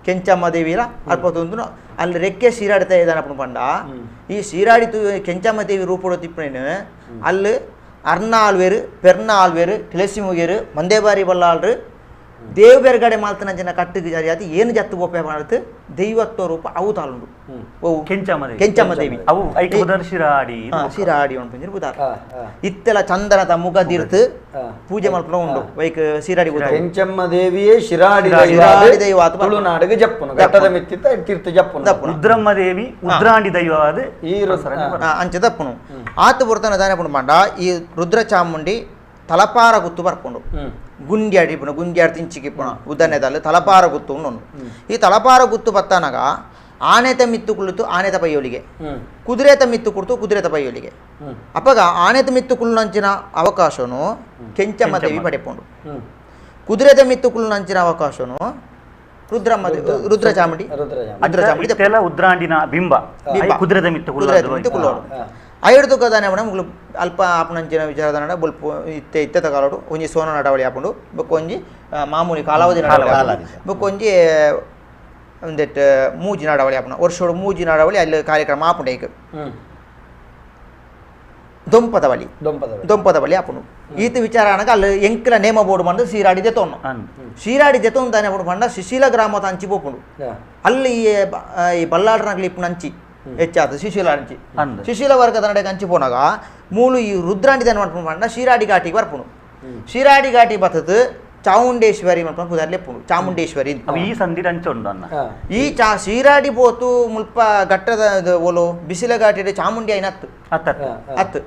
ಕೆಂಚಮ್ಮ ದೇವಿಲ ಅಲ್ಪ ಅಲ್ಲಿ ರೆಕ್ಕೆ ಶೀರಾಡ್ತಾ ಇದ್ದಾನಪ್ಪ ಪಂಡ ಈ ಶೀರಾಡಿ ಕೆಂಚಮ್ಮ ದೇವಿ ರೂಪುಡ ತಿಪ್ಪನೇನು ಅಲ್ಲಿ ಅರ್ನಾಲ್ವೇರು ಪೆರ್ನಾಲ್ವೇರು ಕಿಳಸಿಮುಗೇರು ಮಂದೇಬಾರಿ ಬಲ್ಲಾಳ್ರು ದೇವ್ ಬೇರ್ಗಡೆ ಮಾಲ್ತನ ಜನ ಕಟ್ಟಿಗೆ ಜಾರಿ ಅದು ಏನು ಜತ್ತು ಬೋಪೆ ಮಾಡುತ್ತೆ ದೈವತ್ವ ರೂಪ ಅವು ತಾಳುಂಡು ಓ ಕೆಂಚಮ್ಮ ಕೆಂಚಮ್ಮ ದೇವಿ ಅವು ಶಿರಾಡಿ ಶಿರಾಡಿ ಉಂಟು ಬುಧಾರ ಇತ್ತೆಲ್ಲ ಚಂದನದ ಮುಗ ದಿರ್ತು ಪೂಜೆ ಮಲ್ಪನ ಉಂಡು ವೈಕ್ ಶಿರಾಡಿ ಕೆಂಚಮ್ಮ ದೇವಿಯೇ ಶಿರಾಡಿ ಶಿರಾಡಿ ದೈವ ತುಳುನಾಡಿಗೆ ಜಪ್ಪುನು ಘಟ್ಟದ ಮಿತ್ತಿತ್ತ ತೀರ್ಥ ಜಪ್ಪುನು ರುದ್ರಮ್ಮ ದೇವಿ ಉದ್ರಾಂಡಿ ದೈವ ಅದು ಈ ಅಂಚೆ ತಪ್ಪುನು ಆತ ಬರ್ತನ ದಾನೆ ಪಂಡ ಈ ರುದ್ರ ಚಾಮುಂಡಿ ತಲಪಾರ ಗುತ್ತು ಬರ್ಕೊಂಡು ಗುಂಡ್ಯಾಡಿ ಇಪ್ಪಣ ಗುಂಡ್ಯಾಡಿ ತಿಂಚಿಗೆ ಇಪ್ಪಣ ಉದ್ದನೆದಲ್ಲಿ ತಲಪಾರ ಗುತ್ತು ಉಂಡು. ಈ ತಲಪಾರ ಗುತ್ತು ಬತ್ತಾನಾಗ ಆನೆತ ಮಿತ್ತು ಕುಳಿತು ಆನೆತ ಪೈಯೋಲಿಗೆ ಕುದುರೆತ ಮಿತ್ತು ಕುಳಿತು ಕುದುರೆತ ಪೈಯೋಲಿಗೆ ಅಪ್ಪಗ ಆನೆತ ಮಿತ್ತು ಕುಳ್ಳುನಂಚಿನ ಅವಕಾಶನು ಕೆಂಚಮ್ಮ ದೇವಿ ಪಡೆಪುಂಡು ಕುದುರೆತ ಮಿತ್ತು ಕುಳ್ಳುನಂಚಿನ ಅವಕಾಶನು ರುದ್ರಮ್ಮ ರುದ್ರ ಚಾಮುಂಡಿ ರುದ್ರ ಚಾಮುಂಡಿ ಉದ್ರಾಂಡಿನ ಬಿಂಬ ಕುದುರೆದ ಮಿತ್ತು ಕುಳ್ಳೋಡು ಐಡ್ದುಕದಾನೆ ಮುಗ್ಲು ಅಲ್ಪ ಆಪನಂಚಿನ ವಿಚಾರದಾನ ಬೊಲ್ಪು ಇತ್ತೆ ಇತ್ತೆ ತಗೊಳ್ಳೋಡು ಒಂಜಿ ಸೋನ ನಡವಳಿ ಆಪುಂಡು ಬೊಕ್ಕ ಒಂಜಿ ಮಾಮೂಲಿ ಕಾಲಾವಧಿ ನಡವಳಿ ಬೊಕ್ಕ ಒಂಜಿ ಒಂದೆಟ್ ಮೂಜಿ ನಡವಳಿ ಆಪುನ ವರ್ಷೋಡು ಮೂಜಿ ನಡವಳಿ ಅಲ್ಲಿ ಕಾರ್ಯಕ್ರಮ ಆಪುಂಡು ಈಗ ದೊಂಪದ ಬಳಿ ದೊಂಪದ ಬಳಿ ಆಪುಂಡು ಈತ ವಿಚಾರ ಅನಗ ಅಲ್ಲಿ ಎಂಕ್ಲ ನೇಮ ಬೋರ್ಡ್ ಬಂದು ಸೀರಾಡಿ ದೆತೊನ್ನು ಸೀರಾಡಿ ದೆತೊಂದು ತಾನೆ ಬೋರ್ಡ್ ಬಂಡ ಸುಶೀಲ ಗ್ರಾಮದ ಅಂಚಿ ಪೋಪುಂಡು ಅಲ್ಲಿ ಈ ಬಲ್ಲಾಡ್ರನಗ್ಲಿ ಇಪ್ಪುನ ಅಂಚಿ ಹೆಚ್ಚಾದ ಸುಶೀಲ ಅಂಚಿ ಸುಶೀಲ ವರ್ಗದ ನಡೆಗೆ ಅಂಚಿ ಪೋನಾಗ ಮೂಲು ಈ ರುದ್ರಾಂಡಿ ದಾನ ಮಾಡ್ಕೊಂಡು ಪಂಡ ಶಿರಾಡಿ ಘಾಟಿಗೆ ಬರ್ಪುಂಡು ಶಿರಾಡಿ ಘಾಟಿ ಬತ್ತದು ಚಾಮುಂಡೇಶ್ವರಿ ಮಾಡ್ಕೊಂಡು ಪುದಾರ್ಲೆ ಪುಂಡು ಚಾಮುಂಡೇಶ್ವರಿ ಈ ಸಂಧಿ ಅಂಚೆ ಈ ಚಾ ಶಿರಾಡಿ ಪೋತು ಮುಲ್ಪ ಘಟ್ಟದ ಓಲು ಬಿಸಿಲ ಘಾಟಿ ಚಾಮುಂಡಿ ಐನ ಹತ್ತು ಹತ್ತು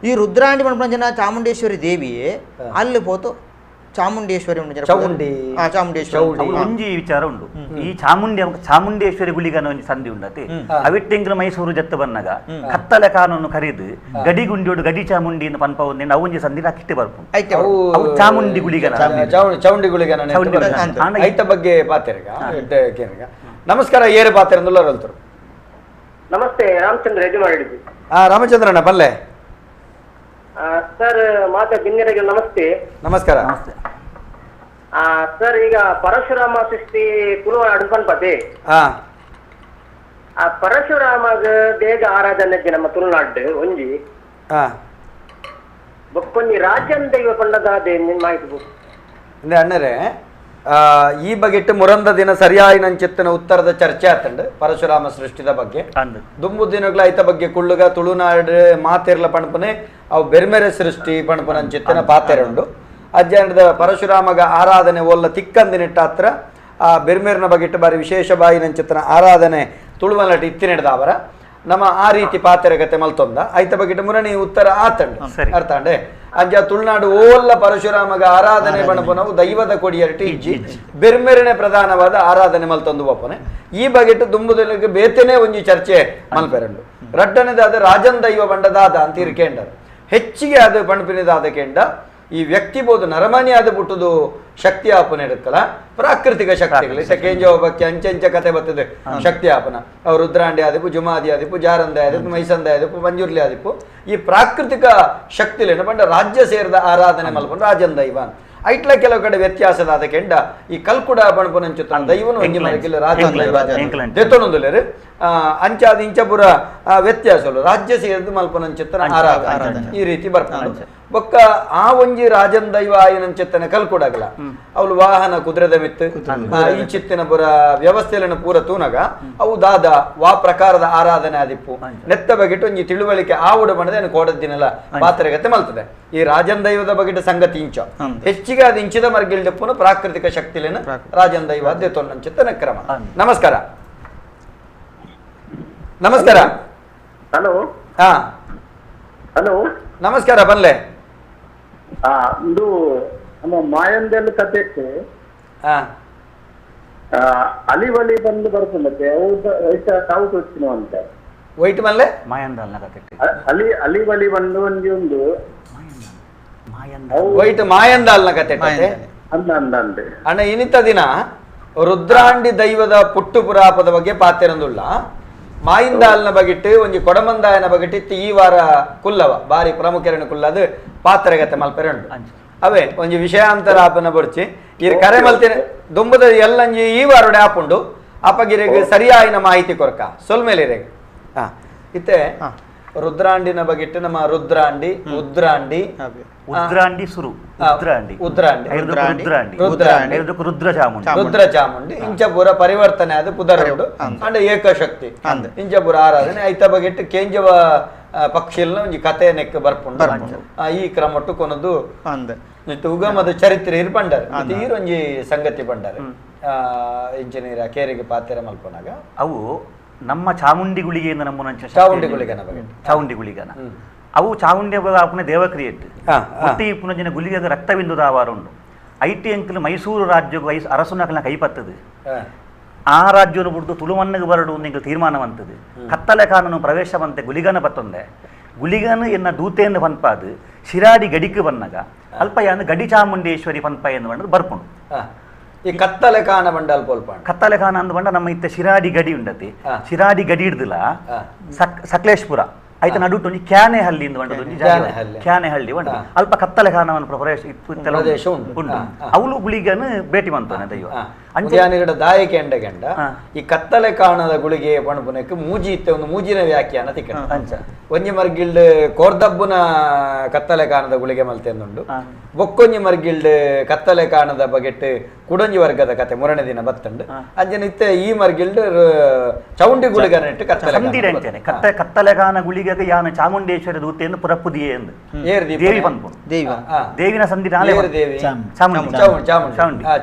ಈ ರುದ್ರಾಂಡಿ ಮಾಡ್ಕೊಂಡು ಜನ ಚಾಮುಂಡೇಶ್ವರಿ ದೇವಿ ಅಲ್ಲಿ ಪೋತು ಚಾಮುಂಡೇಶ್ವರಿ ಚಾಮುಂಡೇಶ್ವರಿ ಒಂಜಿ ವಿಚಾರ ಉಂಡು ಈ ಚಾಮುಂಡಿ ಚಾಮುಂಡೇಶ್ವರಿ ಗುಳಿಗನ ಒಂಜಿ ಸಂಧಿ ಉಂಡತೆ ಅವಿಟ್ಟೆಂಗ್ಲ ಮೈಸೂರು ಜತ್ತು ಬನ್ನಗ ಕತ್ತಲೆ ಕಾನೂನು ಕರೀದು ಗಡಿ ಗುಂಡಿಯೋಡು ಗಡಿ ಚಾಮುಂಡಿ ಪನ್ಪ ಒಂದಿನ ಅವು ಒಂಜಿ ಸಂಧಿ ಅಕ್ಕಿಟ್ಟೆ ಬರ್ಪು ಚಾಮುಂಡಿ ಗುಳಿಗನ ಚೌಂಡಿ ಗುಳಿಗನ ಐತ ಬಗ್ಗೆ ಪಾತೆರ್ಗ. ನಮಸ್ಕಾರ ಏರು ಪಾತೆರಂದುಲ್ಲ ರಲ್ತರು. ನಮಸ್ತೆ ರಾಮಚಂದ್ರ ಯಜಮಾನರಿಗೆ. ರಾಮಚಂದ್ರಣ್ಣ ಬಲ್ಲೆ ಸರ್ ಮಾತಾ ಬಿನ್ನೆರೆಗೆ ನಮಸ್ತೆ. ನಮಸ್ಕಾರ ಸರ್. ಈಗ ಪರಶುರಾಮ ಸೃಷ್ಟಿ ತುಳುನಾಡು ಪನ್ಪತೆ ಆ ಪರಶುರಾಮಗ ಬೇಗ ಆರಾಧನೆ ನಮ್ಮ ತುಳುನಾಡು ಒಂಜಿ ಬೊಕ್ಕೊಂಜಿ ರಾಜನ್ ದೈವ ಪಂಡದ ಮಾಹಿತಿ ಅಂದ್ರೆ ಅಣ್ಣರೇ ಈ ಬಗೆಟ್ಟು ಮುರಂದ ದಿನ ಸರಿಯಾಯಿನಂಚಿತ್ತನ ಉತ್ತರದ ಚರ್ಚೆ ಆತಂಡು ಪರಶುರಾಮ ಸೃಷ್ಟಿದ ಬಗ್ಗೆ ದುಂಬು ದಿನಗಳ ಐತ ಬಗ್ಗೆ ಕುಳ್ಳುಗ ತುಳುನಾಡು ಮಾತೆರ್ಲ ಪಣಪನೆ ಅವು ಬೆರ್ಮೆರೆ ಸೃಷ್ಟಿ ಪಣಪನಂಚಿತ್ತನ ಪಾತೆರುಂಡು ಅಜ್ಜನದ ಪರಶುರಾಮಗ ಆರಾಧನೆ ಒಲ್ಲ ತಿಕ್ಕಂದಿನಿಟ್ಟ ಹತ್ರ ಆ ಬೆರ್ಮೆರ್ನ ಬಗೆಟ್ಟು ಬಾರಿ ವಿಶೇಷ ಬಾಯಿನಂಚಿತ್ತನ ಆರಾಧನೆ ತುಳುವನಟಿ ಇತ್ತಿನೆಡ್ದ ಅವರ ನಮ್ಮ ಆ ರೀತಿ ಪಾತೆರಗತೆ ಮಲ್ತೊಂದ ಐತ ಬಗೆಟ್ಟು ಮುರಣಿ ಉತ್ತರ ಆತಂಡು ಅರ್ಥಾಂಡೆ ಅಂಜ ತುಳುನಾಡು ಓಲ್ಲ ಪರಶುರಾಮಗ ಆರಾಧನೆ ಬಣಪನವು ದೈವದ ಕೊಡಿಯರಟಿ ಇಜ್ಜಿ ಬೆರ್ಮೆರನೆ ಪ್ರಧಾನವಾದ ಆರಾಧನೆ ಮಲ್ತೊಂದು ಒಪ್ಪನೆ ಈ ಬಗೆಟ್ಟು ದುಂಬುದಲಿಗೆ ಬೇತನೆ ಒಂಜಿ ಚರ್ಚೆ ಮಲ್ಪೆರಂಡು ರಡ್ಡನೆದಾದ ರಾಜನ್ ದೈವ ಬಂಡದಾದ ಅಂತ ಇರ್ಕೇಂಡರು ಹೆಚ್ಚಿಗೆ ಅದು ಬಣಪಿನದಾದ ಕೇಂಡ ಈ ವ್ಯಕ್ತಿ ಬೋದು ನರಮಾನಿ ಆದ ಬಿಟ್ಟುದು ಶಕ್ತಿ ಆಪನ ಇರುತ್ತಲ್ಲ ಪ್ರಾಕೃತಿಕ ಶಕ್ತಿಗಳು ಸೆಕೆಂಜೋ ಬಕ್ಕೆ ಅಂಚೆಂಚ ಕತೆ ಬರ್ತದೆ ಶಕ್ತಿ ಆಪನ ಅವ್ರು ರುದ್ರಾಂಡಿ ಆದಿಪು ಜುಮಾದಿ ಆದಿಪು ಜಾರಂದೆ ಆದಿಪು ಮೈಸಂದೆ ಆದಿಪು ಮಂಜುರ್ಲಿ ಆದಿಪು ಈ ಪ್ರಾಕೃತಿಕ ಶಕ್ತಿಲೇನು ಪಂಡ ರಾಜ್ಯ ಸೇರಿದ ಆರಾಧನೆ ಮಲ್ಪನ ರಾಜನ್ ದೈವ ಐಟ್ಲ ಕೆಲವು ಕಡೆ ವ್ಯತ್ಯಾಸದ ಕೆಂಡ ಈ ಕಲ್ಕುಡ ಬಣಪನಂಚುತ್ತ ದೈವನು ಒಂಜಿ ಮರಕಿಲ್ಲ ರಾಜನ್ ದೈವ ದೆತ್ತೊನೊಂದುಲೇರು ಅಂಚಾದ ಇಂಚಪುರ ವ್ಯತ್ಯಾಸ ರಾಜ್ಯ ಸೇರಿದ ಮಲ್ಪನಂಚಿತ್ತನ ಆರಾಧನೆ ಈ ರೀತಿ ಬರ್ತಾರೆ. ಬೊಕ್ಕ ಆ ಒಂಜಿ ರಾಜನ್ ದೈವ ಆಯನಂಚಿತ್ತನ ಕಲ್ಕೊಡಗಲ ಅವಳು ವಾಹನ ಕುದುರೆದ ಮಿತ್ತು ಇಂಚಿತ್ತಿನ ಪೂರ ವ್ಯವಸ್ಥೆಯನ್ನು ಪೂರ ತೂನಗ ಅವು ದಾದ ವಾ ಪ್ರಕಾರದ ಆರಾಧನೆ ಆದಿಪ್ಪು ನೆತ್ತ ಬಗೆಟ್ ಒಂಜಿ ತಿಳುವಳಿಕೆ ಆವುಡು ಬಣ್ಣದ ಕೋಡದ್ದಿನಲ್ಲ ಪಾತ್ರಗತೆ ಮಲ್ತದೆ. ಈ ರಾಜನ್ ದೈವದ ಬಗೆಟ ಸಂಗತಿ ಇಂಚ ಹೆಚ್ಚಿಗೆ ಅದು ಇಂಚಿದ ಮರ್ಗಿಲ್ಡೆಪ್ಪುನ ಪ್ರಾಕೃತಿಕ ಶಕ್ತಿಲೇನ ರಾಜನ್ ದೈವ ಅದ್ಯತೊನ್ನಂಚಿತ್ತನ ಕ್ರಮ. ನಮಸ್ಕಾರ. ನಮಸ್ಕಾರ. ಹಲೋ. ಹಾ ಹಲೋ ನಮಸ್ಕಾರ ಬನ್ಲೆ. ಇದು ನಮ್ಮ ಮಾಯಂದಲ್ಲಿ ಕತೆ ಅಲಿ ಬಲಿ ಬಂದು ಬರ್ತದೆ ಅಂತ ವೈಟ್ ಮಲ್ಲೆ ಮಾಯಂದಲ್ನ ಕತೆ ಅಲಿ ಅಲಿ ಬಲಿ ಬಂದು ಒಂಜಿ ಒಂದು ವೈಟ್ ಮಾಯಂದಾಲ್ನ ಕತೆ ಅಂದ ಅಂದ ಅಂದೆ ಅಣ್ಣ. ಇನಿತ ದಿನ ರುದ್ರಾಂಡಿ ದೈವದ ಪುಟ್ಟು ಪುರಾಪದ ಬಗ್ಗೆ ಪಾತೆರಂದುಳ್ಳ ಮಾಯಿಂದಾಲ್ನ ಬಗಿಟ್ಟು ಒಂಜಿ ಕೊಡಮಂದಾಯನ ಬಗಿಟ್ಟು ಈ ವಾರ ಕುಲ್ಲವ ಬಾರಿ ಪ್ರಮುಖರಣ ಕುಲ್ಲದು ಪಾತ್ರಗತೆ ಮಲ್ಪೆರೆ ಉಂಟು. ಅವೇ ಒಂಜಿ ವಿಷಯಾಂತರ ಆಪನ ಬೊಡ್ಚಿ ಈ ಕರೆ ಮಲ್ತಿನ ದುಂಬದ ಎಲ್ಲಂಜಿ ಈ ವಾರೋಡೆ ಆಪುಂಡು ಅಪಗಿರೆಗ್ ಸರಿಯಾಯಿನ ಮಾಹಿತಿ ಕೊರ್ಕ ಸೊಲ್ಮೇಲಿರೆಗ್. ಹಾ ಇತ್ತೆ ರುದ್ರಾಂಡಿನ ಬಗಿಟ್ಟು ನಮ್ಮ ರುದ್ರಾಂಡಿ ಉದ್ರಾಂಡಿ ಉದ್ರಾಂಡಿ ಸುರು ಉದ್ರಾಂಡಿ ಉದ್ರಾಂಡಿ ರುದ್ರಾಂಡಿ ರುದ್ರ ಚಾಮುಂಡಿ ರುದ್ರ ಚಾಮುಂಡಿ ಇಂಚಪುರ ಪರಿವರ್ತನೆ ಅದು ಪುದರುಂಡು ಅಂಡ್ ಏಕಶಕ್ತಿ ಇಂಚಪುರ ಆರಾಧನೆ ಐತ ಬಗೆಟ್ಟು ಕೇಂಜವ ಪಕ್ಷಿಲ್ನ ಒಂಜಿ ಕತೆ ನೆಕ್ ಬರ್ಪುಂಡು ಈ ಕ್ರಮಟ್ಟು ಕೊನದು ಉಗಮದ ಚರಿತ್ರೆ ಇರ್ ಪಂಡರ್ ಈರೊಂಜಿ ಸಂಗತಿ ಪಂಡರ್ ಇಂಜಿನಿಯರ್ ಕೇರಿಗೆ ಪಾತ್ರೆ ಮಲ್ಪನಾಗ ಅವು ನಮ್ಮ ಚಾಮುಂಡಿ ಗುಳಿಗೆಯಿಂದ ನಮ್ಮ ಚಾಮುಂಡಿ ಗುಳಿಗನ ಬಗ್ಗೆ ಚಾಮುಂಡಿ ಗುಳಿಗನ ಅವು ಚಾಮುಂಡಿ ಆಪುನ ದೇವಕ್ರಿಯೆಟ್ ಒಟ್ಟಿ ಪುನಜಿನ ಗುಳಿಗೆಗ ರಕ್ತಬಿಂದು ದಾವಾರ ಉಂಡು IT uncle Mysuru ರಾಜ್ಯಗೂ ಅರಸುನಕಲ್ನ ಕೈಪತ್ತದು ಆ ರಾಜ್ಯವನ್ನು ಬಿಡ್ದು ತುಳುಮನ್ನಿಗೆ ಬರಡು ಎಂಕಲ್ ತೀರ್ಮಾನವಂತದು ಕತ್ತಲೆ ಕಾನೂನು ಪ್ರವೇಶವಂತೆ ಗುಲಿಗನ ಪತ್ತೊಂದೆ ಗುಲಿಗನ ಎನ್ನ ದೂತೆಯನ್ನು ಪನ್ಪಾದು ಶಿರಾಡಿ ಗಡಿக்கு ಬನ್ನಗ ಅಲ್ಪ ಯಾನು ಗಡಿ ಚಾಮುಂಡೇಶ್ವರಿ ಪನ್ಪ ಎಂದು ಬಂದು ಬರ್ಪುಂಡು. ಈ ಕತ್ತಲೆ ಕಾನ ಬಂಡ ಅಲ್ಪ ಕತ್ತಲೆ ಕಾನ ಅಂದ ಬಂಡ ನಮ್ಮ ಇತ್ತ ಶಿರಾಡಿ ಗಡಿ ಉಂಡತಿ ಶಿರಾಡಿ ಗಡಿ ಹಿಡ್ದಿಲ್ಲ ಸಕಲೇಶ್ಪುರ ಆಯ್ತು ನಡುಟು ಒಂಜಿ ಕ್ಯಾನೆಹಳ್ಳಿ ಇಂದು ಒಂಜಿ ಕ್ಯಾನೆಹಳ್ಳಿ ಉಂಟು ಅಲ್ಪ ಕತ್ತಲೆ ಕಾನವನ್ನು ಪ್ರದೇಶ ಉಂಟು ಅವಳು ಗುಳಿಗನು ಭೇಟಿ ಮಂತಾನೆ ದೈವ ಅಂಜಾನಿಗಡ ದಾಯಕೆ ಎಂಡ ಗಂಡ ಈ ಕತ್ತಲೆ ಕಾಣದ ಗುಳಿಗೆ ಪಣಪುನಕ್ಕೆ ಮೂಜಿ ಇತ್ತೆ ಒಂದು ಮೂಜಿನ ವ್ಯಾಖ್ಯಾನ ತಿಕ್ಕ ಅಂಚ ಒಂಜಿ ಮರ್ಗಿಲ್ಡ್ ಕೋರ್ದಬ್ಬುನ ಕತ್ತಲೆ ಕಾಣದ ಗುಳಿಗೆ ಮಲ್ತೆಂದುಂಡು ಬೊಕ್ಕೊಂಜಿ ಮರ್ಗಿಲ್ಡ್ ಕತ್ತಲೆ ಕಾಣದ ಬಗೆಟ್ ಕುಡೊಂಜಿ ವರ್ಗದ ಕತೆ ಮೂರನೇ ದಿನ ಬತ್ತಂಡು ಅಂಜನ ಇತ್ತೆ ಈ ಮರ್ಗಿಲ್ಡ್ ಚೌಂಡಿ ಗುಳಿಗನಿಟ್ಟು ಕತ್ತಲೆ ಕತ್ತಲೆ ಕಾನ ಗುಳಿಗೆ ಯಾನ ಚಾಮುಂಡೇಶ್ವರಿ ದೂತೆಯನ್ನು ಪುರಪ್ಪುದಿಯೇ ಎಂದು ದೇವಿ ಪನ್ಪುಂಡು ದೇವಿನ ಸಂಧಿ ಚಾಮುಂಡಿ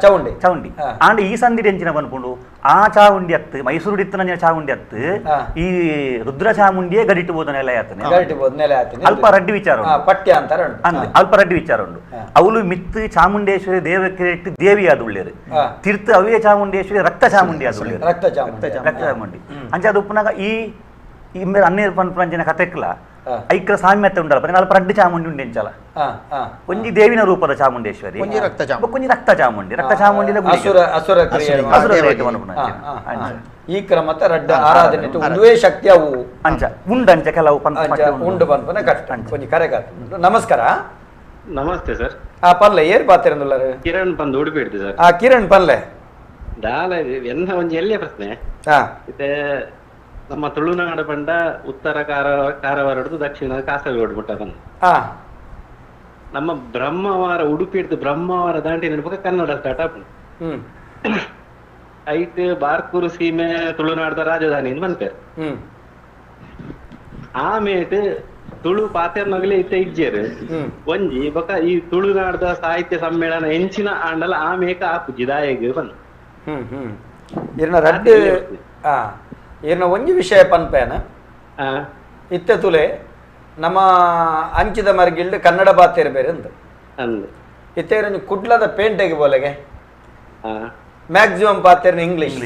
ಚೌಂಡಿ ಚೌಂಡಿ ಆಂಡ ಈ ಸಂಧಿ ಎಂಚಿನ ಪನ್ಪುಂಡು ಆ ಚಾವುಂಡಿ ಅತ್ತು ಮೈಸೂರು ಇತ್ತನ ಚಾವುಂಡಿ ಅತ್ತು ಈ ರುದ್ರ ಚಾಮುಂಡಿಯೇ ಗಡಿಟ್ಟು ಬೋದ ನೆಲೆ ಆತನೆ ಅಲ್ಪ ರಡ್ಡಿ ವಿಚಾರ ಪಠ್ಯ ಅಂತಾರೆ ಅಲ್ಪ ರಡ್ಡಿ ವಿಚಾರ ಉಂಡು ಅವಳು ಮಿತ್ತು ಚಾಮುಂಡೇಶ್ವರಿ ದೇವಕ್ಕೆ ದೇವಿ ಆದುಳ್ಳೇರು ತಿರ್ತು ಅವೇ ಚಾಮುಂಡೇಶ್ವರಿ ರಕ್ತ ಚಾಮುಂಡಿ ಆದುಳ್ಳೇರು ರಕ್ತ ಚಾಮುಂಡಿ ರಕ್ತ ಚಾಮುಂಡಿ ಅಂಚೆ ಅದು ಉಪ್ಪುನಾಗ ಈ ಅನ್ನೇರು ಪನ್ಪುನಂಚಿನ ಕತೆಕ್ಲ ಐಕ್ರ ಸಾಮ್ಯತೆ ಉಂಡಲ್ಲ ಪಂಡ ಅಲ್ಪ ರಡ್ಡು ಚಾಮುಂಡಿ ಉಂಡು ಎಂಚಲ ಒಂಜಿ ದೇವಿನ ರೂಪದ ಚಾಮುಂಡೇಶ್ವರಿ ರಕ್ತ ಒಂಜಿ ರಕ್ತ ಚಾಮುಂಡಿ ರಕ್ತ ಚಾಮುಂಡಿನ ಅಸುರ ಈ ಕ್ರಮತ ರಡ್ಡ ಆರಾಧನೆ ಒಂದುವೇ ಶಕ್ತಿ ಅವು ಅಂಚ ಉಂಡಂಚ ಕೆಲವು ಉಂಡು ಪನ್ಪುನ ಕಟ್ಟ ಒಂಜಿ ಕರೆ ಕಟ್. ನಮಸ್ಕಾರ. ನಮಸ್ತೆ ಸರ್. ಆ ಪನ್ಲೆ ಏರ್ ಪಾತಿರಂದುಲ್ಲರು ಕಿರಣ್ ಪಂದ್ ಉಡುಪಿ ಇಡ್ದು ಸರ್. ಆ ಕಿರಣ್ ಪನ್ಲೆ ದಾಲ ಎನ್ನ ಒಂಜಿ ಎಲ್ಲಿಯ ಪ್ರಶ್ನೆ ಇದೆ. ನಮ್ಮ ತುಳುನಾಡು ಪಂಡ ಉತ್ತರ ಕಾರವಾರ ದಕ್ಷಿಣ ಕಾಸರಗೋಡು ಮುಟ್ಟ ಬಂದು ನಮ್ಮ ಬ್ರಹ್ಮವಾರ ಉಡುಪಿ ಹಿಡ್ದು ಬ್ರಹ್ಮವಾರ ದಾಂಟಿ ನೆನಪಕ ಕನ್ನಡ ಸ್ಟಾರ್ಟ್ ಆಪುಂಡು. ಐಟ್ ಬಾರ್ಕೂರು ಸೀಮೆ ತುಳುನಾಡದ ರಾಜಧಾನಿ ಅಂತ ಬಂತಾರೆ. ಆಮೇಟ್ ತುಳು ಪಾತೆರ್ನಗಲೇ ಇತ್ತ ಇಜ್ಜೇರು ಒಂಜಿ ಬೊಕ ಈ ತುಳುನಾಡದ ಸಾಹಿತ್ಯ ಸಮ್ಮೇಳನ ಎಂಚಿನ ಆಂಡಲ ಆಮೇಕ ಆಪುಜಿ ದಾಯಗ್ ಬಂದು ರಡ್ಡು ಇರ್ನ ಒಂಜಿ ವಿಷಯ ಪನ್ಪೇನ ಇತ್ತೆ ತುಲೆ ನಮ್ಮ ಅಂಚಿದ ಮರ್ಗಿಲ್ಡ್ ಕನ್ನಡ ಬಾತೇರು ಬೇರೆ ಅಂದ ಇತ್ತೆ ಕುಡ್ಲದ ಪೇಂಟೆಗೆ ಬೋಲೆಗೆ ಮ್ಯಾಕ್ಸಿಮಮ್ ಪಾತೇರ್ನ ಇಂಗ್ಲಿಷ್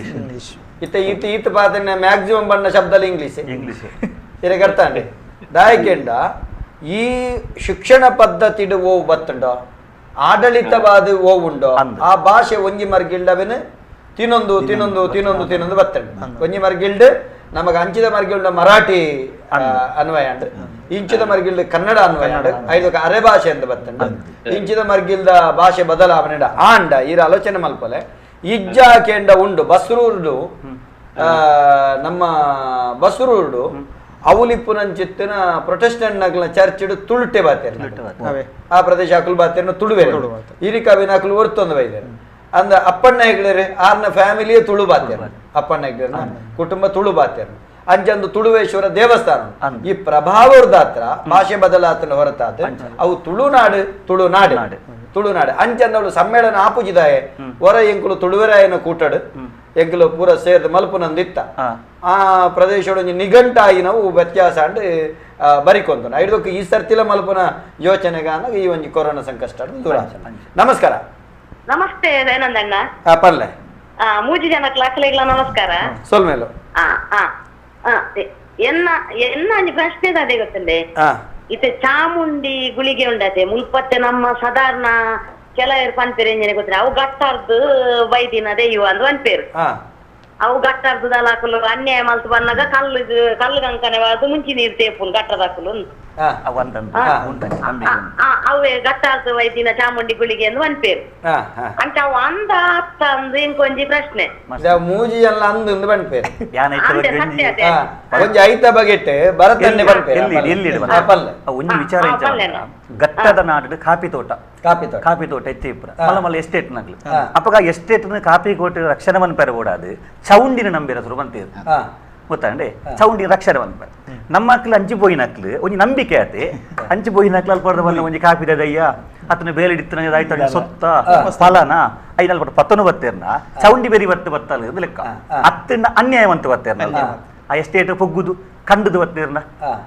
ಇತ್ತೆ ಈತ ಈತ ಪಾತೇರ್ನ ಮ್ಯಾಕ್ಸಿಮಮ್ ಬಣ್ಣ ಶಬ್ದಲ್ಲಿ ಇಂಗ್ಲಿಷ್ ಇಂಗ್ಲಿಷ್ ಇರಗೆ ಅರ್ಥಂడి ದಾಯಕೆಂಡ ಈ ಶಿಕ್ಷಣ ಪದ್ಧತಿಡು ಓವು ಬತ್ತುಂಡೋ ಆಡಳಿತವಾದ ಓವು ಉಂಡೋ ಆ ಭಾಷೆ ಒಂಜಿ ಮರ್ಗಿಲ್ಡವೇನು ತಿನ್ನೊಂದು ತಿನ್ನೊಂದು ತಿನ್ನೊಂದು ತಿನ್ನೊಂದು ಬತ್ತಂಡು ಒಂಜಿ ಮರ್ಗಿಲ್ಡ್ ನಮಗೆ ಅಂಚಿದ ಮರ್ಗಿಲ್ಡ ಮರಾಠಿ ಅನ್ವಯ ಅಂಡ್ ಇಂಚಿದ ಮರ್ಗಿಲ್ಡ್ ಕನ್ನಡ ಅನ್ವಯ ಅಂಡ್ ಐದು ಅರೆ ಭಾಷೆ ಅಂತ ಬತ್ತಂಡು ಇಂಚಿದ ಮರ್ಗಿಲ್ದ ಭಾಷೆ ಬದಲಾವಣೆ ಆಂಡ ಈರ ಆಲೋಚನೆ ಮಲ್ಪಲೆ ಇಜ್ಜಾ ಕೆಂಡ ಉಂಡು ಬಸ್ರೂರ್ಡು ನಮ್ಮ ಬಸ್ರೂರ್ಡು ಅವುಲಿಪ್ಪುನಂಚಿತ್ತಿನ ಪ್ರೊಟೆಸ್ಟೆಂಟ್ ನಗಲ ಚರ್ಚ್ ತುಳುಟೆ ಬಾತೇರ್ ಆ ಪ್ರದೇಶ ಅಕುಲು ಬಾತೇರ್ನ ತುಳುವೆ ಹಿರಿಕವಿನ ಅಕುಲು ಒರ್ತೊಂದು ಬೈದೇರು ಅಂದ ಅಪ್ಪಣ್ಣ ಹೆಗ್ಲೇರು ಆರ್ನ ಫ್ಯಾಮಿಲಿಯೇ ತುಳು ಬಾತೇರ್ ಅಪ್ಪಣ್ಣ ಹೆಗ್ಲೇರ್ನ ಕುಟುಂಬ ತುಳು ಬಾತೇರ್ ಅಂಚಂದು ತುಳುವೇಶ್ವರ ದೇವಸ್ಥಾನ ಈ ಪ್ರಭಾವದಾತ್ರ ಭಾಷೆ ಬದಲಾತನ ಹೊರತಾದ ಅವು ತುಳುನಾಡು ತುಳುನಾಡು ತುಳುನಾಡು ಅಂಚಂದವಳು ಸಮ್ಮೇಳನ ಆಪುಜಿದಾಯೆ ಹೊರ ಎಂಕುಲು ತುಳುವೆರಾಯನ ಕೂಟಡು ಎಂಕುಲು ಪೂರ ಸೇರ್ದ ಮಲ್ಪುನಂದಿತ್ತ ಆ ಪ್ರದೇಶದೊಂಜಿ ನಿಘಂಟಾಗಿ ನಾವು ವ್ಯತ್ಯಾಸ ಅಂಡ್ ಬರಿಕೊಂತ ಐದಕ್ಕೆ ಈ ಸರ್ತಿಲ ಮಲ್ಪುನ ಯೋಚನೆಗಾನ ಈ ಒಂಜಿ ಕೊರೋನಾ ಸಂಕಷ್ಟ ದೂರ. ನಮಸ್ಕಾರ. ನಮಸ್ತೆ ದಯಾನಂದಣ್ಣ. ಪಲ್ಲೆ ಮೂಜಿ ಜನ ಕ್ಲಾಸ್ಲೆಗ್ಲ ನಮಸ್ಕಾರ. ಸೊಲ್ಮೇಲು. ಎನ್ನ ಎನ್ನ ಒಂಜಿ ಪ್ರಶ್ನೆ ಅದೇ ಗೊತ್ತಂಡೆ, ಇತ್ತೆ ಚಾಮುಂಡಿ ಗುಳಿಗೆ ಉಂಡತೆ ಮುಲ್ಪತ್ತೆ ನಮ್ಮ ಸಾಧಾರಣ ಕೆಲವರು ಪನ್ಪೇರು ಎಂಜನೆ ಗೊತ್ತಿಲ್ಲ, ಅವು ಗಟ್ಟಾರ್ದು ಬೈದಿನ ದೆಯ್ಯುವ ಅಂದ್ ಪನ್ಪೇರು. ಅವು ಗಟ್ಟಾರ್ದು ದಲಾಕುಲು ಅನ್ಯಾಯ ಮಲ್ತು ಬಂದಾಗ ಕಲ್ಲು ಕಲ್ಲು ಕಂಕನೆ ಮುಂಚಿ ನೀರು ತೇಪುನು ಗಟ್ಟದಾಕುಲು ಅವೇ ಗಟ್ಟಾರ್ದು ವೈದಿನ ಚಾಮುಂಡಿ ಗುಳಿಗೆ ಅಂದ್ ಪನ್ಪೇರು. ಅಂಚ ಅವು ಅಂದ ಅತ್ತ ಅಂದ್ ಇಂಕೊಂಜಿ ಪ್ರಶ್ನೆ. ಮೂಜಿ ಎಲ್ಲ ಅಂದ್ ಅಂದ್ ಪನ್ಪೇರು. ಒಂಜಿ ಐತ ಬಗೆಟ್ ಭರತನ್ನೇ ಪನ್ಪೇರು. ಒಂಜಿ ವಿಚಾರ ಗಟ್ಟದ ನಾಡು ಕಾಪಿ ತೋಟ ಕಾಪಿ ತೋಟ ಎತ್ತಿ ಮಲ್ಲ ಮಲ್ಲ ಎಸ್ಟೇಟ್ ನಗ್ಲು ಅಪ್ಪಗ ಎಸ್ಟೇಟ್ ಕಾಪಿ ಕೋಟೆ ರಕ್ಷಣೆ ಮನ್ಪೇರ ಓಡಾದು ಚೌಂಡಿನ ನಂಬಿರ ಸುರು ಬಂತೇರು ಗೊತ್ತಾಂಡೆ. ಚೌಂಡಿ ರಕ್ಷಣೆ ಮನ್ಪೇರು ನಮ್ಮ ಅಕ್ಲು ಅಂಚಿ ಪೋಯಿನಕ್ಲು ಒಂಜಿ ನಂಬಿಕೆ ಆತೆ ಅಂಚಿ ಪೋಯಿನಕ್ಲು ಅಲ್ಪದ ಬಲ್ಲ ಒಂಜಿ ಕಾಪಿ ದಯ್ಯ ಅತನ ಬೇಲಿಡಿತ್ತನ ಆಯ್ತು ಸೊತ್ತ ಫಲನ ಐನಲ್ಪಟ್ಟ ಪತ್ತನು ಬತ್ತೇರ್ನ ಚೌಂಡಿ ಬೇರಿ ಬತ್ತು ಬತ್ತಲ್ಲ ಇದು ಲೆಕ್ಕ ಅತ್ತಿನ ಅನ್ಯಾಯವಂತ ಬತ್ತೇರ್ನ ಆ ಎಸ್ಟೇಟ್ ಪೊಗ್ಗುದು ಕಂಡದು ಬತ್ತೇರ್ನ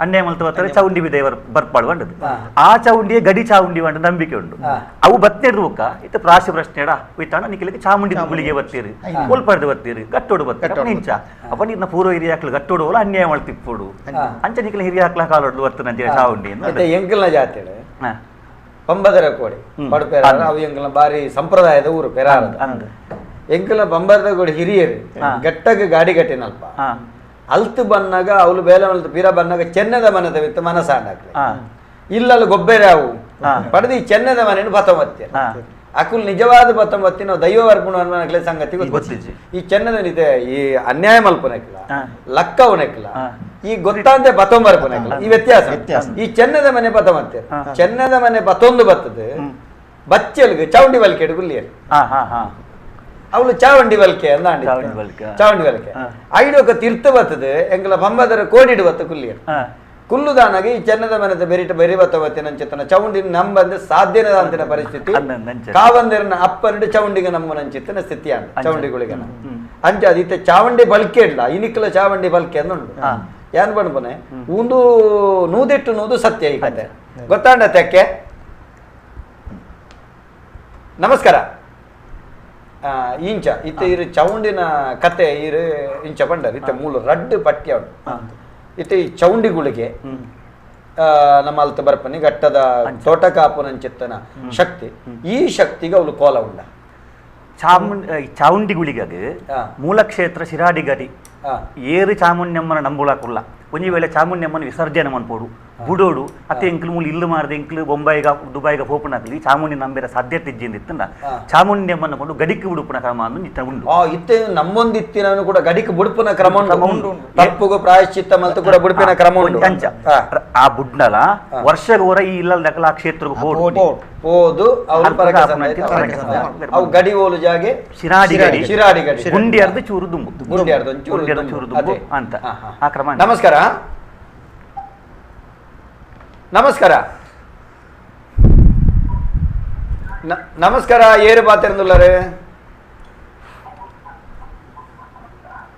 ಅನ್ಯಾಯ ಮಲ್ತು ಬತ್ತಾರೆ ಚೌಂಡಿ ದೇವರ ಬರ್ಪಾಡು ಬಂಡದು ಆ ಚೌಂಡಿಯ ಗಡಿ ಚಾವುಂಡಿ ಬಂಡ ನಂಬಿಕೆ ಉಂಡು. ಅವು ಬತ್ತೇರು ಬೊಕ್ಕ ಇತ್ತ ಪ್ರಾಶಿ ಪ್ರಶ್ನೆಡ ಇತ್ತಾಣ ನಿಖಲಿಗೆ ಚಾಮುಂಡಿ ಗುಳಿಗೆ ಬತ್ತೀರಿ ಕೋಲ್ಪರ್ದು ಬತ್ತೀರಿ ಗಟ್ಟೋಡು ಬತ್ತೀರಿ ನಿಂಚ ಅಪ್ಪ ನೀರ್ನ ಪೂರ್ವ ಹಿರಿಯ ಹಾಕ್ಲು ಗಟ್ಟೋಡು ಹೋಲ ಅನ್ಯಾಯ ಮಲ್ತಿಪ್ಪೋಡು ಅಂಚ ನಿಖಲ ಹಿರಿಯ ಹಾಕ್ಲ ಕಾಲೊಡ್ದು ಬರ್ತನಂಚ ಚಾವುಂಡಿ ಎಂಕಲ್ನ ಜಾತಿ ಪಂಬದರ ಕೋಡಿ ಪಡುಪೇರ ಅವು ಎಂಕಲ್ನ ಬಾರಿ ಸಂಪ್ರದಾಯದ ಊರು ಪೆರಾರ ಎಂಕಲ್ನ ಪಂಬದ ಕೋಡಿ ಹಿರಿಯರು ಗಟ್ಟಗ ಗಾಡಿ ಗಟ್ಟಿನಲ್ಪ ಅಲ್ತು ಬನ್ನಾಗ ಅವಳು ಬೇಲೆ ಮಲ್ತು ಪೀರ ಬನ್ನಾಗ ಚೆನ್ನದ ಮನದ ವಿತ್ತ ಮನಸಾಂಡಾಕ್ಲೆ ಇಲ್ಲಲ್ಲಿ ಗೊಬ್ಬರ ಅವು ಪಡೆದು ಈ ಚೆನ್ನದ ಮನೆಯನ್ನು ಬತ್ತೊಂಬತ್ತಿ ಅಕುಲ್ ನಿಜವಾದ ಬತ್ತೊಂಬತ್ತಿ ನಾವು ದೈವ ವರ್ಪುಣ ಅನ್ನೋ ಸಂಗತಿ ಗೊತ್ತಿಜ್ಜಿ. ಈ ಚೆನ್ನದ ನಿತೆ ಈ ಅನ್ಯಾಯ ಮಲ್ಪನಕ್ಕಿಲ್ಲ ಲಕ್ಕವನಕ್ಕಿಲ್ಲ ಈ ಗೊತ್ತಾಂತೆ ಬತ್ತೊಂಬರ್ಪನಕ್ಕಿಲ್ಲ ಈ ವ್ಯತ್ಯಾಸ. ಈ ಚೆನ್ನದ ಮನೆ ಬತ್ತೊಂಬತ್ತೆ ಚೆನ್ನದ ಮನೆ ಬತ್ತೊಂದು ಬರ್ತದೆ ಬಚ್ಚಲ್ಗೆ ಚೌಂಡಿ ಬಲ್ಕೆ ಗುಲ್ಲಿಯಲ್ಲಿ ಅವಳು ಚಾವಂಡಿ ಬಲ್ಕೆ ಅಂದ ಚಾವಂಡಿ ಬಲ್ಕೆ ಐಡೊಕ ತೀರ್ಥ ಬರ್ತದೆ ಎಂಕಲ ಬಂಬದರ ಕೋಡಿಡು ಬತ್ತ ಕುಲ್ಲಿಯರ್ ಕುಲ್ಲುದಾನಾಗ ಈ ಚೆನ್ನದ ಮನೆದ ಬೆರಿಟ ಬೆರಿ ಬತ್ತ ಬತ್ತಿನ ಚೌಂಡಿ ನಂಬಂದೆ ಸಾಧ್ಯನದ ಅಂತಿನ ಪರಿಸ್ಥಿತಿ ಕಾವಂದಿರನ ಅಪ್ಪನಿಡು ಚೌಂಡಿಗೆ ನಮ್ಮ ನಂಚಿತ್ತನ ಸ್ಥಿತಿ ಅಂದ ಚೌಂಡಿಗಳಿಗೆ ಅಂಚ ಅದಿತ್ತೆ ಚಾವಂಡಿ ಬಲ್ಕೆ ಇಲ್ಲ ಇನಿಕ್ಲ ಚಾವಂಡಿ ಬಲ್ಕೆ ಅಂದುಂಡು ಏನ್ ಬಣ್ಪನೆ ಒಂದು ನೂದೆಟ್ಟು ನೂದು ಸತ್ಯ ಈ ಕತೆ ಗೊತ್ತಾಂಡ ತೆಕ್ಕೆ. ನಮಸ್ಕಾರ. ಇಂಚ ಇತ್ತೆ ಇರು ಚೌಂಡಿನ ಕತೆ ಇರು ಇಂಚ ಪಂಡರ್ ಇತ್ತೆ ಮೂಲ ರಡ್ಡು ಪಠ್ಯ ಉಂಟು. ಇತ್ತೆ ಈ ಚೌಂಡಿಗಳಿಗೆ ನಮ್ಮ ಅಲ್ತ ಬರ್ಪನಿ ಘಟ್ಟದ ತೋಟಕಾಪುನಂಚಿತ್ತನ ಶಕ್ತಿ ಈ ಶಕ್ತಿಗೆ ಅವಳು ಕೋಲ ಉಂಡ ಚಾವುಂಡಿ ಗುಳಿಗಾಗ ಮೂಲ ಕ್ಷೇತ್ರ ಶಿರಾಡಿ ಗಡಿ ಏರು ಚಾಮುಂಡ್ಯಮ್ಮನ ನಂಬುಳಾಕುಲ್ಲ ಒಂಜಿ ವೇಳೆ ಚಾಮುಂಡ್ಯಮ್ಮನ ವಿಸರ್ಜನೆ ಮನ್ಪೋಡು ಬುಡೋಡು ಅತ್ತೆ ಎಂಕ್ಲು ಮೂಲ ಇಲ್ಲು ಮಾರ್ದ ಎಂಕ್ಲು ಬೊಂಬಾಯಿಗ ದುಬಾಯಿಗ ಪೋಪುನಾಕ್ಲಿ ಚಾಮುಂಡಿ ನಂಬಿರ ಸಾಧ್ಯತೆ ಇಜ್ಜಿಂದಿತ್ತಂದ ಚಾಮುಂಡ್ಯಮ್ಮನ ಕೊಂಡು ಗಡಿಕ್ ಬುಡುಪುನ ಕ್ರಮ ಅಂದು ನಿತ್ತ ಉಂಡು. ಇತ್ತೆ ನಮ್ಮೊಂದಿತ್ತಿನ ಕೂಡ ಗಡಿಕ್ ಬುಡುಪುನ ಕ್ರಮ ಉಂಡು ತಪ್ಪುಗು ಪ್ರಾಯಶ್ಚಿತ್ತ ಮಲ್ತು ಕೂಡ ಬುಡುಪಿನ ಕ್ರಮ ಉಂಡು. ಅಂಚ ಆ ಬುಡ್ನಲ ವರ್ಷಗೋರ ಈ ಇಲ್ಲದ ಆ ಕ್ಷೇತ್ರಕ್ಕೆ ಹೋದು ಅವು ಗಡಿ ಓಲು ಜಾಗೆ ಶಿರಾಡಿ ಗಡಿ ಶಿರಾಡಿ ಗಡಿ ಗುಂಡಿ ಅರ್ಧ ಚೂರು ದುಂಬು ಗುಂಡಿ ಅರ್ಧ ಚೂರು ದುಂಬು ಅಂತ ಆ ಕ್ರಮ. ನಮಸ್ಕಾರ. ನಮಸ್ಕಾರ. ನಮಸ್ಕಾರ. ಏರು ಪಾತಿರಂದುಲ್ಲಾರೆ.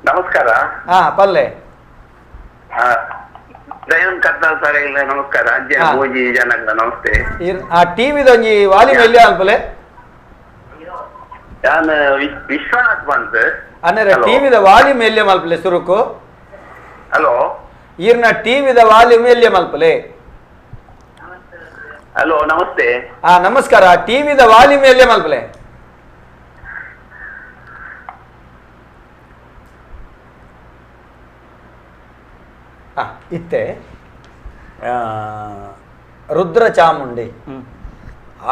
ನಮಸ್ಕಾರ. ಹಾ ಪಲ್ಲೆ ನಮಸ್ಕಾರ. ನಮಸ್ತೆ. ಆ ಟಿವಿದ ಒಂಜಿ ವಾಲ್ಯೂಮ್ ಎಲ್ಲಿ ಅಲ್ಪಲೆ ನಾನು ವಿಶ್ವನಾಥ್ ಬಂತ್ ಅನ್ನರೆ ಟಿವಿದ ವಾಲ್ಯೂಮ್ ಎಲ್ಲಿ ಮಲ್ಪಲೆ ಸುರುಕು. ಹಲೋ ಈರ್ನ ಟಿವಿದ ವಾಲ್ಯೂಮ್ ಎಲ್ಲಿ ಮಲ್ಪಲೆ. ಹಲೋ ನಮಸ್ತೆ. ಹಾ ನಮಸ್ಕಾರ. ಟಿವಿದ ವಾಲ್ಯೂಮ್ ಎಲ್ಲಿ ಮಲ್ಪಲೆ. ಇತ್ತೆ ರುದ್ರ ಚಾಮುಂಡಿ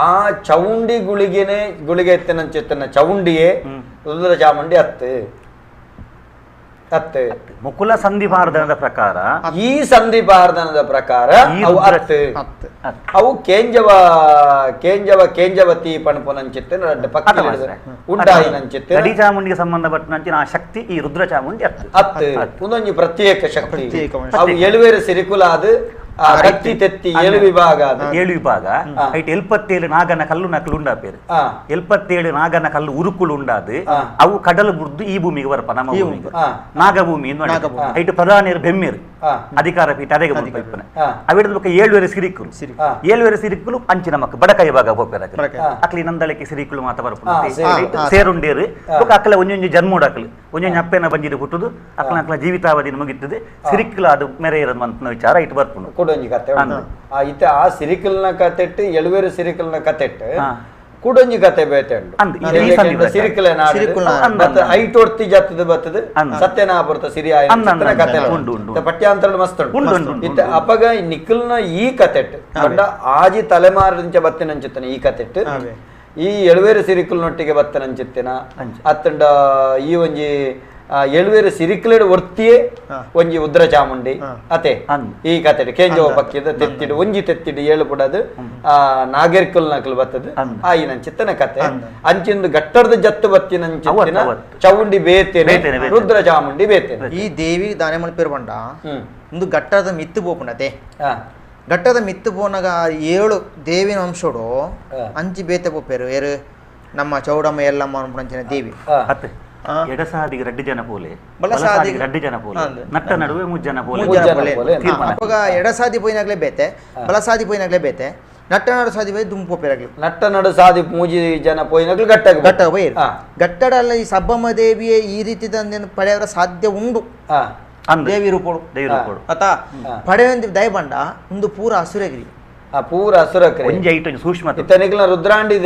ಆ ಚೌಂಡಿ ಗುಳಿಗೆನೆ ಗುಳಿಗೆ ಎತ್ತನಂಚೆತ್ತನ ಚೌಂಡಿಯೇ ರುದ್ರ ಚಾಮುಂಡಿ ಅತ್ತು. ಅತ್ತೆ. ಮುಕುಲ ಸಂಧಿಪಾರ್ಧನದ ಪ್ರಕಾರ, ಈ ಸಂಧಿಪಾರ್ಧನದ ಪ್ರಕಾರ ಅವು ಅತ್ತೆ. ಅವು ಕೇಂಜವ ಕೇಂಜವ ಕೇಂಜವತಿ ಪಣಪುನಂಚಿತ್ತೆ ಪಕ್ಕ ಉಂಡಾಯಿನಂಚಿತ್ತೆ ಗಡಿ ಚಾಮುಂಡಿಗೆ ಸಂಬಂಧಪಟ್ಟಂಚಿನ ಆ ಶಕ್ತಿ ಈ ರುದ್ರ ಚಾಮುಂಡಿ ಅತ್ತು ಅತ್ತು. ಒಂದೊಂದು ಪ್ರತ್ಯೇಕ ಶಕ್ತಿ. ಅವು ಏಳುವೇರು ಸಿರಿಕುಲ ಅದು ಕತ್ತಿ ತೆತ್ತಿ ಏಳು ವಿಭಾಗ, ಏಳು ವಿಭಾಗ. ಐಟ್ 77 ನಾಗನ ಕಲ್ಲು ನಕಲು ಉಂಡಾಪೇರು. 77 ನಾಗನ ಕಲ್ಲು ಉರುಕುಲು ಉಂಡಾದು ಅವು ಕಡಲು ಬುಡ್ದು ಈ ಭೂಮಿಗೆ ಬರ್ಪ, ನಮ್ಮ ಭೂಮಿಗೆ ನಾಗಭೂಮಿ. ಐಟ್ ಪ್ರಧಾನಿಯರು ಬೆಮ್ಮೇರು ಅಧಿಕಾರ ಪೀಠ ಅದೇ ಇಪ್ಪನೆ. ಅವಿಡದ ಬೊಕ್ಕ ಏಳುವೇರು ಸಿರಿಕುಲು, ಏಳುವೇರು ಸಿರಿಕುಲು ಅಂಚಿನ ಮಕ್ಕ ಬಡಕೈ ಭಾಗ ಹೋಗ್ತಾರೆ. ಅಕ್ಲಿ ನಂದಳಿಕೆ ಸಿರಿಕುಲು ಮಾತ ಬರ್ಪ ಸೇರುಂಡೇರು. ಬೊಕ್ಕ ಅಕ್ಕಲ ಒಂಜೊಂಜಿ ಜನ್ಮೋಡಾಕಲು ಒಂಜೊಂಜಿ ಅಪ್ಪೆನ ಬಂಜಿದು ಹುಟ್ಟುದು ಅಕ್ಕಲ ಅಕ್ಕಲ ಜೀವಿತಾವಧಿ ಮುಗಿತದೆ. ಸಿರಿಕುಲು ಅದು ಮೆರೆ ಇರೋದು ವಿಚಾರ ಇಟ್ಟು ಬರ್ಪುಂಡು. ಕೂಡೊಂಜಿ ಕತೆ ಇತ್ತೆ ಆ ಸಿರಿಕಲ್ನ ಕತೆಟ್ಟು ಎಳುವೇರು ಸಿರಿಕಲ್ನ ಕತೆಟ್ಟು ಕೂಡೊಂಜಿ ಕತೆ ಬೇತೆ ಉಂಡು. ಸಿರಿಕಲ ಐಟೋರ್ತಿ ಜತ್ತದ ಬತ್ತದ ಸತ್ಯನಾಪುರತ ಸಿರಿ ಕತೆ ಪಠ್ಯಾಂತರ ಮಸ್ತ್ ಉಂಟು. ಇತ್ತೆ ಅಪಗ ನಿಖಲ್ನ ಈ ಕತೆಟ್ಟು ಪಂಡ ಆಜಿ ತಲೆಮಾರಿಂಚ ಬತ್ತಿನಂಚಿತ್ತನ ಈ ಕತೆಟ್ಟು ಈ ಎಳುವೇರು ಸಿರಿಕಲ್ನೊಟ್ಟಿಗೆ ಬತ್ತನಂಚಿತ್ತಿನ ಅತ್ತಂಡ ಈ ಒಂಜಿ ಏಳುವೇರು ಸಿರಿಕುಲೆಡ್ ಒರ್ತಿಯೇ ಒಂಜಿ ಉದ್ರ ಚಾಮುಂಡಿ ಅತೆ ಈ ಕತೆ ಕೇಂಜವ ಪಕ್ಕಿದ ತೆತ್ತಿಡು ಒಂಜಿ ತೆತ್ತಿಡು ಏಳು ಪುಡದು ಆ ನಾಗರಿಕಲ್ ನಕಲು ಬತ್ತದ ಆ ಈ ನಂಚಿತ್ತನ ಕತೆ. ಅಂಚಿಂದು ಗಟ್ಟರದ ಜತ್ತು ಬತ್ತಿನಂಚಿತ್ತಿನ ಚೌಂಡಿ ಬೇತೇನೆ ರುದ್ರ ಚಾಮುಂಡಿ ಬೇತೇನೆ. ಈ ದೇವಿ ದಾನೆ ಮಲ್ಪೇರು ಬಂಡ ಒಂದು ಗಟ್ಟದ ಮಿತ್ತು ಪೋಪುಂಡತೆ. ಗಟ್ಟದ ಮಿತ್ತು ಪೋನಾಗ ಏಳು ದೇವಿನ ವಂಶೋಡು ಅಂಚಿ ಬೇತೆ ಪೋಪೇರು. ಏರು ನಮ್ಮ ಚೌಡಮ್ಮ ಎಲ್ಲಮ್ಮ ಅಂಚಿನ ದೇವಿ. ಎಡಸಾದಿಗೆ ರಡ್ಡು ಜನ ಪೋಲೆ, ಬಲಸಾದಿಗೆ ರಡ್ಡು ಜನ ಪೋಲೆ, ನಟ್ಟ ನಡುವೆ ಮುಜ್ಜನ ಪೋಲೆ. ಅವಾಗ ಎಡಸಾದಿ ಪೋಯಿನಾಗ್ಲೇ ಬೇತೆ, ಬಲಸಾದಿ ಪೋಯಿನಾಗ್ಲೇ ಬೇತೆ, ನಟ್ಟ ನಡು ಸಾದಿ ಪೋಯಿ ದುಂಪು ಪೋಪೇರಾಗ್ಲಿ. ನಟ್ಟ ನಡು ಸಾದಿ ಮೂಜಿ ಜನ ಪೋಯಿನಾಗ್ಲೂ ಗಟ್ಟ ಗಟ್ಟ ಪೋಯಿರು. ಗಟ್ಟಡಲ್ಲ ಈ ಸಬ್ಬಮ್ಮ ದೇವಿಯೇ ಈ ರೀತಿ ಪಡೆಯವರ ಸಾಧ್ಯ ಉಂಡು ದೇವಿ ರೂಪೋಡು. ದೇವಿ ರೂಪೋಡು ಅತ ಪಡೆಯೊಂದು ದಯಬಂಡ ಒಂದು ಪೂರ ಅಸುರಗಿರಿ. ಆ ಪೂರ ಅಸುರಕ್ರಿಯೆ ಒಂಜಿ ಐಟ್ ಒಂಜಿ ಸೂಕ್ಷ್ಮ ಇತ್ತನಿಗ್ಲ ರುದ್ರಾಂಡಿ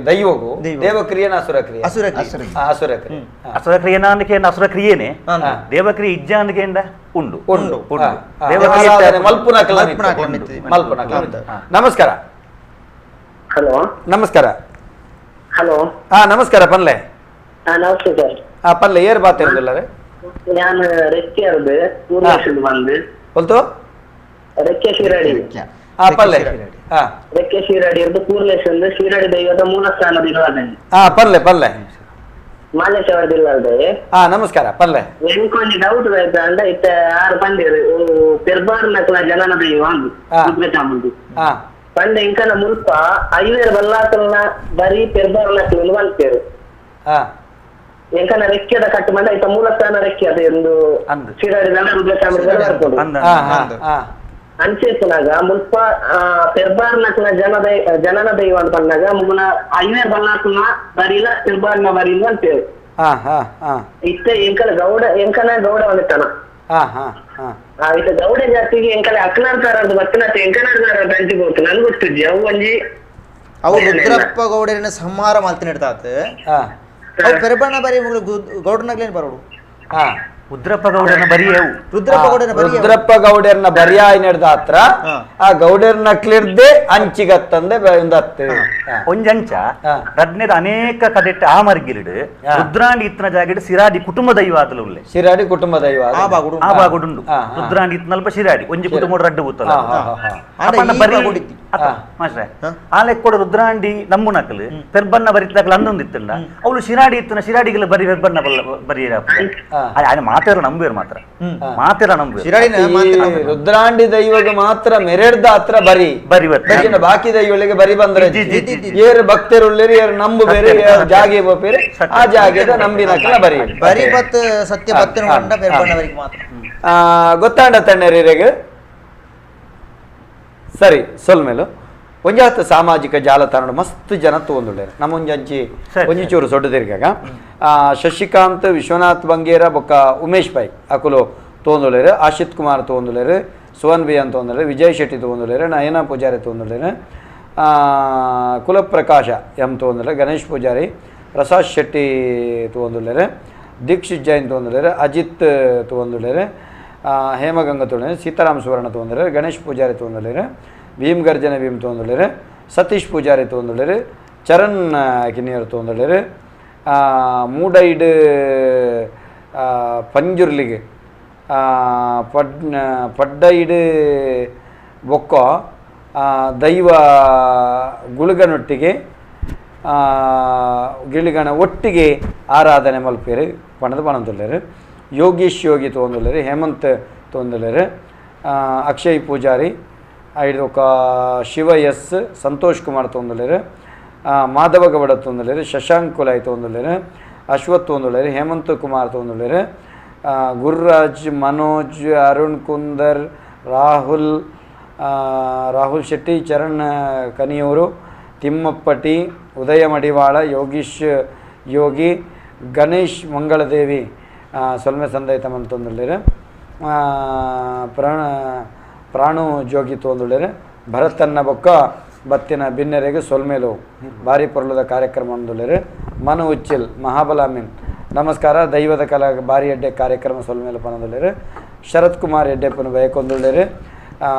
ದೈವಗು ದೇವಕ್ರಿಯೆನ ಅಸುರಕ್ರಿಯೆ ಅಸುರಕ್ರಿಯೆ ಅಸುರಕ್ರಿಯೆ ಅಸುರಕ್ರಿಯೆನ ಅಂದಕೇಂಡ ಅಸುರಕ್ರಿಯೆನೆ ದೇವಕ್ರಿಯೆ ಇಜ್ಜ ಅಂದಕೇಂಡ ಉಂಡು ಉಂಡು ಉಂಡು ದೇವಕ್ರಿಯೆ ಮಲ್ಪುನಕಲ ಮಲ್ಪುನಕಲ. ನಮಸ್ಕಾರ. ಹಲೋ ನಮಸ್ಕಾರ. ಹಲೋ ಹಾ ನಮಸ್ಕಾರ ಪನ್ಲೆ. ನಮಸ್ತೆ ಸರ್. ಹಾ ಪನ್ಲೆ ಏರ್ ಬಾತಿರ್ದಿಲ್ಲರೆ? ನಾನು ರೆಕ್ಕೆ ಅರ್ದು ಪೂರ್ಣೇಶ್ ಬಂದು ಹೊಲ್ತು ರೆಕ್ಕೆ ಶಿರಾಡಿ. ಆ ಪಲ್ಲೆ ಹಾ ರೆಕ್ಕೆ ಶಿರಾಡಿ ಇರ್ದು ಪೂರ್ಣೇಶ್ ಅಂದ್ರೆ ಶಿರಾಡಿ ದೈವದ ಮೂಲ ಸ್ಥಾನದ ಇರುವಾದಲ್ಲಿ. ಹಾ ಪಲ್ಲೆ ಪಲ್ಲೆ ಮಾಲೇಶವರದಿಲ್ಲದೆ. ಹಾ ನಮಸ್ಕಾರ ಪಲ್ಲೆ. ಎಂಕೊಂಜಿ ಡೌಟ್ ಆಯ್ತಾ ಅಂಡ ಇತ್ತ ಆರು ಪಂದೇರು ಪೆರ್ಬಾರ್ ನಕಲ ಜನನ ದೈವ ಅಂದು ರುದ್ರ ಚಾಮುಂಡಿ ಪಂಡ ಇಂಕನ ಮುಲ್ಪ ಐವೇರು ಬಲ್ಲಾತನ ಬರೀ ಪೆರ್ಬಾರ್ ನಕಲು ಮಲ್ಪೇರು. ಹಾ ಎಂಕನ ರೆಕ್ಕೆದ ಕಟ್ಟು ಮಂಡ ಇತ್ತ ಮೂಲಸ್ಥಾನ ರೆಕ್ಕೆ ಅದೇ ಒಂದು ಶಿರಾಡಿ ರುದ್ರ ಚಾಮುಂಡಿ ಬರ್ಬೋದು. ಅಂಚೆಪ್ಪುನಾಗ ಮುಲ್ಪ ಪೆರ್ಬಾರ್ ನಕಲ ಜನನ ದೈವ ಅಂತ ಬಂದಾಗ ಮುಗುನ ಐವೇರ್ ಬಲ್ಲಾತನ ಬರೀಲ ಪೆರ್ಬಾರ್ನ ಬರೀಲ ಅಂತೇಳಿ. ಇತ್ತ ಎಂಕಲ ಗೌಡ ಎಂಕನ ಗೌಡ ಒಂದಿತ್ತನ ಇತ್ತ ಗೌಡ ಜಾತಿಗೆ ಎಂಕಲ ಅಕ್ನಾರ್ದಾರ ಅಂತ ಬತ್ತಿನ ಎಂಕನಾರ್ದಾರ ಅಂತ ಅಂಚಿ ಬೋತು ನನ್ಗೆ ಗೊತ್ತಿದ್ವಿ. ಅವು ಒಂಜಿ ಅವು ರುದ್ರಪ್ಪ ಗೌಡರನ್ನ ಸಂಹಾರ ಮಾಡ್ತೀನಿ ಇಡ್ತಾತ. ಅವು ಪೆರ್ಬಾರ್ನ ಬರೀ ಗೌಡನಾಗ್ಲೇನು ಬರೋಡು. ರುದ್ರಪ್ಪ ಗೌಡನ ಬರಿಯವು ರುದ್ರಪ್ಪ ಗೌಡನ ರುದ್ರಪ್ಪ ಗೌಡರ್ನ ಬರಿಯಾಯಿ ನಡೆದ ಹತ್ರ ಆ ಗೌಡರ್ನ ಕ್ಲಿರ್ದೆ ಅಂಚಿಗತ್ತಂದೆ ಒಂದತ್ತು ಒಂಜಂಚ ರಡ್ನೇದ ಅನೇಕ ಕದೆಟ್ಟ ಆ ಮರ್ಗಿಲಿಡು ರುದ್ರಾಂಡಿ ಇತ್ತನ ಜಾಗಡ್ ಸಿರಾಡಿ ಕುಟುಂಬ ದೈವ ಆದಲು ಉಲ್ಲೆ. ಸಿರಾಡಿ ಕುಟುಂಬ ದೈವ ಆ ಬಾಗುಡುಂಡು ರುದ್ರಾಂಡಿ ಇತ್ತನಲ್ಪ ಸಿರಾಡಿ ಒಂಜಿ ಕುಟುಂಬ ರಡ್ಡು ಬೂತಲ್ಲ ಬರಿ ಮಾಸ್ಟ್ರೆ ಆ ಲೆಕ್ಕೋಡು ರುದ್ರಾಂಡಿ ನಂಬುನಕಲು ಪೆರ್ಬನ್ನ ಬರಿತಾಕಲು ಅಂದೊಂದು ಇತ್ತಂಡ ಅವಳು ಶಿರಾಡಿ ಇತ್ತನ ಶಿರಾಡಿಗೆಲ್ಲ ಬರಿ ಪೆರ್ಬನ್ನ ಬರಿ ಮಾತೆಲ್ಲ ನಂಬುವರು ಮಾತ್ರ ಮಾತೆಲ್ಲ ನಂಬುವರು. ರುದ್ರಾಂಡಿ ದೈವಗ ಮಾತ್ರ ಮೆರೆಡ್ದ ಹತ್ರ ಬರಿ ಬರಿ ಬಾಕಿ ದೈವಗಳಿಗೆ ಬರಿ ಬಂದ್ರೆ ಏರು ಭಕ್ತರುಳ್ಳೇರು ಏರು ನಂಬು ಬೇರೆ ಏರು ಜಾಗೆ ಬೇರೆ ಆ ಜಾಗೆದ ನಂಬಿನಕಲ ಬರಿ ಬರಿ ಬತ್ ಸತ್ಯ ಮಾತ್ರ ಗೊತ್ತಾಂಡ ತಣ್ಣೀರಿಗೆ. ಸರಿ ಸೊಲ್ಮೇಲು ಒಂಜಾತ ಸಾಮಾಜಿಕ ಜಾಲತಾಣ ಮಸ್ತ್ ಜನ ತಗೊಂಡುಳ್ಳೇರು ನಮ್ಮ ಒಂಜಂಚಿ ಒಂಜಿಚೂರು ಸೊಡ್ಡದಿರ್ಗಾಗ ಶಶಿಕಾಂತ್ ವಿಶ್ವನಾಥ್ ಬಂಗೇರ ಬೊಕ್ಕ ಉಮೇಶ್ ಪೈ ಅಕುಲು ತಗೊಂಡುಳ್ಳೇರು, ಆಶಿತ್ ಕುಮಾರ್ ತಗೊಂಡುಳ್ಳೇರು, ಸುವನ್ ಬಿ ಅಂತ ತಗೊಂಡುಳ್ಳೇರು, ವಿಜಯ್ ಶೆಟ್ಟಿ ತಗೊಂಡುಳ್ಳೇರು, ನಯನ ಪೂಜಾರಿ ತಗೊಂಡುಳ್ಳೇರು, ಕುಲಪ್ರಕಾಶ ಎಂ ತಗೊಂಡುಳ್ಳೇರು, ಗಣೇಶ್ ಪೂಜಾರಿ, ಪ್ರಸಾದ್ ಶೆಟ್ಟಿ ತಗೊಂಡುಳ್ಳೇರು, ದೀಕ್ಷಿತ್ ಜೈನ್ ತಗೊಂಡುಳ್ಳೇರು, ಅಜಿತ್ ತಗೊಂಡುಳ್ಳೇರು, ಹೇಮಗಂಗಾ ತಗೊಂಡುಳ್ಳೇರು, ಸೀತಾರಾಮ್ ಸುವರ್ಣ ತಗೊಂಡುಳ್ಳೇರು, ಗಣೇಶ್ ಪೂಜಾರಿ ತಗೊಂಡುಳ್ಳೇರು, ಭೀಮ್ ಗರ್ಜನ ಭೀಮ್ ತಗೊಂಡುಳ್ಳೇರು, ಸತೀಶ್ ಪೂಜಾರಿ ತಗೊಂಡುಳ್ಳೇರು, ಚರಣ್ ಕಿನ್ನಿಯರು ತಗೊಂಡುಳ್ಳೇರು, ಮೂಡೈಡ್ ಪಂಜುರ್ಲಿಗೆ ಪಡ್ಡೈಡು ಬೊಕ್ಕ ದೈವ ಗುಳುಗನೊಟ್ಟಿಗೆ ಗಿಳಿಗಣ ಒಟ್ಟಿಗೆ ಆರಾಧನೆ ಮಲ್ಪೇರು ಪಣದ ಪಣಂದುಲ್ಲೇರು. ಯೋಗೀಶ್ ಯೋಗಿ ತೋಂದುಲ್ಲೇರು, ಹೇಮಂತ್ ತೋಂದುಲ್ಲೇರು, ಅಕ್ಷಯ್ ಪೂಜಾರಿ ಐದು ಶಿವ ಎಸ್ ಸಂತೋಷ್ ಕುಮಾರ್ ತೋಂದುಲ್ಲೇರು, ಮಾಧವ ಗೌಡ ತೋಂದುಲ್ಲೇರು, ಶಶಾಂಕ್ ಕುಲಾಯ್ ತೋಂದುಲ್ಲೇರು, ಅಶ್ವಥ್ ತೋಂದುಲ್ಲೇರು, ಹೇಮಂತ್ ಕುಮಾರ್ ತೋಂದುಲ್ಲೇರು, ಗುರುರಾಜ್, ಮನೋಜ್, ಅರುಣ್ ಕುಂದರ್, ರಾಹುಲ್ ರಾಹುಲ್ ಶೆಟ್ಟಿ, ಚರಣ್ ಕನಿಯೂರು, ತಿಮ್ಮಪ್ಪಟಿ, ಉದಯ ಮಡಿವಾಳ, ಯೋಗೀಶ್ ಯೋಗಿ, ಗಣೇಶ್ ಮಂಗಳದೇವಿ ಸೊಲ್ಮೆ ಸಂದೈತ ಮಂತೊಂದುಲ್ಲೇರು, ಪ್ರಾಣು ಜೋಗಿ ತೋಂದುಲ್ಲೇರು, ಭರತನ್ನ ಬೊಕ್ಕ ಬತ್ತಿನ ಬಿನ್ನೆರೆಗೆ ಸೊಲ್ಮೇಲು ಭಾರಿ ಪೊರ್ಲದ ಕಾರ್ಯಕ್ರಮ ಅಂದುಲ್ಲೇರು. ಮನು ಉಚ್ಚಿಲ್ ಮಹಾಬಲಾಮಿನ್ ನಮಸ್ಕಾರ, ದೈವದ ಕಲಾ ಭಾರಿ ಎಡ್ಡೆ ಕಾರ್ಯಕ್ರಮ ಸೊಲ್ಮೇಲು ಪನದುಲ್ಲೇರು. ಶರತ್ ಕುಮಾರ್ ಎಡ್ಡೆಪ್ಪನ ಬಯಕೊಂದುಲ್ಲೇರು,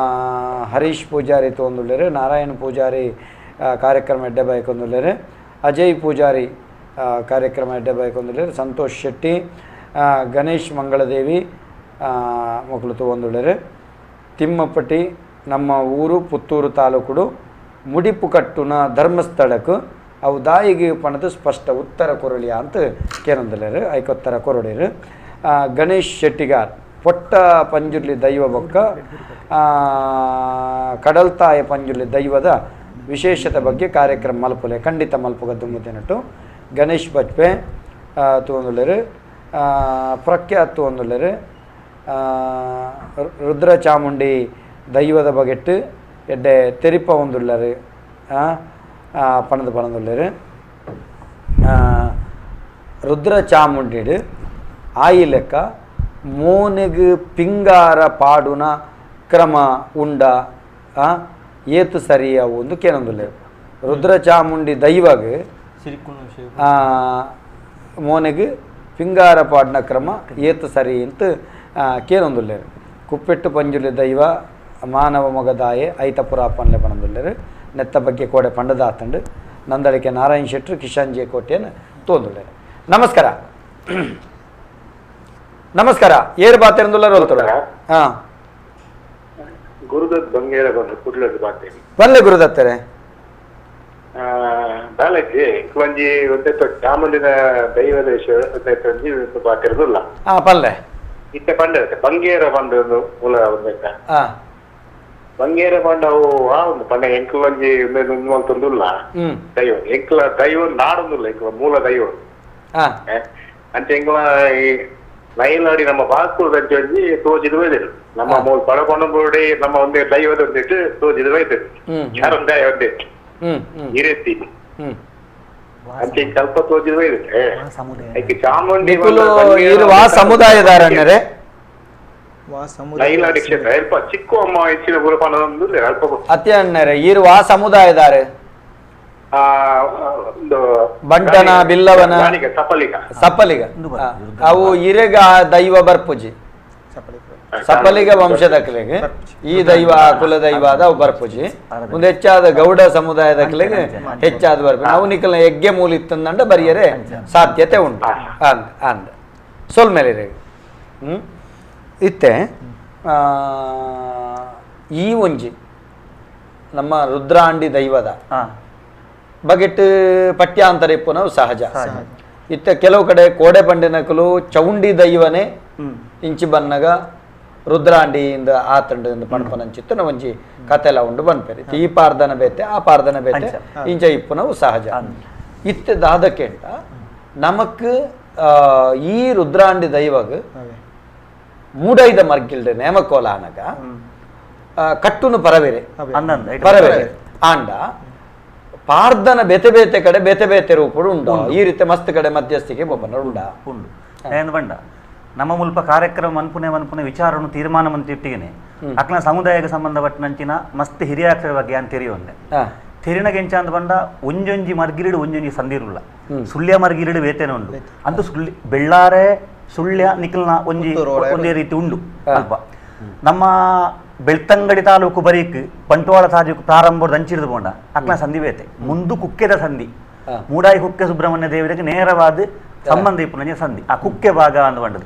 ಹರೀಶ್ ಪೂಜಾರಿ ತೋಂದುಲ್ಲೇರು, ನಾರಾಯಣ ಪೂಜಾರಿ ಕಾರ್ಯಕ್ರಮ ಎಡ್ಡೆ ಬಯಕೊಂದುಲ್ಲೇರು, ಅಜಯ್ ಪೂಜಾರಿ ಕಾರ್ಯಕ್ರಮ ಎಡ್ಡೆ ಬಯಕೊಂದುಲ್ಲೇರು, ಸಂತೋಷ್ ಶೆಟ್ಟಿ, ಗಣೇಶ್ ಮಂಗಳದೇವಿ ಮಕ್ಕಳು ತೋಂದುಲ್ಲೇರು. ತಿಮ್ಮಪಟ್ಟಿ ನಮ್ಮ ಊರು ಪುತ್ತೂರು ತಾಲೂಕುಡು ಮುಡಿಪು ಕಟ್ಟುನ ಧರ್ಮಸ್ಥಳಕ್ಕೆ ಅವು ದಾಯಿಗೆ ಪಣದು ಸ್ಪಷ್ಟ ಉತ್ತರ ಕೊರಳಿಯ ಅಂತ ಕೇನೊಂದುಲ್ಲೇರು, ಐಕೊತ್ತರ ಕೊರೊಡೇರು. ಗಣೇಶ್ ಶೆಟ್ಟಿಗಾರ್ ಪೊಟ್ಟ ಪಂಜುರ್ಲಿ ದೈವ ಬೊಕ್ಕ ಕಡಲ್ತಾಯ ಪಂಜುರ್ಲಿ ದೈವದ ವಿಶೇಷತೆ ಬಗ್ಗೆ ಕಾರ್ಯಕ್ರಮ ಮಲ್ಪುಲೆ ಖಂಡಿತ ಮಲ್ಪುಗದ್ದು ಮುದ್ದೆನಟ್ಟು. ಗಣೇಶ್ ಬಜ್ಪೆ ತೋಂದುಲ್ಲೇರು, ಪ್ರಖ್ಯಾತ್ ತೋಂದುಲ್ಲೇರು, ರುದ್ರ ಚಾಮುಂಡಿ ದೈವದ ಬಗೆಟ್ಟು ಎಡ್ಡೆ ತೆರಿಪ ಒಂದುಲ್ಲೇರು ಪಣದು ಪಣದುಲ್ಲೇರು. ರುದ್ರ ಚಾಮುಂಡಿಡು ಆಯಿ ಲೆಕ್ಕ ಮೋನೆಗ್ ಪಿಂಗಾರ ಪಾಡುನ ಕ್ರಮ ಉಂಡ ಏತು ಸರಿಯ ಒಂದು ಕೇನೊಂದುಲ್ಲೇರು. ರುದ್ರ ಚಾಮುಂಡಿ ದೈವಗ್ ಮೋನೆಗ್ ಪಿಂಗಾರ ಪಾಡಿನ ಕ್ರಮ ಏತು ಸರಿ ಅಂತ ಕೇನೊಂದುಲ್ಲೇರು. ಕುಪ್ಪೆಟ್ಟು ಪಂಜುಲಿ ದೈವ ಮಾನವ ಮಗದಾಯೆ ಐತಪುರ ಪನ್ಲೆ ಪಣಂದುಲ್ಲೇರು. ನೆತ್ತ ಬಗ್ಗೆ ಕೋಡೆ ಪಂಡದಾತಂಡು ನಂದಳಿಕೆ ನಾರಾಯಣ ಶೆಟ್ಟರು ಕಿಶಾನ್ ಜೆ ಕೋಟೆಯನ್ನು ತೋಂದುಲ್ಲೇರು. ನಮಸ್ಕಾರ ನಮಸ್ಕಾರ, ಏರು ಬಾತೆರಂದುಲ್ಲಾರು ಹೋಗ್ತಾರೆ. ಹಾಂ, ಗುರುದತ್ ಬಂಗೇರ ಬಂದು ಕುಡ್ಲದ ಬಾತೇರಿ ಬಲ್ಲೆ ಗುರುದತ್ತರೆ ಬಾಲಕಿ ಒಂಜಿ ಒಂದೇ ಚಾಮುಂಡಿನ ದೈವದ ವಿಷಯ ಒಂಜಿ ಬಾತಿರೋದಿಲ್ಲ. ಹಾ ಪಲ್ಲೆ ಇತ್ತೆ ಪಂಡ ಬಂಗೇರ ಪಂಡ ಒಂದು ಮೂಲ ಒಂದೈತ ಬಂಗೇರ ಪಂಡ ಅವು ಆ ಒಂದು ಪಂಡ ಎಂಕು ಒಂಜಿ ಮಲ್ತೊಂದುಲ್ಲ ದೈವ ಎಂಕ್ಲ ದೈವ ನಾಡೊಂದುಲ್ಲ ಎಂಕ್ಲ ಮೂಲ ದೈವ ಅಂಚ ಎಂಕ್ಲ ಈ ನೈಲಾಡಿ ನಮ್ಮ ಬಾಕುಳದಂಚ ಒಂಜಿ ತೋಜಿದ ವೈದ್ಯರು ನಮ್ಮ ಮೂಲ ಪಡಕೊಂಡಬೋಡಿ ನಮ್ಮ ಒಂದೇ ದೈವದ ಒಂದಿಟ್ಟು ತೋಜಿದ ವೈದ್ಯರು ಯಾರೊಂದೇ ಒಂದಿಟ್ಟು ಈ ರೀತಿ ಅಂಚೆ ಸ್ವಲ್ಪ ತೋಜಿದ ವೈದ್ಯರು ಚಾಮುಂಡಿ ಸಮುದಾಯದಾರಣ್ಣರೇ ನೈಲಾಡಿ ಕ್ಷೇತ್ರ ಅಲ್ಪ ಚಿಕ್ಕ ಅಮ್ಮ ಹೆಚ್ಚಿನ ಗುರುಪಾನದೊಂದು ಅಲ್ಪ ಅತ್ತೆ ಅಣ್ಣರೇ ಇರುವ ಸಮುದಾಯದಾರೆ ಬಂಟನ ಬಿಲ್ಲವನ ಸಪಲಿಗ ಸಪಲಿಗ ಅವು ಇರೆಗ ದೈವ ಬರ್ಪುಜಿ ಸಪಲಿಗ ವಂಶದಕ್ಲೆಗೆ ಈ ದೈವ ಕುಲ ದೈವ ಅದ ಅವು ಬರ್ಪುಜಿ. ಮುಂದೆ ಹೆಚ್ಚಾದ ಗೌಡ ಸಮುದಾಯದಕ್ಲೆಗೆ ಹೆಚ್ಚಾದ ಬರ್ಪು ನಾವು ನಿಕಲ್ನ ಯಜ್ಞ ಮೂಲಿತ್ತಂದಂಡ ಬರಿಯರೆ ಸಾಧ್ಯತೆ ಉಂಟು ಅಂದ ಅಂದ ಸೊಲ್ಮೇಲೆ ಇತ್ತೆ ಈ ಒಂಜಿ ನಮ್ಮ ರುದ್ರಾಂಡಿ ದೈವದ ಬಗೆಟ್ ಪಠ್ಯಾಂತರ ಇಪ್ಪುನವು ಸಹಜ. ಇತ್ತ ಕೆಲವು ಕಡೆ ಕೋಡೆ ಪಂಡಿನಕಲು ಚೌಂಡಿ ದೈವನೇ ಇಂಚಿ ಬನ್ನಗ ರುದ್ರಾಂಡಿಯಿಂದ ಆ ತಂಡದಿಂದ ಪಣಪನಂಚಿತ್ತು ಒಂಜಿ ಕತೆಲ ಉಂಡು ಬನ್ಪೇರಿ ಈ ಪಾರ್ದನ ಬೇತೆ ಆ ಪಾರ್ದನ ಬೇತೆ ಇಂಚ ಇಪ್ಪುನವು ಸಹಜ. ಇತ್ತ ದಾದಕ್ಕೆಂಟ ನಮಕ್ ಈ ರುದ್ರಾಂಡಿ ದೈವಗ ಮೂಡೈದ ಮರ್ಗಿಲ್ಡೆ ನೇಮಕೋಲ ಅನಗ ಕಟ್ಟುನು ಪರವೇರೆ ಪರವೇರೆ ಆಂಡ ಪಾರ್ದನ ಬೇತೆ ಬೇತೆ ಕಡೆ ಬೇತೆ ಬೇತೆ ರೂಪಡು ಉಂಡು ಈ ರೀತಿ ಮಸ್ತ್ ಕಡೆ ಮಧ್ಯಸ್ಥಿಕೆ ಬೊಬ್ಬನ ಉಂಡ ಉಂಡು ಬಂಡ ನಮ್ಮ ಮುಲ್ಪ ಕಾರ್ಯಕ್ರಮ ಮನ್ಪುನೆ ಮನ್ಪುನೆ ವಿಚಾರವನ್ನು ತೀರ್ಮಾನ ಮಂತಿಟ್ಟಿಗೆನೆ ಅಕ್ನ ಸಮುದಾಯಕ್ಕೆ ಸಂಬಂಧಪಟ್ಟಂಚಿನ ಮಸ್ತ್ ಹಿರಿಯಾಕ್ಷರ ಬಗ್ಗೆ ಅಂತ ತೆರಿಯೊಂದೆ ತೆರಿನಗೆಂಚ ಅಂದ ಬಂಡ ಒಂಜೊಂಜಿ ಮರ್ಗಿರಿಡು ಒಂಜೊಂಜಿ ಸಂದಿರುಲ್ಲ ಸುಳ್ಯ ಮರ್ಗಿರಿಡು ಬೇತೇನೆ ಉಂಡು ಅಂತೂ ಸುಳ್ಳಿ ಬೆಳ್ಳಾರೆ ಸುಳ್ಯ ನಿಖಲ್ನ ಒಂಜಿ ಒಂದೇ ರೀತಿ ಉಂಡು ಅಲ್ಪ ನಮ್ಮ ಬೆಳ್ತಂಗಡಿ ತಾಲೂಕು ಬರೀಕ್ ಬಂಟ್ವಾಳ ತಾಲೂಕು ಪ್ರಾರಂಭದ ಅಂಚಿರಿದು ಬೋಂಡ ಅಕ್ನ ಸಂಧಿ ಬೇತೆ ಮುಂದು ಕುಕ್ಕೆದ ಸಂಧಿ ಮೂಡಾಯಿ ಕುಕ್ಕೆ ಸುಬ್ರಹ್ಮಣ್ಯ ದೇವರಿಗೆ ನೇರವಾದ ಸಂಬಂಧ ಇಪ್ಪುನ ಸಂಧಿ ಆ ಕುಕ್ಕೆ ಭಾಗ ಅಂದು ಬಂಡದು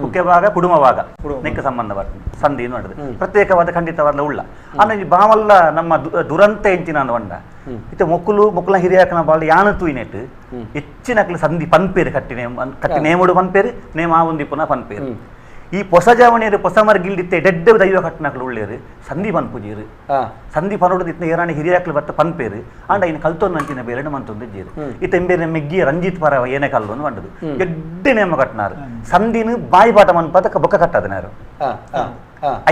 ಕುಕ್ಕೆ ಭಾಗ ಕುಡುಮ ಭಾಗ ನೆಕ್ಕ ಸಂಬಂಧ ಬರ್ತದೆ ಸಂಧಿ ಅನ್ನುವಂಥದ್ದು ಪ್ರತ್ಯೇಕವಾದ ಖಂಡಿತವಾದ ಉಳ್ಳ ಅಂದ್ರೆ ಬಾವಲ್ಲ ನಮ್ಮ ದುರಂತ ಎಂಚಿನ ಅಂದು ಬಂಡ ಇತ್ತೆ ಮೊಕ್ಕಲು ಮೊಕ್ಕಲ ಹಿರಿಯಾಕನ ಬಾಳ ಯಾನ ತೂಯಿನೆಟ್ ಹೆಚ್ಚಿನ ಸಂಧಿ ಪನ್ಪೇರು ಕಟ್ಟಿ ನೇಮ ಕಟ್ಟಿ ನೇಮಡು ಪನ್ಪೇರು ನೇಮ ಆ ಒಂದು ಪುನಃ ಪನ್ಪೇರು ಈ ಹೊಸ ಜಾವಣಿಯರು ಹೊಸ ಮರ್ಗಿಲ್ದಿತ್ತೆ ಡೆಡ್ಡ ದೈವ ಕಟ್ಟನಕ್ಲು ಉಳ್ಳೇರು ಸಂಧಿ ಪನ್ಪುಜೀರು ಸಂಧಿ ಪನೋಡು ಇತ್ನ ಏರಾಣಿ ಹಿರಿಯಾಕ್ಲು ಬತ್ತ ಪನ್ಪೇರು ಆಂಡ ಇನ್ನು ಕಲ್ತೊಂದು ಅಂಚಿನ ಬೇರೆ ಮಂತೊಂದು ಇಜ್ಜೀರು ಇತ್ತೆಂಬೇರೆ ಮೆಗ್ಗಿ ರಂಜಿತ್ ಪರ ಏನೇ ಕಲ್ಲು ಅಂದು ಬಂಡದು ಎಡ್ಡೆ ನೇಮ ಕಟ್ಟನಾರು ಸಂಧಿನ ಬಾಯಿ ಪಾಠ ಮನ್ಪಾತ ಬೊಕ್ಕ ಕಟ್ಟದನಾರು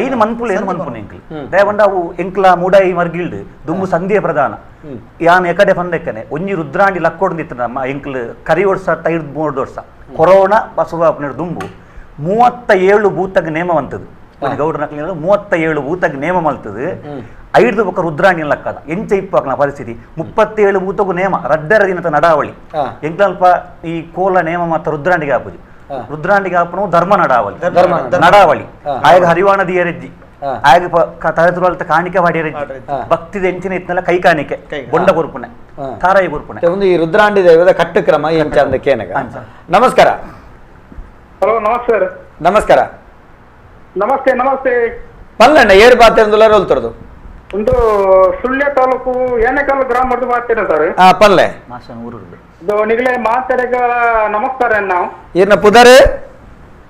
ಐದು ಮನ್ಪುಲ್ ಏನು ಮನ್ಪುನ ಎಂಕ್ಲು ದಯವಂಡ ಅವು ಎಂಕ್ಲ ಮೂಡಾಯಿ ಮರ್ಗಿಲ್ಡು ದುಂಬು ಸಂಧಿಯ ಪ್ರಧಾನ ಯಾನ್ ಎಕಡೆ ಪಂದೆಕ್ಕನೆ ಒಂಜಿ ರುದ್ರಾಂಡಿ ಲಕ್ಕೊಡ್ದಿತ್ತು ನಮ್ಮ ಎಂಕ್ಲು ಕರಿ ವರ್ಷ ತೈಡ್ ಮೂರು ವರ್ಷ ಕೊರೋನಾ ಬಸವ ದುಂಬು 37 ಭೂತಗ್ ನೇಮ ಅಂತದು ಗೌಡರ ನಕಲಿ 37 ಭೂತಗ್ ನೇಮ ಮಲ್ತದು ಐದು ಬೊಕ್ಕ ರುದ್ರಾಣಿ ಲಕ್ಕದ ಎಂಚ ಇಪ್ಪಾಕ್ನ ಪರಿಸ್ಥಿತಿ 37 ಭೂತಗು ನೇಮ ರಡ್ಡರ ದಿನದ ನಡಾವಳಿ ಎಂಕ್ಲಲ್ಪ ಈ ಕೋಲ ನೇಮ ಮತ್ತು ರುದ್ರಾಂಡಿಗೆ ಆಪುಜಿ ರುದ್ರಾಂಡಿಗೆ ಆಪನು ಧರ್ಮ ನಡಾವಳಿ ನಡಾವಳಿ ಆಯಾಗ ಹರಿವಾಣ ದಿಯರೆಜ್ಜಿ ಆಯಾಗ ತಲೆತುರಲ್ತ ಕಾಣಿಕೆ ವಾಡಿಯರೆಜ್ಜಿ ಭಕ್ತಿದ ಎಂಚಿನ ಇತ್ನೆಲ್ಲ ಕೈ ಕಾಣಿಕೆ ಬೊಂಡ ಕೊರ್ಪುನೆ ತಾರಾಯಿ ಕೊರ್ಪುನೆ ಒಂದು ಈ ರುದ್ರಾಂಡಿ ದೈವದ ಕಟ್ಟುಕ್ರಮ ಎಂಚ ಅಂದ ಕೇನಗ. ನಮಸ್ಕಾರ. ಹಲೋ ನಮಸ್ತೆ. ನಮಸ್ಕಾರ. ನಮಸ್ತೆ ನಮಸ್ತೆ. ಪಲ್ಲಣ್ಣ ಏರು ಪಾತ್ರೆ ರೋಲ್ತರದು ಒಂದು ಸುಳ್ಯ ತಾಲೂಕು ಏನೇಕಲ್ ಗ್ರಾಮದ ಮಾತೇನೆ ಸರ್. ಪಲ್ಲೆ ನಿಗಲೇ ಮಾತೆರೆಗ ನಮಸ್ಕಾರ. ನಾವು ಏನ ಪುದರೆ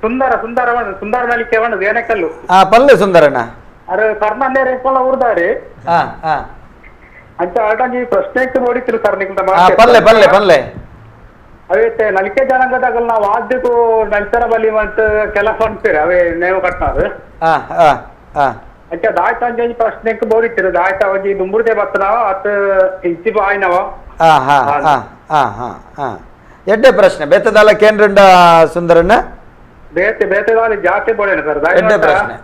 ಸುಂದರ ಸುಂದರ ಸುಂದರ ನಲಿಕೆ ಬಂದದು ಏನೇಕಲ್ಲು. ಪಲ್ಲೆ ಸುಂದರಣ್ಣ ಅರೆ ಕರ್ನಾಟಕ ರೇಪಲ್ಲ ಊರ್ದಾರಿ ಅಂತ ಆಟಂಜಿ ಪ್ರಶ್ನೆ ನೋಡಿತಿರು ಸರ್ ನಿಮ್ದ. ಪಲ್ಲೆ ಪಲ್ಲೆ ಪಲ್ಲೆ ಅವೇ ನಲಿಕೆ ಜನಾಂಗದಾಗ ನಾವು ಆದ್ಯಕ್ಕೂ ನಲ್ತರ ಬಲಿ ಅಂತ ಕೆಲಸ ಅಂತೀರಿ ಅವೇ ನೇಮ ಕಟ್ನಾರು. ಅಂಚೆ ದಾಯ್ತ ಅಂಜಿ ಪ್ರಶ್ನೆ ಬೋರಿತಿರು ದಾಯ್ತ ಒಂಜಿ ದುಂಬುರ್ದೆ ಬತ್ತನವ ಅತ್ ಇಂಚಿ ಬಾಯ್ನವ. ಎಡ್ಡೆ ಪ್ರಶ್ನೆ ಬೇತದಾಲ ಕೇಂದ್ರಂಡ ಸುಂದರಣ್ಣ ಬೇತೆ ಬೇತೆದಾಲ ಜಾತಿ ಬೋಳೇನ ಸರ್ ಎಡ್ಡೆ ಪ್ರಶ್ನೆ.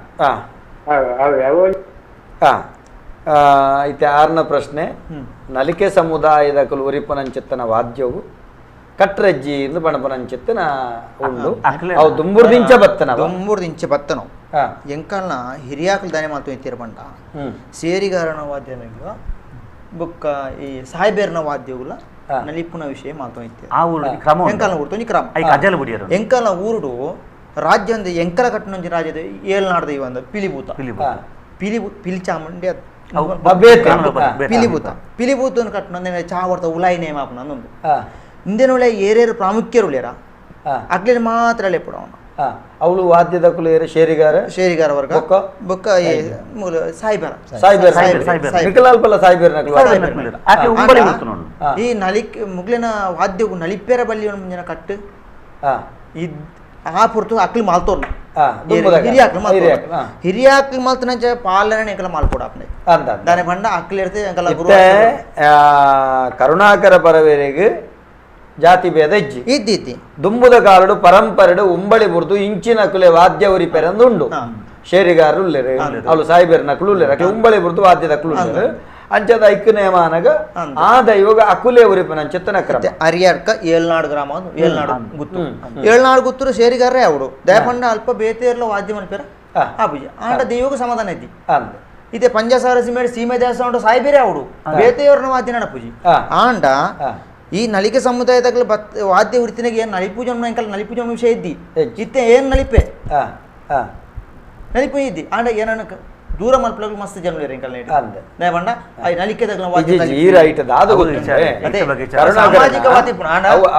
ಐತೆ ಆರನ ಪ್ರಶ್ನೆ ನಲಿಕೆ ಸಮುದಾಯದ ಕುಲು ಉರಿಪನಂಚಿತ್ತನ ವಾದ್ಯವು ಕಟ್ರಜ್ಜಿ ಎಂದು ಬಣಪನಂಚಿತ್ತನ ಉಂಡು ಅವು ದುಂಬುರ್ದಿಂಚ ಬತ್ತನ ದುಂಬುರ್ದಿಂಚ ಬತ್ತನವು ಎಂಕಲ್ನ ಹಿರಿಯಾಕಲ್ ದಾನೆ ಮಾತು ಇತ್ತೀರ ಬಂಡ ಸೇರಿಗಾರನ ವಾದ್ಯನಲ್ಲ ಬೊಕ್ಕ ಈ ಸಾಯ್ಬೇರ್ನ ವಾದ್ಯವುಲ ನಲಿಪುನ ವಿಷಯ ಮಾತು ಇತ್ತೀರ ಎಂಕಲ್ನ ಊರು ತೊಂಜಿ ಕ್ರಮ ಎಂಕಲ್ನ ಊರುಡು ರಾಜ್ಯ ಒಂದು ಎಂಕಲ ಕಟ್ಟನೊಂಜಿ ರಾಜ್ಯದ ಏಳ್ನಾಡ್ದ ಈ ಒಂದು ಪಿಲಿಭೂತ ಪಿಲಿ ಪಿಲಿ ಚಾಮುಂಡಿ ಪಿಲಿಭೂತ ಪಿಲಿಭೂತನ ಕಟ್ಟನೊಂದು ಚಾವರ್ತ ಉಲಾಯಿ ನೇಮ ಆಪುನ ಇಂದೇನುಳ್ಳ ಏರೇರು ಪ್ರಾಮುಖ್ಯರುಳ್ಳೇರ ಅಗ್ಲಿನ ಮಾತ್ರ ಲೆಪ್ಪುಡ ಅವನು ಅವಳು ವಾದ್ಯದ ಕುಲೇರು ಶೇರಿಗಾರ ಶೇರಿಗಾರ ವರ್ಗ ಬೊಕ್ಕ ಸಾಯ್ಬೇರ ಈ ನಲಿಕ್ ಮುಗ್ಲಿನ ವಾದ್ಯವು ನಲಿಪೇರ ಬಲ್ಲಿ ಮುಂಜಿನ ಕಟ್ಟು ಆ ಪುರ್ತು ಅಕ್ಲಿ ಮಾಲ್ತೋರ್ನ ಹಿರಿಯಾಕ್ಲು ಮಾಲ್ತೋರ್ನ ಹಿರಿಯಾಕ್ಲು ಮಾಲ್ತನಂಚ ಪಾಲನೆ ಎಂಕಲ ಮಾಲ್ಕೊಡ ಅಪ್ನೆ ದಾನೆ ಬಂಡ ಅಕ್ಲಿ ಇರ್ತದೆ ಎಂಕಲ ಗುರು ಕರುಣಾಕರ ಪರವೇರಿಗೆ ಜಾತಿ ಭೇದ ಇಜ್ಜಿ ಇದ್ದಿದ್ದಿ ದುಂಬುದ ಕಾಲಡು ಪರಂಪರೆಡು ಉಂಬಳಿ ಬುರ್ದು ಇಂಚಿನ ಕುಲೆ ವಾದ್ಯ ಉರಿ ಪೆರಂದು ಉಂಡು ಶೇರಿಗಾರರು ಉಲ್ಲೇರು ಅವಳು ಸಾಯಿಬೇರು ನಕಲು ಉಲ್ಲೇರು ಅಕ್ಲೆ ಉಂಬಳಿ ಬುರ್ದು ವಾದ್ಯದ ಅಕ್ಲು ಉಲ್ಲೇರು ಅಂಚದ ಐಕ್ಕು ನೇಮಾನಗ ಆ ದೈವಗ ಅಕುಲೆ ಉರಿಪನ ಅಂಚೆತ್ತನ ಕ್ರಮ ಅರಿಯರ್ಕ ಏಳ್ನಾಡು ಗ್ರಾಮ ಏಳ್ನಾಡು ಗುತ್ತು ಏಳ್ನಾಡು ಗುತ್ತರು ಶೇರಿಗಾರರೇ ಅವಡು ದಯಪಂಡ ಅಲ್ಪ ಬೇತೇರ್ಲ ವಾದ್ಯ ಮನ್ಪೇರ ಆ ಪೂಜೆ ಆಂಡ ದೈವಗ ಸಮಾಧಾನ ಇದ್ದಿ ಇದೇ ಪಂಜಸಾರ ಸೀಮೆ ಸೀಮೆ ದೇವಸ್ಥಾನ ಉಂಟು ಸಾಯಿಬೇರೆ ಅವಡು ಬೇತೆಯವ್ರನ್ನ ವಾದ್ಯ ನಡಪೂಜಿ ಆಂಡ ಈ ನಲಿಕೆ ಸಮುದಾಯದಾಗಲೂ ಬತ್ ವಾದ್ಯ ವೃತ್ತಿನಾಗ ಏನು ನಲಿಪೂಜೆ ಎಂಕಲ್ ನಲಿಪೂಜೆ ವಿಷಯ ಇದ್ದಿ ಇತ್ತೆ ಏನು ನಲಿಪೆ ನಲಿಪು ಇದ್ದಿ ಆಂಡ ಏನನ್ನ ದೂರ ಮಲ್ಪಲಾಗ ಮಸ್ತ್ ಜನ ಎಂಕಲ್ ಬಣ್ಣ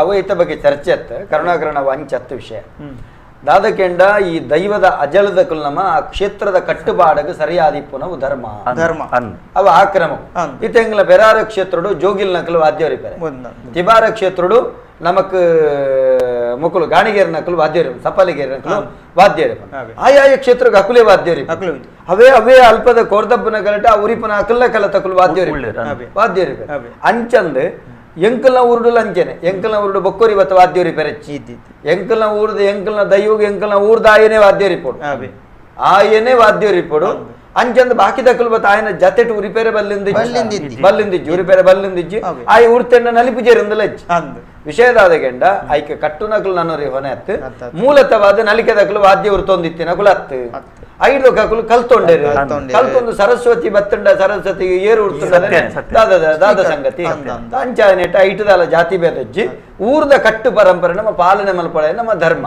ಅವ ಇತ್ತ ಬಗ್ಗೆ ಚರ್ಚೆ ಅತ್ತ ಕರುಣಾಕರಣ ಅಂಚತ್ತು ವಿಷಯ ದಾದಕೆಂಡ ಈ ದೈವದ ಅಜಲದ ಕುಲ್ನಮ ಆ ಕ್ಷೇತ್ರದ ಕಟ್ಟುಪಾಡಗ ಸರಿಯಾದಿಪ್ಪುನವು ಧರ್ಮ ಧರ್ಮ ಅವ ಆಕ್ರಮ ಇತ್ತೆಂಗ್ಲ ಬೆರಾರ ಕ್ಷೇತ್ರಡು ಜೋಗಿಲ್ ನಕಲು ವಾದ್ಯವರಿಪರೆ ತಿಬಾರ ಕ್ಷೇತ್ರಡು ನಮಕ್ ಮುಕುಲು ಗಾಣಿಗೇರ್ ನಕಲು ವಾದ್ಯರಿ ಸಪಾಲಿಗೇರ್ ನಕಲು ವಾದ್ಯರಿ ಆಯಾಯ ಕ್ಷೇತ್ರಕ್ಕೆ ಅಕುಲೇ ವಾದ್ಯರಿ ಅವೇ ಅವೇ ಅಲ್ಪದ ಕೋರ್ದಬ್ಬನ ಕಲಟ ಉರಿಪನ ಅಕಲ್ನ ಕಲ ತಕುಲು ವಾದ್ಯರಿ ವಾದ್ಯರಿ ಅಂಚಂದ್ ಎಂಕಲ್ನ ಊರುಡು ಅಂಚೆನೆ ಎಂಕಲ್ನ ಊರುಡು ಬೊಕ್ಕೋರಿ ಬತ್ತ ವಾದ್ಯೋರಿ ಪೆರಚ್ಚಿ ಎಂಕಲ್ನ ಊರ್ದ ಎಂಕಲ್ನ ದೈವಗ ಎಂಕಲ್ನ ಊರ್ದ ಆಯನೇ ವಾದ್ಯೋರಿ ಪೋಡು ಆಯನೇ ವಾದ್ಯೋರಿ ಪೋಡು ಅಂಚಂದ ಬಾಕಿ ದಕ್ಕಲು ಬತ್ತ ಆಯನ ಜತೆಟು ಉರಿಪೇರೆ ಬಲ್ಲಿಂದಿಜ್ಜಿ ಬಲ್ಲಿಂದಿಜ್ಜಿ ಉರಿಪೇರೆ ಬಲ್ಲಿಂದಿಜ್ಜಿ ಆಯ ಊರ್ತೆಂಡ ನಲಿಪುಜೇರಿಂದಲ ಅಜ್ಜಿ ವಿಷಯದಾದ ಗೆಂಡ ಐಕೆ ಕಟ್ಟು ನಕಲು ನನ್ನೋರಿ ಹೊನೆ ಅತ್ತು ಮೂಲತವಾದ ನಲಿಕೆ ದಕ್ಕಲು ವಾದ್ಯ ಉರ್ತೊಂದಿತ್ತಿ ನಕುಲ ಅತ್ತು ಐದು ಕಕುಲು ಕಲ್ತೊಂಡೇರು ಕಲ್ತೊಂದು ಸರಸ್ವತಿ ಬತ್ತಂಡ ಸರಸ್ವತಿ ಏರು ದಾದ ದಾದ ಸಂಗತಿ ಅಂಚಾನೆಟ್ಟ ಐಟದಾಲ ಜಾತಿ ಭೇದಜ್ಜಿ ಊರ್ದ ಕಟ್ಟು ಪರಂಪರೆ ನಮ್ಮ ಪಾಲನೆ ಮಲ್ಪಳೆ ನಮ್ಮ ಧರ್ಮ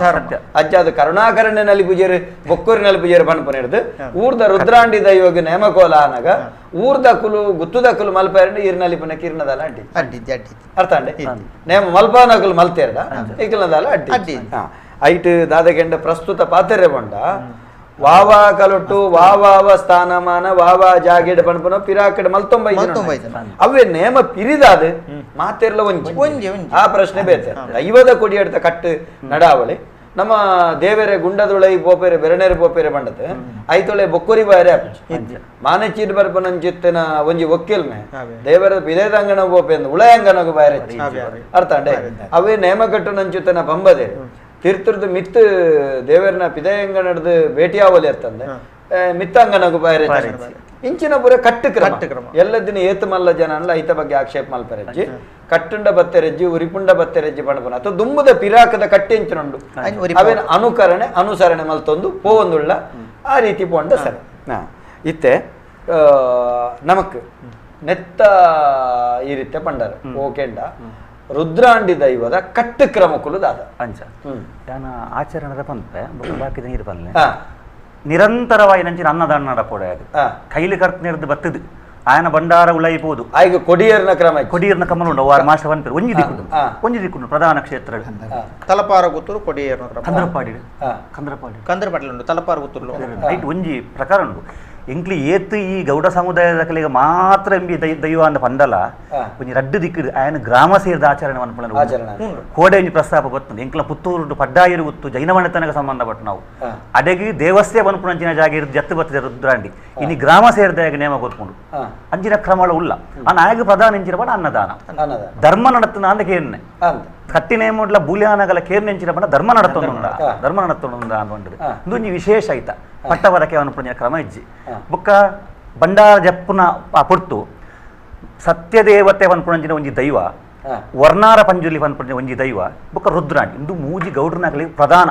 ಅಜ್ಜಾದ ಕರುಣಾಕರಣ್ಯ ನಲಿಪುಜೇರು ಬೊಕ್ಕೂರಿ ನಲಿಪುಜೇರು ಪಣಪುನ ಹಿಡಿದು ಊರ್ದ ರುದ್ರಾಂಡಿ ದೈವಗ ನೇಮಕೋಲ ಆನಗ ಊರ್ದ ಕುಲು ಗುತ್ತುದ ಕುಲು ಮಲ್ಪೆರಂಡು ಇರ್ ನಲಿಪುನ ಕಿರ್ನದಾಲ ಅಡ್ಡಿ ಅರ್ಥ ಅಂಡೆ ನೇಮ ಮಲ್ಪಾನಕುಲು ಮಲ್ತೇರ್ದ ಇಕ್ಲದಾಲ ಅಡ್ಡಿ ಐಟ್ ದಾದಗೆಂಡ ಪ್ರಸ್ತುತ ಪಾತೆರೆ ಬಂಡ ವಾವಾ ಕಲೊಟ್ಟು ವಾವಾವ ಸ್ಥಾನಮಾನ ವಾವಾ ಜಾಗೆಡ್ ಪಣಪುನ ಪಿರಾಕಡ್ ಮಲ್ತೊಂಬ ಅವೇ ನೇಮ ಪಿರಿದಾದ ಮಾತೆರ್ಲ ಒಂಜಿ ಆ ಪ್ರಶ್ನೆ ಬೇತೆ ದೈವದ ಕೊಡಿಯಡ್ತ ಕಟ್ಟು ನಡಾವಳಿ ನಮ್ಮ ದೇವರೇ ಗುಂಡದುಳೈ ಪೋಪೇರೆ ಬೆರಣೇರು ಪೋಪೇರೆ ಬಂಡತೆ ಐತೊಳೆ ಬೊಕ್ಕೊರಿ ಬಾರೆ ಆಪುಜಿ ಮಾನಚೀರ್ ಬರ್ಪನಂಚಿತ್ತಿನ ಒಂಜಿ ಒಕ್ಕಿಲ್ಮೆ ದೇವರ ಬಿದೇದಂಗಣ ಪೋಪೆ ಅಂದ್ ಉಳಯಾಂಗನಗು ಬಾರೆ ಅರ್ಥ ಅಂಡೆ ಅವೇ ನೇಮ ಕಟ್ಟು ನಂಚುತ್ತನ ಪಂಬದೆ ತೀರ್ಥರದ ಮಿತ್ತು ದೇವರನ ಪಿದಯಂಗ ನಡೆದು ಭೇಟಿಯಾವಲಿ ಅಂತಂದೆ ಮಿತ್ತಂಗನಗು ಬಾರೆ ಇಂಚಿನ ಪೂರ ಕಟ್ಟು ಕ್ರಮ ಎಲ್ಲ ದಿನ ಏತು ಮಲ್ಲ ಜನ ಅಲ್ಲ ಐತ ಬಗ್ಗೆ ಆಕ್ಷೇಪ ಮಲ್ಪರೆಜ್ಜಿ ಕಟ್ಟುಂಡ ಬತ್ತೆರೆಜ್ಜಿ ಉರಿಪುಂಡ ಬತ್ತೆರೆಜ್ಜಿ ಪಣಪುನ ಅಥವಾ ದುಂಬುದ ಪಿರಾಕದ ಕಟ್ಟೆಂಚಿನುಂಡು ಅವೇನ ಅನುಕರಣೆ ಅನುಸರಣೆ ಮಲ್ತೊಂದು ಪೋವೊಂದುಳ್ಳ ಆ ರೀತಿ ಪೋಂಡ ಸರಿ ಇತ್ತೆ ನಮಕ್ ನೆತ್ತ ಈ ರೀತಿ ಪಂಡರ ಓಕೆಂಡ ರುದ್ರಾಂಡಿ ದೈವದ ಕಟ್ಟು ಕ್ರಮಕ್ಕುಲು ದಾದ ಅಂಚ ಯಾನ ಆಚರಣದ ಪಂಪೆ ಬಾಕಿದ ನೀರು ಪಲ್ಲೆ ನಿರಂತರವಾಗಿ ನಂಚಿನ ಅನ್ನದಾನ ನಡಪೋಡೆ ಕೈಲಿ ಕರ್ತ ಬತ್ತದು ಆಯನ ಭಂಡಾರ ಉಳೈಪೋದು ಆಯ್ಕೆ ಕೊಡಿಯರ್ನ ಕ್ರಮ ಕೊಡಿಯರ್ನ ಕ್ರಮ ಉಂಡು ವಾರ ಮಾಸ ಪನ್ಪೆರ್ ಒಂಜಿ ದಿಕ್ಕುಂಡು ಒಂಜಿ ದಿಕ್ಕುಂಡು ಪ್ರಧಾನ ಕ್ಷೇತ್ರ ತಲಪಾರ ಗುತ್ತೂರು ಕೊಡಿಯರ್ನ ಕ್ರಮ ಕಂದ್ರಪಾಡಿ ಕಂದ್ರಪಾಡಿ ಕಂದ್ರಪಾಡಿ ಉಂಡು ತಲಪಾರ ಗುತ್ತೂರು ರೈಟ್ ಒಂಜಿ ಪ್ರಕಾರ ಉಂಡು ಎಂಕ್ಲಿ ಏತು ಈ ಗೌಡ ಸಮುದಾಯದ ಕಲೆಗೆ ಮಾತ್ರ ಎಂಬಿ ದೈವ ಅಂದ ಪಂಡಲ ಒಂಜಿ ರಡ್ಡು ದಿಕ್ಕಿಡು ಆಯನ ಗ್ರಾಮ ಸೇರಿದ ಆಚರಣೆ ಮನ್ಪುನ ಕೋಡೆ ಒಂಜಿ ಪ್ರಸ್ತಾಪ ಬರ್ತದೆ ಎಂಕ್ಲ ಪುತ್ತೂರು ಪಡ್ಡಾಯಿರು ಗುತ್ತು ಜೈನಮನೆತನಕ ಸಂಬಂಧಪಟ್ಟು ನಾವು ಅಡೆಗೆ ದೇವಸ್ಥೆ ಪನ್ಪುನಂಚಿನ ಜಾಗ ಇರು ಜತ್ತು ಬರ್ತದೆ ರುದ್ರಾಂಡಿ ಇನ್ನು ಗ್ರಾಮ ಸೇರಿದ ನೇಮ ಗೊತ್ಕೊಂಡು ಅಂಚಿನ ಕ್ರಮಗಳ ಉಲ್ಲ ಆ ನಾಯಕ ಪ್ರಧಾನ ಎಂಚಿನ ಪಡ ಅನ್ನದಾನ ಧರ್ಮ ನಡತನ ಅಂದ ಕೇರ್ನೆ ಕಟ್ಟಿ ನೇಮಡ್ಲ ಬೂಲ್ಯಾನಗಲ ಕೇರ್ನೆ ಎಂಚಿನ ಪಂಡ ಧರ್ಮ ನಡತೊಂದುಂಡ ಧರ್ಮ ನಡತೊಂದುಂಡ ಅಂದ್ಕೊಂಡಿದೆ ಇಂದೊಂಜಿ ವಿಶೇಷ ಆಯ್ತ ಪಟ್ಟವರಕ್ಕೆ ಅವನ ಕ್ರಮ ಇಜ್ಜಿ ಬೊಕ್ಕ ಭಂಡಾರ ಜಪ್ಪುನ ಪೊರ್ತು ಸತ್ಯದೇವತೆ ಪನ್ಪುನಂಚಿನ ಒಂಜಿ ದೈವ ವರ್ಣಾರ ಪಂಜುಲಿ ಪನ್ಪುನ ಒಂಜಿ ದೈವ ಬೊಕ್ಕ ರುದ್ರಾಣಿ ಇಂದು ಮೂಜಿ ಗೌಡ್ರನಾಗಲಿ ಪ್ರಧಾನ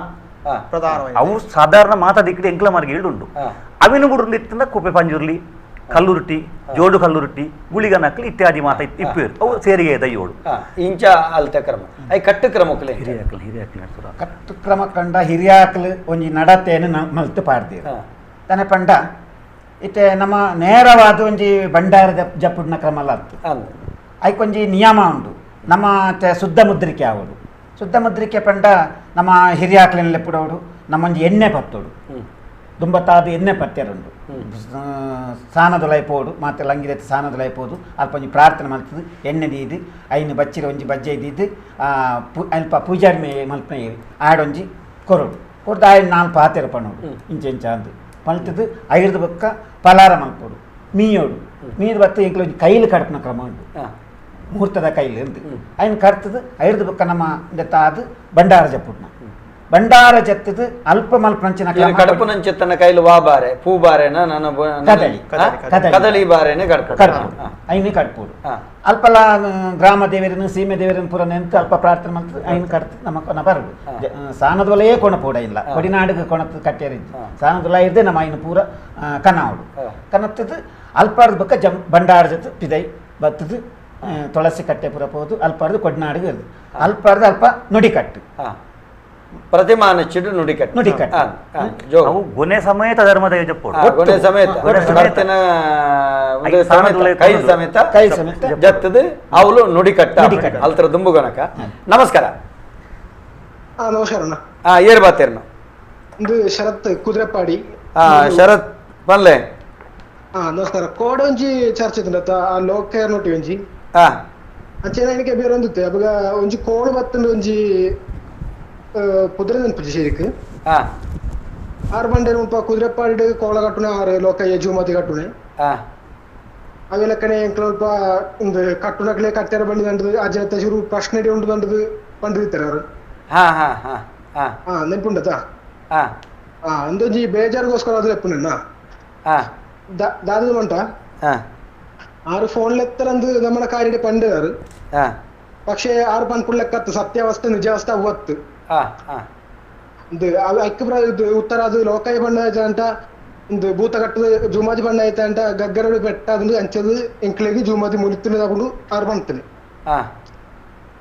ಅವು ಸಾಧಾರಣ ಮಾತಾ ದಿಕ್ಕಡಿ ಎಂಕ್ಲ ಮಾರ್ಗ ಇಳುಂಡು ಅವಿನ ಬುಡುಂಡು ಇತ್ತಂದ ಕುಪ್ಪೆ ಪಂಜುರ್ಲಿ ಕಲ್ಲುರುಟಿ ಜೋಡು ಕಲ್ಲುರುಟಿ ಗುಳಿಗನಕ್ಲಿ ಇತ್ಯಾದಿ ಮಾತ ಇಪ್ಪೇರು ಅವು ಸೇರಿಗೆ ದೈವೋಳು ಇಂಚ ಅಲ್ತ ಕ್ರಮ I ಕಟ್ಟು ಕ್ರಮಕ್ಕಲೆ ಹಿರಿಯಾಕಲ್ ಹಿರಿಯಾಕಲ್ ನಡ್ಸುರ ಕಟ್ಟು ಕ್ರಮ ಕಂಡ ಹಿರಿಯಾಕಲ್ ಒಂಜಿ ನಡತೆಯನ್ನು ಮಲ್ತು ಪಾಡ್ದೇರು ತನೆ ಪಂಡ ಇತ್ತೆ ನಮ್ಮ ನೇರವಾದ ಒಂಜಿ ಭಂಡಾರ ಜಪ್ಪುಡ್ನ ಕ್ರಮ ಅಲ್ಲ ಐಕೊಂಜಿ ನಿಯಮ ಉಂಟು ನಮ್ಮ ಶುದ್ಧ ಮುದ್ರಿಕೆ ಆವಡು ಶುದ್ಧ ಮುದ್ರಿಕೆ ಪಂಡ ನಮ್ಮ ಹಿರಿಯಾಕ್ಲಿನ ಲೆಪ್ಪುಡವಡು ನಮ್ಮೊಂಜಿ ಎಣ್ಣೆ ಪತ್ತೋಡು ದುಂಬತ್ತಾದ ಎಣ್ಣೆ ಪತ್ತೆರುಂಡು ಸ್ನಾನದೊಲೈ ಪೋಡು ಮಾತ್ರ ಲಂಗಿದೆತ್ತು ಸ್ನಾನದೊಲೈ ಪೋದು ಅಲ್ಪ ಒಂಜಿ ಪ್ರಾರ್ಥನೆ ಮಲ್ತದು ಎಣ್ಣೆ ದೀದು ಐನು ಬಚ್ಚಿರ ಒಂಜಿ ಬಜ್ಜೆ ದೀದು ಅಲ್ಪ ಪೂಜಾರಿ ಮೇ ಮಲ್ಪನ ಆಡೊಂಜಿ ಕೊರಡು ಕೊಡ್ದು ಆಯ್ನ ನಾಲ್ಕು ಪಾತೆರ ಪಣೋಡು ಇಂಚ ಇಂಚ ಅಂದು ಮಲ್ತದು ಐರ್ದ ಬೊಕ್ಕ ಪಲಾರ ಮಲ್ಪೋಡು ಮೀಯೋಡು ಮೀದು ಬತ್ತು ಎಂಕ್ಲ ಒಂಜಿ ಕೈಲು ಕಡ್ಪುನ ಕ್ರಮ ಉಂಟು ಮುಹೂರ್ತದ ಕೈಲು ಅಂದು ಐನು ಕಡ್ತದು ಐರ್ದ ಬೊಕ್ಕ ನಮ್ಮ ತಾದು ಭಂಡಾರ ಜಪ್ಪುಡ್ನ ಭಂಡಾರ ಜತ್ತದು ಅಲ್ಪ ಮಲ್ಪಂಚಿನ ಕಡಪುನಂಚಿತ್ತನ ಕೈಲು ವಾ ಬಾರೆ ಪೂ ಬಾರೆನ ನನ್ನ ಕದಳಿ ಕದಳಿ ಬಾರೆನೆ ಕಡ್ಪು ಐನು ಕಡ್ಪೋಡು ಅಲ್ಪಲ ಗ್ರಾಮ ದೇವರನ್ನು ಸೀಮೆ ದೇವರನ್ನು ಪೂರ ನೆಂತು ಅಲ್ಪ ಪ್ರಾರ್ಥನೆ ಮಲ್ತು ಐನು ಕಡ್ತು ನಮ್ಮ ಕೊನ ಬರಡು ಸಾನದೊಲೆಯೇ ಕೊಣಪೋಡ ಇಲ್ಲ ಕೊಡಿನಾಡಿಗೆ ಕೊಣತು ಕಟ್ಟೇರಿದ್ದು ಸಾನದೊಲ ಇದ್ದೆ ನಮ್ಮ ಐನು ಪೂರ ಕನಾವಡು ಕನತ್ತದು ಅಲ್ಪಾರ್ದ ಬಕ್ಕ ಜಮ್ ಭಂಡಾರ ಜತ್ತು ಪಿದೈ ಬತ್ತದು ತುಳಸಿ ಕಟ್ಟೆ ಪೂರ ಪೋದು ಅಲ್ಪಾರ್ದು ಕೊಡ್ನಾಡಿಗೆ ಇರೋದು ಅಲ್ಪಾರ್ದು ಅಲ್ಪ ನುಡಿಕಟ್ಟು ಪ್ರತಿಮಾನ ಚಿಡು ನುಡಿಕಟ್ಟು ನುಡಿಕಟ್ಟು ಅವು ಗೊನೆ ಸಮೇತ ಧರ್ಮದ ಜಪ್ಪೋಡು ಗೊನೆ ಸಮೇತ ಕೈ ಸಮೇತ ಕೈ ಸಮೇತ ಜತ್ತದು ಅವಳು ನುಡಿಕಟ್ಟ ಅಲ್ತರ ದುಂಬುಗೊನಕ. ನಮಸ್ಕಾರ. ನಮಸ್ಕಾರ. ಏರ್ ಬಾತೇರ್ನು ಇದು ಶರತ್ ಕುದುರೆಪಾಡಿ. ಶರತ್ ಪಲ್ಲೆ. ನಮಸ್ಕಾರ. ಕೋಡೊಂಜಿ ಚರ್ಚೆ ಆ ಲೋಕ ನೋಟಿ ಒಂಜಿ ಅಂಚೆನ എനിക്ക് ಬೇರೆ ಒಂದಿತ್ತು ಅವಾಗ ಒಂಜಿ ಕೋಳು ಬತ್ತಂದು ಒಂಜಿ ಕುದುರೆ ನೆನಪು ಶೇರಿಕ್ ಆರು ಬಂಡೆ ಮುಲ್ಪ ಕುದುರೆಪಾಡಿ ಕೋಳ ಕಟ್ಟುನೆ ಆರು ಲೋಕ ಯಜುಮತಿ ಕಟ್ಟುನೆ ಅವೆಲ್ಲಕ್ಕನೆ ಎಂಕ್ಲ ಒಂದು ಕಟ್ಟುನಕ್ಲೆ ಕಟ್ಟೆರ ಬಂಡಿ ದಂಡದು ಅಜನತೆ ಶುರು ಪ್ರಶ್ನೆ ಉಂಡು ದಂಡದು ಬಂದಿರ್ತಾರೆ ಅವರು. ನೆನಪುಂಡತಾ ಅಂದೊಂಜಿ ಬೇಜಾರ್ಗೋಸ್ಕರ ಅದು ನೆಪ್ಪುನ ದಾದದ ಮಂಟ ಆರು ಫೋನ್ ಲೆತ್ತರಂದು ನಮ್ಮ ಕಾರ್ಯಡೆ ಪಂಡಿದಾರು. പക്ഷേ ആറ് പൺപുള്ളക്കത്ത് സത്യാവസ്ഥ നിജാവസ്ഥ അവത്ത് ಐಕ್ಯ ಉತ್ತರ ಅದು ಲೋಕಾಯ ಬಣ್ಣ ಅಂತ ಇಂದು ಭೂತ ಕಟ್ಟದ ಜೂಮಾದಿ ಬಣ್ಣ ಐತೆ ಅಂತ ಗಗ್ಗರಡು ಬೆಟ್ಟ ಅದನ್ನು ಅಂಚದು ಎಂಕ್ಲೆಗ್ ಜೂಮಾದಿ ಮುನಿತಿನ ಆರು ಬಂತೀನಿ.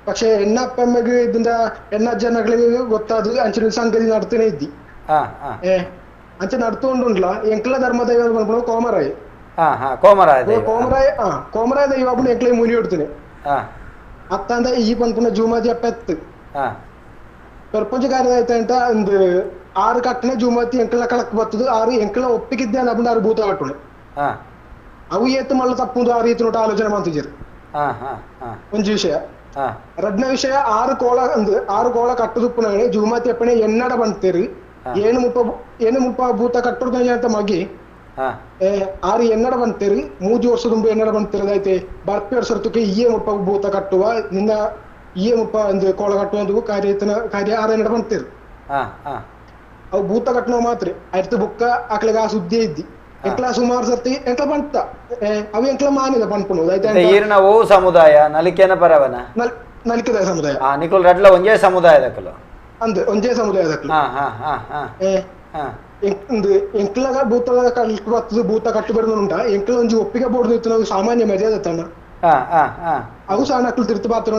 പക്ഷെ എന്നെ അപ്പമ്മക്ക് ഇതിന്റെ എന്നെ അജ്ജനಗಳಿಗೆ ಗೊತ್ತಾದ ಅಂಚಿನ ಸಂಗತಿ ನಡ್ತೇನೆ ಇದ್ದಿ. ಅಂಚೆ ನಡ್ತೊಂಡುಂಡ್ಲ ಎಂಕ್ಲ ಧರ್ಮ ದೈವ ಪನ್ಪುನ ಕೋಮರಾಯ. ಕೋಮರಾಯ ಕೋಮರಾಯ ಕೋಮರಾಯ ದೈವ ಅಪ್ಪು ಎಂಕ್ಲೆ ಮುನಿ ಇಡ್ತೇನೆ. ಅತ್ತಂದ ಈ ಪನ್ಪುನ ಜೂಮಾದಿ ಅಪ್ಪ ಎತ್ತು ಪೆರ್ಪಂಚ ಕಾರ್ಯ ಐತೆ ಅಂತ ಒಂದು ಆರು ಕಟ್ಟನೆ ಜೂಮಾತಿ ಎಂಕ್ಲ ಕಳಕ್ ಬರ್ತದ ಆರು ಎಂಕ್ಲ ಒಪ್ಪಿಗಿದ್ದೆ ಅಪ್ಪು ಆರು ಭೂತ ಕಟ್ಟುಣೆ ಅವು ಏತು ಮಲ್ಲ ತಪ್ಪುಂದು ಆ ರೀತಿ ನೋಟ ಆಲೋಚನೆ ಮಾಡ್ತಿದ್ದೀರಿ. ಒಂಜಿ ವಿಷಯ. ರಡ್ನ ವಿಷಯ ಆರು ಕೋಳ ಆರು ಕೋಳ ಕಟ್ಟುದುಪ್ಪುನಾನೆ ಜೂಮಾತಿ ಅಪ್ಪಣೆ ಎನ್ನಡ ಬಂತೇರಿ ಏಳು ಮುಪ್ಪ ಭೂತ ಕಟ್ಟುದ ಅಂತ ಮಗಿ ಆರು ಎನ್ನಡ ಬಂತೇರಿ ಮೂಜಿ ವರ್ಷ ತುಂಬ ಎನ್ನಡ ಬಂತಿರೋದೈತೆ ಬರ್ಪಿ ವರ್ಷಕ್ಕೆ ಇಯೇ ಮುಪ್ಪ ಭೂತ ಕಟ್ಟುವ ನಿನ್ನ ಇಯೇ ಮುಪ್ಪ ಒಂದು ಕೋಳ ಕಟ್ಟುವ ಕಾರ್ಯ ಕಾರ್ಯ ಆರು ಎನ್ನಡ ಬಂತೇರಿ. ಅವು ಭೂತ ಕಟ್ಟುವ ಮಾತ್ರ ಆಯ್ತು ಬುಕ್ಕ ಆಕಳಿಗೆ ಆ ಸುದ್ದಿ ಇದ್ದಿ ಎಂಕ್ಲ ಸುಮಾರು ಸರ್ತಿ ಎಂಕ್ಲ ಬಂತ ಅವು ಎಂಕ್ಲ ಮಾನಿದ ಪನ್ಪುನು ಈರ್ನ ಓ ಸಮುದಾಯ ನಲಿಕೆನ ಪರವನ ನಲಿಕೆದ ಸಮುದಾಯ ನಿಕುಲ್ ರಡ್ಲ ಒಂಜೇ ಸಮುದಾಯದಕಲು ಅಂದ್ ಒಂಜೇ ಸಮುದಾಯದಕಲು. ಎಂಕ್ಲ ಭೂತ ಬರ್ತದ ಭೂತ ಕಟ್ಟು ಬೆಳೆದ ಎಂಕ್ಲ ಒಂಜಿ ಒಪ್ಪಿಗೆ ಬೋರ್ಡ್ ಇತ್ತು ನಾವು ಸಾಮಾನ್ಯ ಮರ್ಯಾದೆ ತಣ್ಣ ಅವು ಸಣ್ಣ ಅಕ್ಲು ತಿರ್ತು ಪಾತ್ರ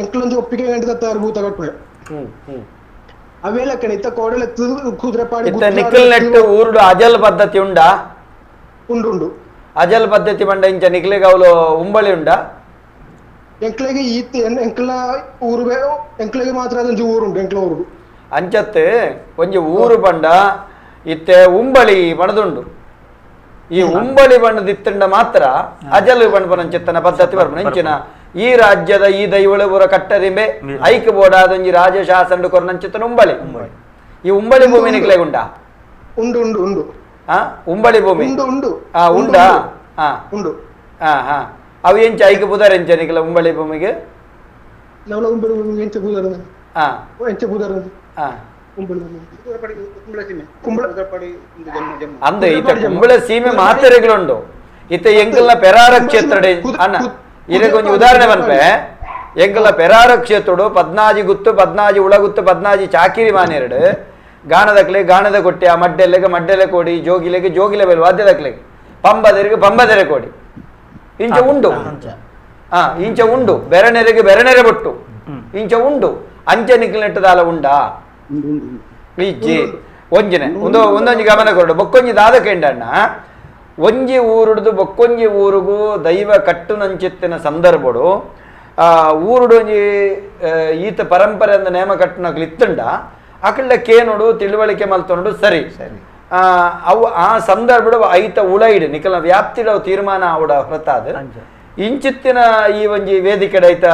ಎಂಕ್ಲ ಒಂಜಿ ಒಪ್ಪಿಗೆ ಗಂಟೆ ಭೂತ ಕಟ್ಟು ಅವೆಲ್ಲ ಕಣೆ ಇತ್ತ ಕೋಡಲ ಕುದುರೆಪಾಡಿ ನಿಖಲ್ ನೆಟ್ಟು ಊರುಡು ಅಜಲ್ ಪದ್ಧತಿ ಉಂಡಾ? ಉಂಡು ಉಂಡು ಅಜಲ್ ಪದ್ಧತಿ ಬಂಡ ಇಂಚ ನಿಕ್ಲೆಗೆ ಅವಳು ಉಂಬಳಿ ಉಂಡಾ? ಎಂಕ್ಲೆಗೆ ಈತ್ ಎಂಕ್ಲ ಊರು ಎಂಕ್ಲೆಗೆ ಮಾತ್ರ ಅದೊಂಜಿ ಊರುಂಡು ಎಂಕ್ಲ ಊರು ಅಂಚತ್ತೆ ಒಂಜಿ ಊರು ಬಂಡ ಇತ್ತೆ ಉಂಬಳಿ ಬಣದುಂಡು. ಈ ಉಂಬಳಿ ಬಣ್ಣದ ಇತ್ತಂಡ ಮಾತ್ರ ಅಜಲ್ ಬಣ್ಣ ಪದ್ಧತಿ ಬರ್ಪುನ ಇಂಚಿನ ಈ ರಾಜ್ಯದ ಈ ದೈವಳ ಪೂರ ಕಟ್ಟರಿಂಬೆ ಐಕ್ ಬೋಡಾದೊಂಜಿ ರಾಜಶಾಸನ ಕೊರ್ನಂಚಿತ್ತನ ಉಂಬಳಿ. ಈ ಉಂಬಳಿ ಭೂಮಿ ನಿಕ್ಲೆಗ್ ಉಂಡಾ? ಉಂಡು ಉಂಡು ಉಂಡು ಉಂಬಳಿ ಭೂಮಿ ಉಂಡು ಉಂಡು ಉಂಡಾ? ಉಂಡು. ಅವು ಎಂಚ ಐಕ್ ಬುದಾರ ಎಂಚ ನಿಕ್ಲ ಉಂಬಳಿ ಭೂಮಿಗೆ? ಉಂಬಳಿ ಭೂಮಿಗೆ ಎಂಚ ಬುದಾರ ಎಂಚ ಬುದಾರ ಅಂದ ಈತ ಕುಂಬಳ ಸೀಮೆ ಮಾತೆರೆಗಳುಂಡು ಇತ್ತ ಎಂಕಲ್ನ ಪೆರಾರ ಕ್ಷೇತ್ರ ಅಣ್ಣ ಇದಕ್ಕೆ ಒಂಜಿ ಉದಾಹರಣೆ ಪನ್ಪೆ. ಎಂಕಲ್ನ ಪೆರಾರ ಕ್ಷೇತ್ರಡು ಪದ್ನಾಜಿ ಗುತ್ತು ಪದ್ನಾಜಿ ಉಳಗುತ್ತು ಪದ್ನಾಜಿ ಚಾಕಿರಿ ಮಾನೆರಡು ಗಾಣದಕ್ಲೆ ಗಾಣದ ಕೊಟ್ಟಿ ಆ ಮಡ್ಡೆಲೆಗೆ ಮಡ್ಡೆಲೆ ಕೋಡಿ ಜೋಗಿಲೆಗೆ ಜೋಗಿಲೆ ಬೇಲು ವಾದ್ಯದಕ್ಲೆಗೆ ಪಂಬದೆರೆಗೆ ಪಂಬದೆರೆ ಕೋಡಿ ಇಂಚ ಉಂಡು. ಇಂಚ ಉಂಡು ಬೆರನೆರೆಗೆ ಬೆರನೆರೆ ಬೊಟ್ಟು ಇಂಚ ಉಂಡು. ಅಂಚೆ ನಿಕ್ಲೆಟ್ಟದಾಲ ಉಂಡಾ? ಇಜ್ಜಿ ಒಂಜಿನೆ ಒಂದು ಒಂದೊಂಜಿ ಗಮನ ಕೊರಡು ಬೊಕ್ಕೊಂಜಿ ದಾದ ಕೇಂಡಣ್ಣ ಒಂಜಿ ಊರುಡ್ದು ಬೊಕ್ಕೊಂಜಿ ಊರುಗು ದೈವ ಕಟ್ಟುನಂಚಿತ್ತಿನ ಸಂದರ್ಭಡು ಊರುಡು ಒಂಜಿ ಈತ ಪರಂಪರೆ ಅಂದ ನೇಮ ಕಟ್ಟುನಕ್ಲು ಇತ್ತುಂಡ ಅಕಳ್ಳ ಕೇನುಡು ತಿಳುವಳಿಕೆ ಮಲ್ತೊಂಡು ಸರಿ ಅವು ಆ ಸಂದರ್ಭಡು ಐತ ಉಳೈಡು ನಿಕಲ ವ್ಯಾಪ್ತಿಡ ತೀರ್ಮಾನ ಆವಡ ಹೊರತಾದ ಇಂಚಿತ್ತಿನ ಈ ಒಂಜಿ ವೇದಿಕೆ ಐತ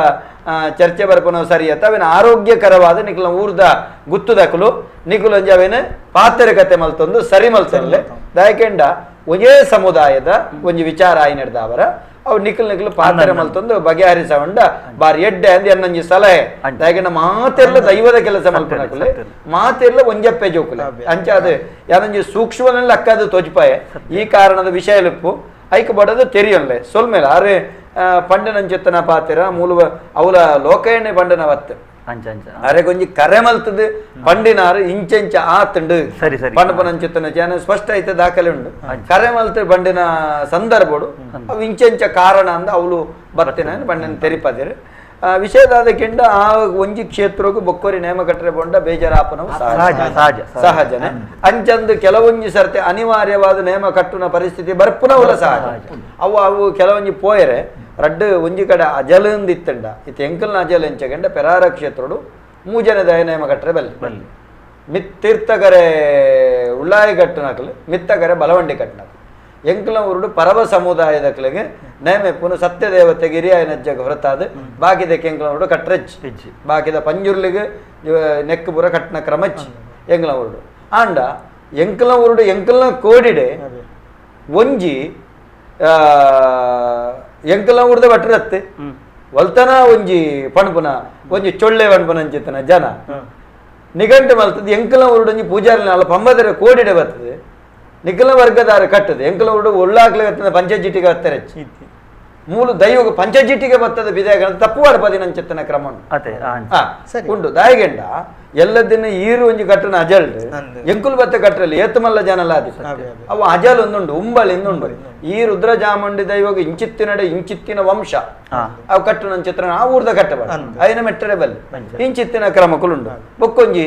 ಚರ್ಚೆ ಬರ್ಪುನ ಸರಿ ಅತ್ತ ಅವೇನ ಆರೋಗ್ಯಕರವಾದ ನಿಕಲ ಊರ್ದ ಗುತ್ತುದಕಲು ನಿಕುಲು ಒಂಜಿ ಅವೇನ ಪಾತೆರೆ ಕತೆ ಮಲ್ತೊಂದು ಸರಿ ಮಲ್ತೊಂದು ದಯಕೆಂಡ ಒಂಜೇ ಸಮುದಾಯದ ಒಂಜಿ ವಿಚಾರ ಆಯಿ ನಡೆದವರ ಅವು ನಿಕಲ್ ನಿಕಲು ಪಾತೆರೆ ಮಲ್ತೊಂದು ಬಗೆಹರಿಸವಂಡ ಬಾರಿ ಎಡ್ಡೆ ಅಂದ್ ಎನ್ನೊಂಜಿ ಸಲಹೆ. ದಯಕೆಂಡ ಮಾತೆಲ್ಲ ದೈವದ ಕೆಲಸ ಮಲ್ಪನಕುಲೆ ಮಾತೆಲ್ಲ ಒಂಜಪ್ಪೆ ಜೋಕುಲೆ ಅಂಚ ಅದು ಯಾನೊಂಜಿ ಸೂಕ್ಷ್ಮನೆಲ್ಲ ಅಕ್ಕದು ತೋಜ್ಪಾಯೆ ಈ ಕಾರಣದ ವಿಷಯ ಲಿಪ್ಪು ಐಕ್ ಬಡದು ತೆರಿಯೊಲ್ಲೆ ಸೊಲ್ಮೇಲೆ ಆರೆ ಪಂಡನಂಚೆತ್ತನ ಪಾತೆರ ಮೂಲ ಅವಲ ಲೋಕೇಣೆ ಪಂಡನ ವತ್ತು ಅರೆ ಕೊಂಜಿ ಕರೆ ಮಲ್ತದ ಪಂಡಿನಾರು ಇಂಚೆಂಚ ಆತುಂಡು ಸರಿ ಸರಿ ಪಂಡಪನಂಚೆತ್ತನ ಜನ ಸ್ಪಷ್ಟ ಐತೆ ದಾಖಲೆ ಉಂಡು. ಕರೆ ಮಲ್ತ ಬಂಡಿನ ಸಂದರ್ಭಡು ಅವು ಇಂಚೆಂಚ ಕಾರಣ ಅಂದ ಅವಳು ಬರ್ತೇನೆ ಬಂಡನ ತೆರಿಪದಿರು ವಿಷಯದಾದ ಕೆಂಡ ಆ ಒಂಜಿ ಕ್ಷೇತ್ರಕ್ಕೂ ಬೊಕ್ಕೋರಿ ನೇಮ ಕಟ್ಟರೆ ಬೊಂಡ ಬೇಜಾರಾಪನವು ಸಹಜನೆ. ಅಂಚಂದು ಕೆಲವೊಂಜಿ ಸರ್ತಿ ಅನಿವಾರ್ಯವಾದ ನೇಮ ಕಟ್ಟುನ ಪರಿಸ್ಥಿತಿ ಬರ್ಪುನವುಲ ಸಹಜ. ಅವು ಅವು ಕೆಲವೊಂಜಿ ಪೋಯರೆ ರಡ್ಡು ಒಂಜಿ ಕಡೆ ಅಜಲಂದು ಇತ್ತಂಡ ಇತ್ತ ಎಂಕಲ್ನ ಅಜಲ್ ಎಂಚಗಂಡ ಪೆರಾರ ಕ್ಷೇತ್ರಡು ಮೂಜನೆ ದಯ ನೇಮ ಕಟ್ಟರೆ ಬಲ್ಲಿ ಬಲ್ಲಿ ಮಿತ್ತಿರ್ತಕರೆ ಉಳ್ಳಾಯ ಕಟ್ಟುನಕಲು ಮಿತ್ತಕರೆ ಬಲವಂಡಿ ಕಟ್ಟುನಕಲು ಎಂಕಲ ಊರುಡು ಪರವ ಸಮುದಾಯದಕ್ಲೆಗೆ ನೇಮೆಪ್ಪುನು ಸತ್ಯದೇವತೆ ಗಿರಿಯಾಯನಜ್ಜಗ ಹೊರತಾದ ಬಾಕಿದಕ್ಕೆ ಎಂಕಲ ಊರುಡು ಕಟ್ರೆಚ್ ಬಾಕಿದ ಪಂಜುರ್ಲಿಗೆ ನೆಕ್ಕು ಪೂರ ಕಟ್ಟನ ಕ್ರಮಚ್ ಎಂಕಲ ಊರುಡು ಆಂಡ ಎಂಕಲ ಊರುಡು ಎಂಕಲ್ನ ಕೋಡಿಡೆ ಒಂಜಿ ಎಂಕಲ ಊರ್ದ ಬಟ್ರತ್ತೆ ಒಲ್ತನ ಒಂಜಿ ಪಣಪುನ ಒಂಜಿ ಚೊಳ್ಳೆ ಪಣಪುನ ಅಂಚಿತ್ತನ ಜನ ನಿಘಂಟು ಮಲ್ತದ ಎಂಕಲ ಊರುಡು ಒಂಜಿ ಪೂಜಾರಿ ಅಲ್ಲ ಪಂಬದರ ಕೋಡಿಡೆ ಬರ್ತದೆ ನಿಖಲ ವರ್ಗದಾರ ಕಟ್ಟದೆ ಎಂಕಲ ಊರುಡು ಒಳ್ಳಾಗ್ಲಿ ಪಂಚಜಿಟಿಗೆ ಹತ್ತಾರೆ ಮೂಲ ದೈವ ಪಂಚಜಿಟಿಗೆ ಬರ್ತದೆ ಬಿದಾಯ ತಪ್ಪು ಪದಿನಂಚೆತ್ತನ ಕ್ರಮ ಉಂಟು. ದಾಯಗೆಂಡ ಎಲ್ಲ ದಿನ ಈರು ಒಂಜಿ ಕಟ್ಟನ ಅಜಲ್ ಎಂಕುಲು ಬತ್ತ ಕಟ್ಟರಲ್ಲಿ ಏತಮಲ್ಲ ಜನಲ ಅದಿ ಅವು ಅಜಲ್ ಒಂದುಂಡು ಉಂಬಳಿ ಒಂದುಂಡು ಈ ರುದ್ರ ಚಾಮುಂಡಿ ದೈವಗ ಇಂಚಿತ್ತಿನಡೆ ಇಂಚಿತ್ತಿನ ವಂಶ ಅವು ಕಟ್ಟುನ ಚಿತ್ರ ಆ ಊರ್ದ ಕಟ್ಟಬಾರ ಐನ ಮೆಟ್ಟರೆ ಬಲ್ಲಿ ಇಂಚಿತ್ತಿನ ಕ್ರಮಕುಲುಂಡು ಬೊಕ್ಕೊಂಜಿ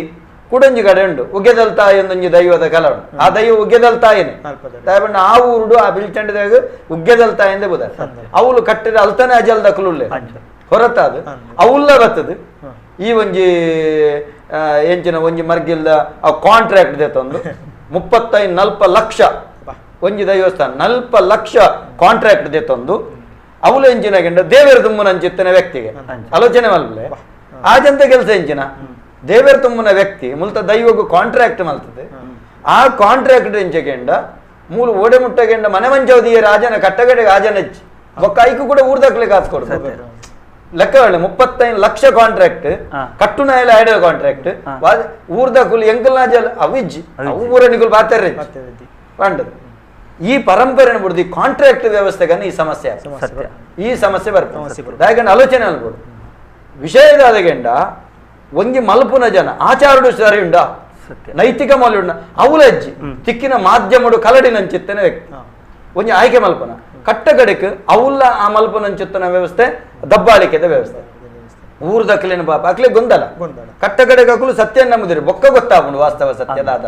ಕುಡಂಜಿ ಕಡೆ ಉಂಡು ಉಗ್ಗೆದಲ್ ತಾಯಿ ಒಂದೊಂಜಿ ದೈವದ ಕಲ ಉಂಡು ಆ ದೈವ ಉಗ್ಗೆದಲ್ ತಾಯಿನೇ ತಾಯಿ ಆ ಊರುಡು ಆ ಬಿಲ್ಚಂಡಿದಾಗ ಉಗ್ಗೆದಲ್ ತಾಯಿಂದೇ ಬುದ ಅವಳು ಕಟ್ಟಿದ ಅಲ್ತಾನೆ ಅಜಲ್ ದಕಲುಲ್ಲೆ ಹೊರತಾದ ಅವುಲ್ಲ ಬರ್ತದೆ ಈ ಒಂಜಿ ಎಂಚಿನ ಒಂಜಿ ಮರ್ಗಿಲ್ದ ಆ ಕಾಂಟ್ರಾಕ್ಟ್ ದೇತೊಂದು 35-40 ಲಕ್ಷ ಒಂಜಿ ದೈವಸ್ಥಾನ 40 ಲಕ್ಷ ಕಾಂಟ್ರಾಕ್ಟ್ ದೇತೊಂದು ಅವಳು ಎಂಚಿನ ಗೆಂಡ ದೇವೇರ ತುಂಬುನ ಅಂಚಿತ್ತನ ವ್ಯಕ್ತಿಗೆ ಆಲೋಚನೆ ಮಲ್ಲೆ ಆ ಜಂತ ಕೆಲಸ ಎಂಚಿನ ದೇವೇರ ತುಂಬುನ ವ್ಯಕ್ತಿ ಮುಲ್ತ ದೈವಗೂ ಕಾಂಟ್ರಾಕ್ಟ್ ಮಲ್ತದೆ ಆ ಕಾಂಟ್ರಾಕ್ಟ್ ಎಂಚಗೆಂಡ ಮೂಲ ಓಡೆ ಮುಟ್ಟಗೆಂಡ ಮನೆ ಮಂಚವದಿಯ ರಾಜನ ಕಟ್ಟಗಡೆಗೆ ಆಜನ ಹೆಚ್ಚು ಒಕ್ಕ ಐಕು ಕೂಡ ಊರ್ದಕ್ಲೆ ಕಾಸು ಕೊಡ್ತಾರೆ ಲೆಕ್ಕ 35 ಲಕ್ಷ ಕಾಂಟ್ರಾಕ್ಟ್ ಕಟ್ಟುನ ಐಡ ಕಾಂಟ್ರಾಕ್ಟ್ ಊರ್ದ ಕುಲ್ ಎಂಕಲ್ ನಾಜಲ್ ಅವಿಜ್ಜಿ ಅವು ಊರ ನಿಕುಲ್ ಬಾತಾರೆ ಪಂಡದು ಈ ಪರಂಪರೆನ ಬಿಡುದು ಈ ಕಾಂಟ್ರಾಕ್ಟ್ ವ್ಯವಸ್ಥೆಗನ್ನ ಈ ಸಮಸ್ಯೆ ಈ ಸಮಸ್ಯೆ ಬರ್ತದೆ ದಾಯಕಂಡ ಆಲೋಚನೆ ಅನ್ಬೋದು ವಿಷಯದಾದಗೆಂಡ ಒಂಜಿ ಮಲ್ಪುನ ಜನ ಆಚಾರಡು ಸರಿ ಉಂಡ ನೈತಿಕ ಮೌಲ್ಯ ಉಂಡ ಅವುಲಜ್ಜಿ ತಿಕ್ಕಿನ ಮಾಧ್ಯಮಡು ಕಲಡಿನಂಚಿತ್ತನೆ ವ್ಯಕ್ತಿ ಒಂಜಿ ಆಯ್ಕೆ ಮಲ್ಪನ ಕಟ್ಟಗಡೆಕ್ ಅವುಲ್ಲ ಆ ಮಲ್ಪನಂಚಿತ್ತನ ವ್ಯವಸ್ಥೆ ದಬ್ಬಾಳಿಕೆದ ವ್ಯವಸ್ಥೆ ಊರ್ದಕ್ಲೇನು ಪಾಪ ಅಕ್ಲೆ ಗೊಂದಲ ಕಟ್ಟಗಡೆಗೆ ಅಕಲು ಸತ್ಯ ನಂಬುದಿರಿ ಬೊಕ್ಕ ಗೊತ್ತಾಗುಂಡು ವಾಸ್ತವ ಸತ್ಯದಾದ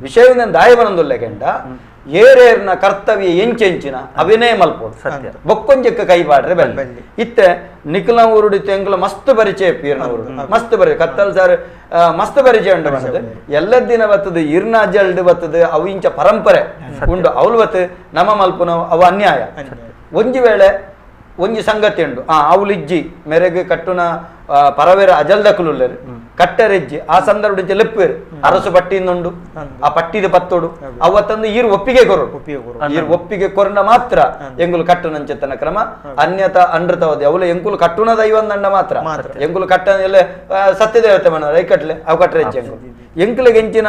ವಿಷಯದಿಂದ ದಾಯವನಂದುಲ್ಲೆ ಕೆಂಡ ಏರೇರ್ನ ಕರ್ತವ್ಯ ಎಂಚೆಂಚಿನ ಅವಿನಯ ಮಲ್ಪೋಡು ಸತ್ಯ ಬೊಕ್ಕೊಂಜಕ್ಕ ಕೈ ಬಾಡ್ರೆ ಬಲ್ಲಿ ಇತ್ತೆ ನಿಖಲ ಊರುಡಿತ್ತು ಎಂಕುಲ ಮಸ್ತ್ ಪರಿಚಯ ಪೀರ್ನ ಊರುಡು ಮಸ್ತ್ ಪರಿಚಯ ಕತ್ತಲ್ ಸಾರ್ ಮಸ್ತ್ ಪರಿಚಯ ಉಂಟು ಬರ್ತದೆ ಎಲ್ಲ ದಿನ ಬರ್ತದೆ ಇರ್ನ ಜಲ್ಡ್ ಬರ್ತದೆ ಅವು ಇಂಚ ಪರಂಪರೆ ಉಂಡು ಅವಳು ಬತ್ತು ನಮ್ಮ ಮಲ್ಪುನ ಅವು ಅನ್ಯಾಯ ಒಂಜಿ ವೇಳೆ ಒಂಜಿ ಸಂಗತಿ ಉಂಡು ಆ ಅವಳಿಜ್ಜಿ ಮೆರೆಗೆ ಕಟ್ಟುನ ಪರವೇರ ಅಜಲ್ದಕುಲುಲ್ಲೇರು ಕಟ್ಟರೆಜ್ಜಿ ಆ ಸಂದರ್ಭ ಲೆಪ್ಪೇರು ಅರಸು ಪಟ್ಟಿಯಿಂದುಂಡು ಆ ಪಟ್ಟಿದ ಪತ್ತೋಡು ಅವತ್ತಂದು ಈರು ಒಪ್ಪಿಗೆ ಕೊರಡು ಈರು ಒಪ್ಪಿಗೆ ಕೊರನ ಮಾತ್ರ ಎಂಗುಲು ಕಟ್ಟುನಂಚೆತ್ತನ ಕ್ರಮ ಅನ್ಯತಾ ಅನೃತವಾದಿ ಅವಳು ಎಂಕುಲು ಕಟ್ಟುನ ದೈವಂದಂಡ ಮಾತ್ರ ಎಂಕುಲು ಕಟ್ಟ ಎಲ್ಲ ಸತ್ಯದೇವತೆ ಮನ ಕಟ್ಲೆ ಅವು ಕಟ್ಟರೆಜ್ಜಿ ಎಂಕುಲು ಎಂಕುಲಿಗೆ ಎಂಚಿನ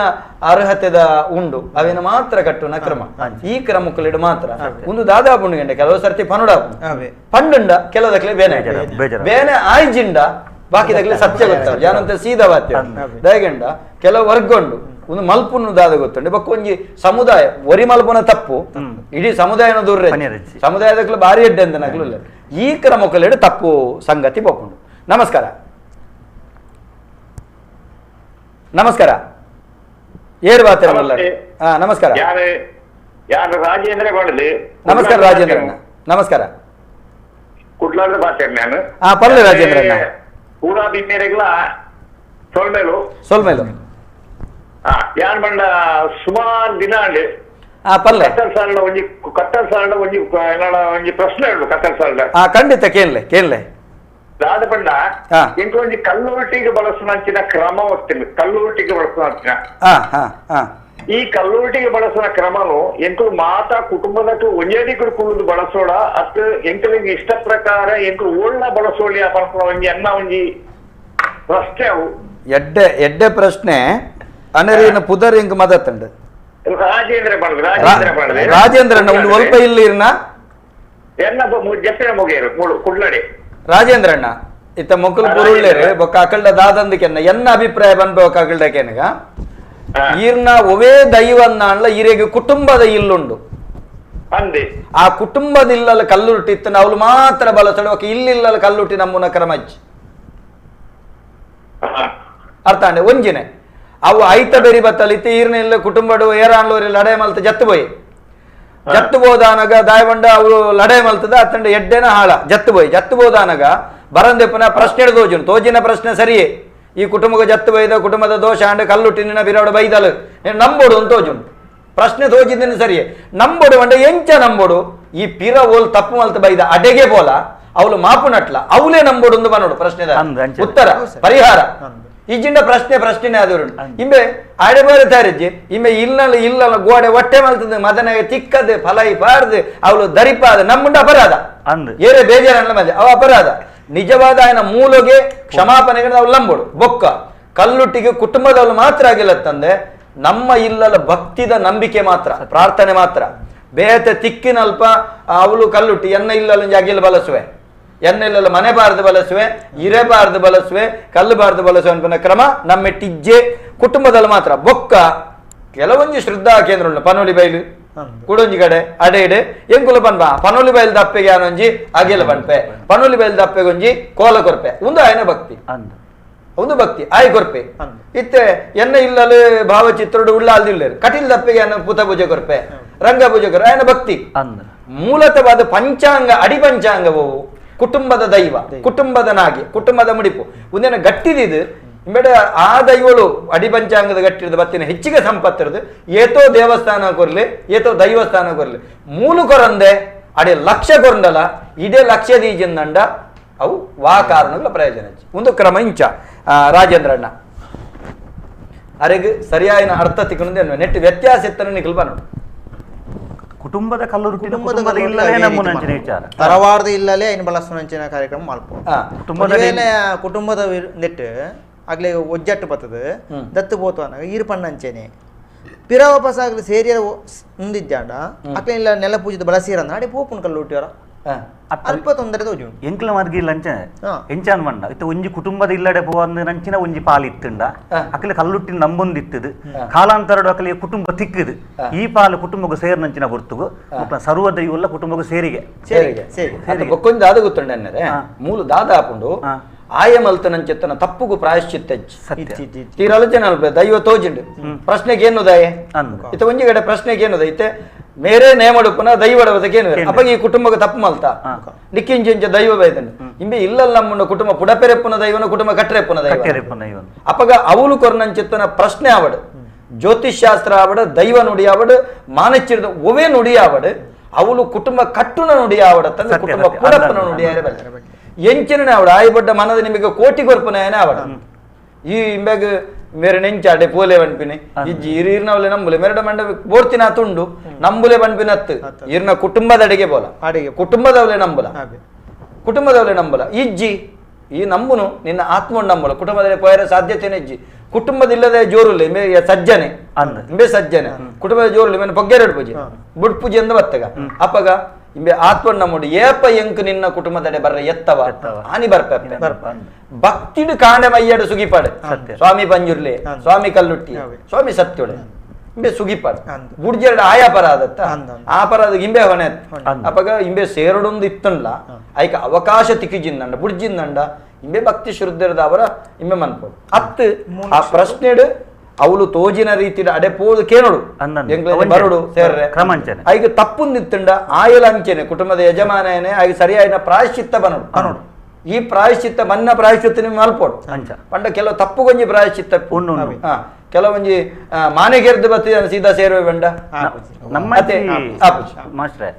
ಅರ್ಹತೆದ ಉಂಡು ಅವೇನ ಮಾತ್ರ ಕಟ್ಟುನ ಕ್ರಮ ಈ ಕ್ರಮಕ್ಕಲಿಡು ಮಾತ್ರ ಒಂದು ದಾದಾಪುಂಡು ಗಂಟೆ ಕೆಲವು ಸರ್ತಿ ಪನುಡಾಪು ಪಂಡುಂಡ ಕೆಲದಕ್ಲೆ ಬೇನೆ ಬೇನೆ ಆಯ್ಜಿಂಡ ಬಾಕಿ ತಗಲಿ ಸತ್ಯ ಗೊತ್ತಾಗ ಜಾನಂತ ಸೀದಾ ವಾತ್ಯ ದಯಗಂಡ ಕೆಲವು ವರ್ಗ ಉಂಡು ಒಂದು ಮಲ್ಪುನು ದಾದ ಗೊತ್ತುಂಡು ಬೊಕ್ಕ ಒಂಜಿ ಸಮುದಾಯ ಒರಿ ಮಲ್ಪುನ ತಪ್ಪು ಇಡೀ ಸಮುದಾಯನ ದೂರ ಸಮುದಾಯದಕ್ಲು ಭಾರಿ ಎಡ್ಡೆ ಅಂತ ನಕಲು ಇಲ್ಲ ಈ ಕ್ರಮಕ್ಕಲಿಡು ತಪ್ಪು ಸಂಗತಿ ಬೋಪುಂಡು. ನಮಸ್ಕಾರ. ನಮಸ್ಕಾರ. ಏರು ಬಾತೆ. ನಮಸ್ಕಾರ. ರಾಜೇಂದ್ರ. ನಮಸ್ಕಾರ ರಾಜೇಂದ್ರ. ನಮಸ್ಕಾರ. ಕುಡ್ಲಾದ ಬಾತೆ ನಾನು. ಪಲ್ಲೆ ರಾಜೇಂದ್ರ. ಪೂರಾ ಬಿಮ್ಮೇರೆಗ್ಲ ಸೊಲ್ಮೇಲು ಸೊಲ್ಮೇಲು ಯಾನ್ ಬಂಡ ಸುಮಾರು ದಿನ ಅಂడి ಪಲ್ಲೆ ಕತ್ತಲ್ ಸಾಲಡ ಒಂಜಿ ಕತ್ತಲ್ ಸಾಲಡ ಒಂಜಿ ಒಂಜಿ ಪ್ರಶ್ನೆ ಉಂಡು ಕತ್ತಲ್ ಸಾಲಡ. ಖಂಡಿತ ಕೇನ್ಲೆ ಕೇನ್ಲೆ ದಾದ ಬಂಡ ಇಂಕ ಒಂಜಿ ಕಲ್ಲುರುಟಿಗೆ ಬಳಸುವಂಚಿನ ಕ್ರಮ ಒತ್ತಿಲ್ಲ ಕಲ್ಲುರುಟಿಗೆ ಬಳಸುವಂಚಿನ ಈ ಕಲ್ಲುರುಟಿಗೆ ಬಳಸುವ ಕ್ರಮನು ಎಂಕುಲು ಮಾತಾ ಕುಟುಂಬದಕ್ಕೆ ಒಂಜೇ ದಿಕ್ಕು ಕುಳ್ದು ಬಳಸೋಡ ಅತ್ ಎಂಕಲಿಗೆ ಇಷ್ಟ ಪ್ರಕಾರ ಎಂಕುಲು ಓಳ್ನ ಬಳಸೋಳಿ ಆ ಪರಸ್ಪರ ಒಂಜಿ ಅನ್ನ ಒಂಜಿ ಪ್ರಶ್ನೆ ಅವು ಎಡ್ಡೆ ಎಡ್ಡೆ ಪ್ರಶ್ನೆ ಅನರಿನ ಪುದರ್ ಎಂಕ್ ಮದತ್ತಂಡು ರಾಜೇಂದ್ರ ರಾಜೇಂದ್ರ ರಾಜೇಂದ್ರ ಒಂದು ಒಲ್ಪ ಇಲ್ಲಿ ಇರ್ನ ಎನ್ನ ಜಪ್ಪಿನ ಮುಗಿಯರು ಕುಡ್ಲಡಿ ರಾಜೇಂದ್ರಣ್ಣ ಇತ್ತ ಮೊಕ್ಕಲು ಪುರುಳ್ಳೇರು ಬೊಕ್ಕ ಅಕಲ್ಡ ದಾದಂದಕ್ಕೆನ್ನ ಎನ್ನ ಅಭಿಪ್ರಾಯ ಬನ್ಬೇಕು ಅಕಲ್ಡಕೇನಗ ಈರ್ನ ಒವೇ ದೈವನ್ನಾಣ್ಲ ಈರೆಗೆ ಕುಟುಂಬದ ಇಲ್ಲುಂಡು ಆ ಕುಟುಂಬದ ಇಲ್ಲಲ್ಲ ಕಲ್ಲುರುಟಿ ಇತ್ತು ಅವಳು ಮಾತ್ರ ಬಲಸಡುವಕ್ಕೆ ಇಲ್ಲಿಲ್ಲಲ್ಲ ಕಲ್ಲುಟ್ಟಿ ನಮ್ಮನ ಕ್ರಮಜ್ಜಿ ಅರ್ಥ ಅಂಡೆ ಒಂಜಿನೆ ಅವು ಐತ ಬೆರಿ ಬತ್ತಲ್ಲ ಇತ್ತ ಈರ್ನ ಇಲ್ಲ ಕುಟುಂಬಡು ಏರಾಣ್ಲೋರಿ ಲಡೆ ಮಲ್ತ ಜತ್ತು ಪೋಯಿ ಜತ್ತು ಬೋದಾನಗ ದಾಯವಂಡ ಅವಳು ಲಡೆ ಮಲ್ತದ ಅತ್ತಂಡ ಎಡ್ಡೆನ ಹಾಳ ಜತ್ತು ಪೋಯಿ ಜತ್ತು ಬೋದಾನಗ ಬರಂದೆಪ್ಪನ ಪ್ರಶ್ನೆ ತೋಜುನು ತೋಜಿನ ಪ್ರಶ್ನೆ ಸರಿಯೇ ಈ ಕುಟುಂಬಕ್ಕೆ ಜತ್ತು ಬೈದ ಕುಟುಂಬದ ದೋಷ ಅಂಡ್ ಕಲ್ಲುಟ್ಟಿ ನಿನ್ನ ಬಿರವಡ ಬೈದಲು ನೀನು ನಂಬೋಡು ಅಂತ ತೋಜುಂಟು ಪ್ರಶ್ನೆ ತೋಜಿದ್ದೀನಿ ಸರಿಯೇ ನಂಬೋಡು ಅಂಡ ಎಂಚ ನಂಬೋಡು ಈ ಪಿರ ಓಲ್ ತಪ್ಪು ಮಲ್ತ ಬೈದ ಅಡೆಗೆ ಬೋಲ ಅವಳು ಮಾಪು ನಟ್ಲ ಅವಳೇ ನಂಬೋಡು ಒಂದು ಬನ್ನೋಡು ಪ್ರಶ್ನೆ ಉತ್ತರ ಪರಿಹಾರ ಈ ಜಿಂಡ ಪ್ರಶ್ನೆ ಪ್ರಶ್ನೆನೇ ಆದವರು ಇಂಬೆ ಆಡೆ ಬೇರೆ ತಾರಿಜ್ಜಿ ಇಂಬೆ ಇಲ್ಲ ಇಲ್ಲ ಗೋಡೆ ಹೊಟ್ಟೆ ಮಲ್ತದ ಮದನಾಗ ತಿಕ್ಕದೆ ಫಲೈ ಬಾರ್ದು ಅವಳು ದರಿಪಾದ ನಮ್ಮುಂಡ ಅಪರಾಧ ಏರೇ ಬೇಜಾರಲ್ಲ ಮಧ್ಯೆ ಅವ ಅಪರಾಧ ನಿಜವಾದ ఆయన ಮೂಲಗೆ ಕ್ಷಮಾಪಣೆಗೆ ನಾವು ನಂಬೋಡು ಬೊಕ್ಕ ಕಲ್ಲುಟ್ಟಿಗೆ ಕುಟುಂಬದವರು ಮಾತ್ರ ಆಗಿಲ್ಲ ತಂದೆ ನಮ್ಮ ಇಲ್ಲಲ ಭಕ್ತಿದ ನಂಬಿಕೆ ಮಾತ್ರ ಪ್ರಾರ್ಥನೆ ಮಾತ್ರ ಬೇತೆ ತಿಕ್ಕಿನಲ್ಪ ಅವಳು ಕಲ್ಲುಟ್ಟಿ ಎನ್ನ ಇಲ್ಲಲ್ಲ ಅಗಿಲ್ ಬಲಸುವೆ ಎನ್ನೆಲ್ಲ ಮನೆ ಬಾರದು ಬಲಸುವೆ, ಇರೆ ಬಾರದು ಬಲಸುವೆ, ಕಲ್ಲು ಬಾರದು ಬಲಸುವೆ ಅನ್ಪನ ಕ್ರಮ ನಮ್ಮೆಟ್ಟಿಜ್ಜೆ ಕುಟುಂಬದಲ್ಲಿ ಮಾತ್ರ. ಬೊಕ್ಕ ಕೆಲವೊಂಜಿ ಶ್ರದ್ಧಾ ಕೇಂದ್ರ ಉಂಟು, ಪನೋಲಿ ಬೈಲು ಕುಡೊಂಜಿ ಕಡೆ ಅಡೆ ಇಡೆ ಎಂಕುಲ ಪನ್ಪ ಪನೋಲಿ ಬೈಲ್ ದಪ್ಪೆಗೆ ಆನೊಂಜಿ ಅಗೆಲ ಪನ್ಪೆ, ಪನೋಲಿ ಬೈಲ್ ದಪ್ಪೆಗೊಂಜಿ ಕೋಲ ಕೊರ್ಪೆ, ಒಂದು ಆಯನ ಭಕ್ತಿ, ಒಂದು ಭಕ್ತಿ ಆಯ್ ಕೊರ್ಪೆ. ಇತ್ತೆ ಎನ್ನ ಇಲ್ಲಲು ಭಾವಚಿತ್ರೋಡು ಉಳ್ಳಾಲ್ದಿಲ್ಲ ಕಟಿಲ್ ದಪ್ಪೆಗೆ ಅನ್ನ ಪುತ ಪೂಜೆ ಕೊರ್ಪೆ, ರಂಗ ಪೂಜೆ ಕೊರ್ಪೆ, ಆಯನ ಭಕ್ತಿ. ಮೂಲತವಾದ ಪಂಚಾಂಗ ಅಡಿ ಪಂಚಾಂಗವು ಕುಟುಂಬದ ದೈವ, ಕುಟುಂಬದ ನಾಗಿ, ಕುಟುಂಬದ ಮುಡಿಪು ಒಂದೇನ ಗಟ್ಟಿದಿದು ಬೇಡ. ಆ ದೈವಳು ಅಡಿ ಪಂಚಾಂಗದ ಗಟ್ಟಿರದ ಬತ್ತಿನ ಹೆಚ್ಚಿಗೆ ಸಂಪತ್ತಿರದು ಏತೋ ದೇವಸ್ಥಾನ ಕೊರ್ಲಿ, ಏತೋ ದೈವಸ್ಥಾನ ಕೊರ್ಲಿ, ಮೂಲು ಕೊರಂದೆ ಅಡೆ ಲಕ್ಷ ಕೊರಂಡಲ ಇದೇ ಲಕ್ಷ ದೀಜಂದಂಡ ಅವು ವಾ ಕಾರಣಗಳ ಪ್ರಯೋಜನ. ಒಂದು ಕ್ರಮ ಇಂಚ ರಾಜೇಂದ್ರಣ್ಣ ಅರೆಗೆ ಸರಿಯಾದ ಅರ್ಥ ತಿಕ್ಕೊಂಡು ನೆಟ್ಟು ವ್ಯತ್ಯಾಸ ಎತ್ತನ ನಿಖಲ್ ಬನ್ನೋಡು. ಕುಟುಂಬದ ಕಲ್ಲು ತರವಾರದ ಇಲ್ಲಲೇ ಇನ್ನು ಬಳಸುವಂಚಿನ ಕಾರ್ಯಕ್ರಮ ಮಲ್ಪ ಕುಟುಂಬದ ನೆಟ್ಟು ಆಗ್ಲೇ ಒಜ್ಜಟ್ಟು ಬರ್ತದೆ ದತ್ತು ಪೋತು ಅನ್ನಾಗ ಈರು ಪಣ್ಣಂಚೇನೆ ಪಿರ ವಾಪಸ್ ಆಗಲಿ ಸೇರಿಯ ಉಂದಿದ್ದಾಂಡ ಅಕ್ಲೆ ಇಲ್ಲ ನೆಲ ಪೂಜೆದ ಬಳಸಿರಂದ ಅಡಿ ಪೋಪುನ್ ಕಲ್ಲು ಹುಟ್ಟಿಯರ ಅಲ್ಪ ತೊಂದರೆ ತೋಜು ಎಂಕ್ಲ ಮಾರ್ಗಿ ಇಲ್ಲ ಎಂಚಾನ್ ಮಂಡ ಇತ್ತ ಒಂಜಿ ಕುಟುಂಬದ ಇಲ್ಲಡೆ ಪೋವಂದು ನಂಚಿನ ಒಂಜಿ ಪಾಲು ಇತ್ತುಂಡ ಅಕ್ಲೆ ಕಲ್ಲುಟ್ಟಿನ ನಂಬೊಂದಿತ್ತದು ಕಾಲಾಂತರಡು ಅಕ್ಲೆ ಕುಟುಂಬ ತಿಕ್ಕದು ಈ ಪಾಲು ಕುಟುಂಬಕ್ಕೆ ಸೇರ್ ನಂಚಿನ ಹೊರ್ತುಗು ಸರ್ವ ದೈವಲ್ಲ ಕುಟುಂಬಕ್ಕೆ ಸೇರಿಗೆ ಸೇರಿಗೆ ಬೊಕ್ಕೊಂದು ದಾದ ಗೊತ್ತುಂಡ ಅನ್ನರೆ ಮೂಲ ದಾದ ಹಾಕೊಂಡು ಆಯ ಮಲ್ತನಂಚೆತ್ತನ ತಪ್ಪುಗು ಪ್ರಾಯಶ್ಚಿತ್ತ ತೀರಾಲೋಚನೆ ಅಲ್ಪ ದೈವ ತೋಜಿಂಡು ಪ್ರಶ್ನೆಗೆ ಏನು ದಾಯೆ ಇತ್ತ ಒಂಜಿ ಕಡೆ ಪ್ರಶ್ನೆಗೆ ಏನದ ಇತ್ತೆ ಮೇರೆ ನೇಮಡುಪುನ ದೈವಡವದಕ್ಕೆ ಏನು ಅಪ್ಪ ಈ ಕುಟುಂಬಕ್ಕೆ ತಪ್ಪು ಮಲ್ತ ನಿಕ್ಕಿಂಚಿಂಚ ದೈವ ಬೈದನು ಇಂಬೆ ಇಲ್ಲಲ್ಲ ನಮ್ಮನ್ನ ಕುಟುಂಬ ಪುಡಪೆರೆಪ್ಪುನ ದೈವನ ಕುಟುಂಬ ಕಟ್ಟರೆಪ್ಪುನ ದೈವ ಅಪ್ಪಗ ಅವಳು ಕೊರ್ನಂಚಿತ್ತನ ಪ್ರಶ್ನೆ ಆವಡು ಜ್ಯೋತಿಷ್ಶಾಸ್ತ್ರ ಆವಡು ದೈವ ನುಡಿ ಆವಡು ಮಾನಚಿರದ ಒವೇ ನುಡಿ ಆವಡು ಅವಳು ಕುಟುಂಬ ಕಟ್ಟುನ ನುಡಿ ಆವಡ ತಂದೆ ಕುಟುಂಬ ಪುಡಪ್ಪನ ನುಡಿ ಆರೆ ಎಂಚಿನ ಆವಡ ಆಯ್ಬಡ್ಡ ಮನದ ನಿಮಗೆ ಕೋಟಿ ಕೊರ್ಪುನ ಏನೇ ಆವಡ ಈ ಇಂಬೆಗ್ ಮೇರೆ ನೆಂಚಾಡೆ ಪೋಲೆ ಬಣ್ಪಿನಿ ಇಜ್ಜಿ ಇರ್ನವಲೆ ನಂಬುಲೆ ಮೇರಡ ಮಂಡ ಬೋರ್ತಿನ ತುಂಡು ನಂಬುಲೆ ಬಣ್ಪಿನ ಹತ್ತು ಇರ್ನ ಕುಟುಂಬದ ಅಡಿಗೆ ಬೋಲ ಕುಟುಂಬದವಲೆ ನಂಬುಲ ಕುಟುಂಬದವಲೆ ನಂಬುಲ ಇಜ್ಜಿ ಈ ನಂಬುನು ನಿನ್ನ ಆತ್ಮ ನಂಬುಲ ಕುಟುಂಬದಲ್ಲಿ ಪೋಯರ ಸಾಧ್ಯತೆನೇ ಇಜ್ಜಿ ಕುಟುಂಬದಿಲ್ಲದೆ ಜೋರುಲ್ಲ ಇಂಬೆ ಸಜ್ಜನೆ ಇಂಬೆ ಸಜ್ಜನೆ ಕುಟುಂಬದ ಜೋರುಲ್ಲ ಮೇನೆ ಪೊಗ್ಗೆರಡು ಪೂಜೆ ಬುಡ್ ಪೂಜೆ ಅಂದ ಬತ್ತಗ ಅಪ್ಪಗ ಇಂಬೆ ಆತ್ಮ ನಮ್ಮಡು ಏಪ ಎಂಕು ನಿನ್ನ ಕುಟುಂಬದಡೆ ಬರ್ರ ಎತ್ತವ ಆನಿ ಬರ್ಪ ಭಕ್ತಿಡು ಕಾಂಡೆ ಮಯ್ಯಡು ಸುಗಿಪಾಡು ಸ್ವಾಮಿ ಪಂಜುರ್ಲೆ ಸ್ವಾಮಿ ಕಲ್ಲುಟ್ಟಿ ಸ್ವಾಮಿ ಸತ್ಯೋಡೆ ಇಂಬೆ ಸುಗಿಪಾಡು ಬುಡ್ಜೆರಡು ಆಯಾಪರಾದತ್ತ ಆಪರಾದ ಇಂಬೆ ಹೊಣೆ ಅಪ್ಪಗ ಇಂಬೆ ಸೇರಡೊಂದು ಇತ್ತನ್ಲ ಐಕ ಅವಕಾಶ ತಿಕ್ಕಿಜಿಂದಂಡ ಬುಡ್ಜಿಂದಂಡ ಇಂಬೆ ಭಕ್ತಿ ಶ್ರದ್ಧೆರದ ಅವರ ಇಂಬೆ ಮನ್ಪೋಡು ಅತ್ತು ಆ ಪ್ರಶ್ನೆಡು ಅವಳು ತೋಜಿನ ರೀತಿ ಅಡೆ ಪೋದು ಕೇನೋಡು ಬರೋಡು ಸೇರ್ರೆ ಐಗ ತಪ್ಪುಂದಿತ್ತುಂಡ ಆಯಲ ಅಂಚೆನೆ ಕುಟುಂಬದ ಯಜಮಾನನೇ ಆಗ ಸರಿಯಾದ ಪ್ರಾಯಶ್ಚಿತ್ತ ಬನ್ನೋಡು ಈ ಪ್ರಾಯಶ್ಚಿತ್ತ ಬನ್ನ ಪ್ರಾಯಶ್ಚಿತ್ತ ನಿಮ್ಮ ಮಲ್ಪೋಡು ಪಂಡ ಕೆಲವು ತಪ್ಪುಗೊಂಜಿ ಪ್ರಾಯಶ್ಚಿತ್ತ ಕೆಲವೊಂಜಿ ಮಾನೆಗೆರ್ದು ಬತ್ತಿದ ಸೀದಾ ಸೇರುವೆ ಬಂಡ ಮಾಸ್ಟ್ರೆ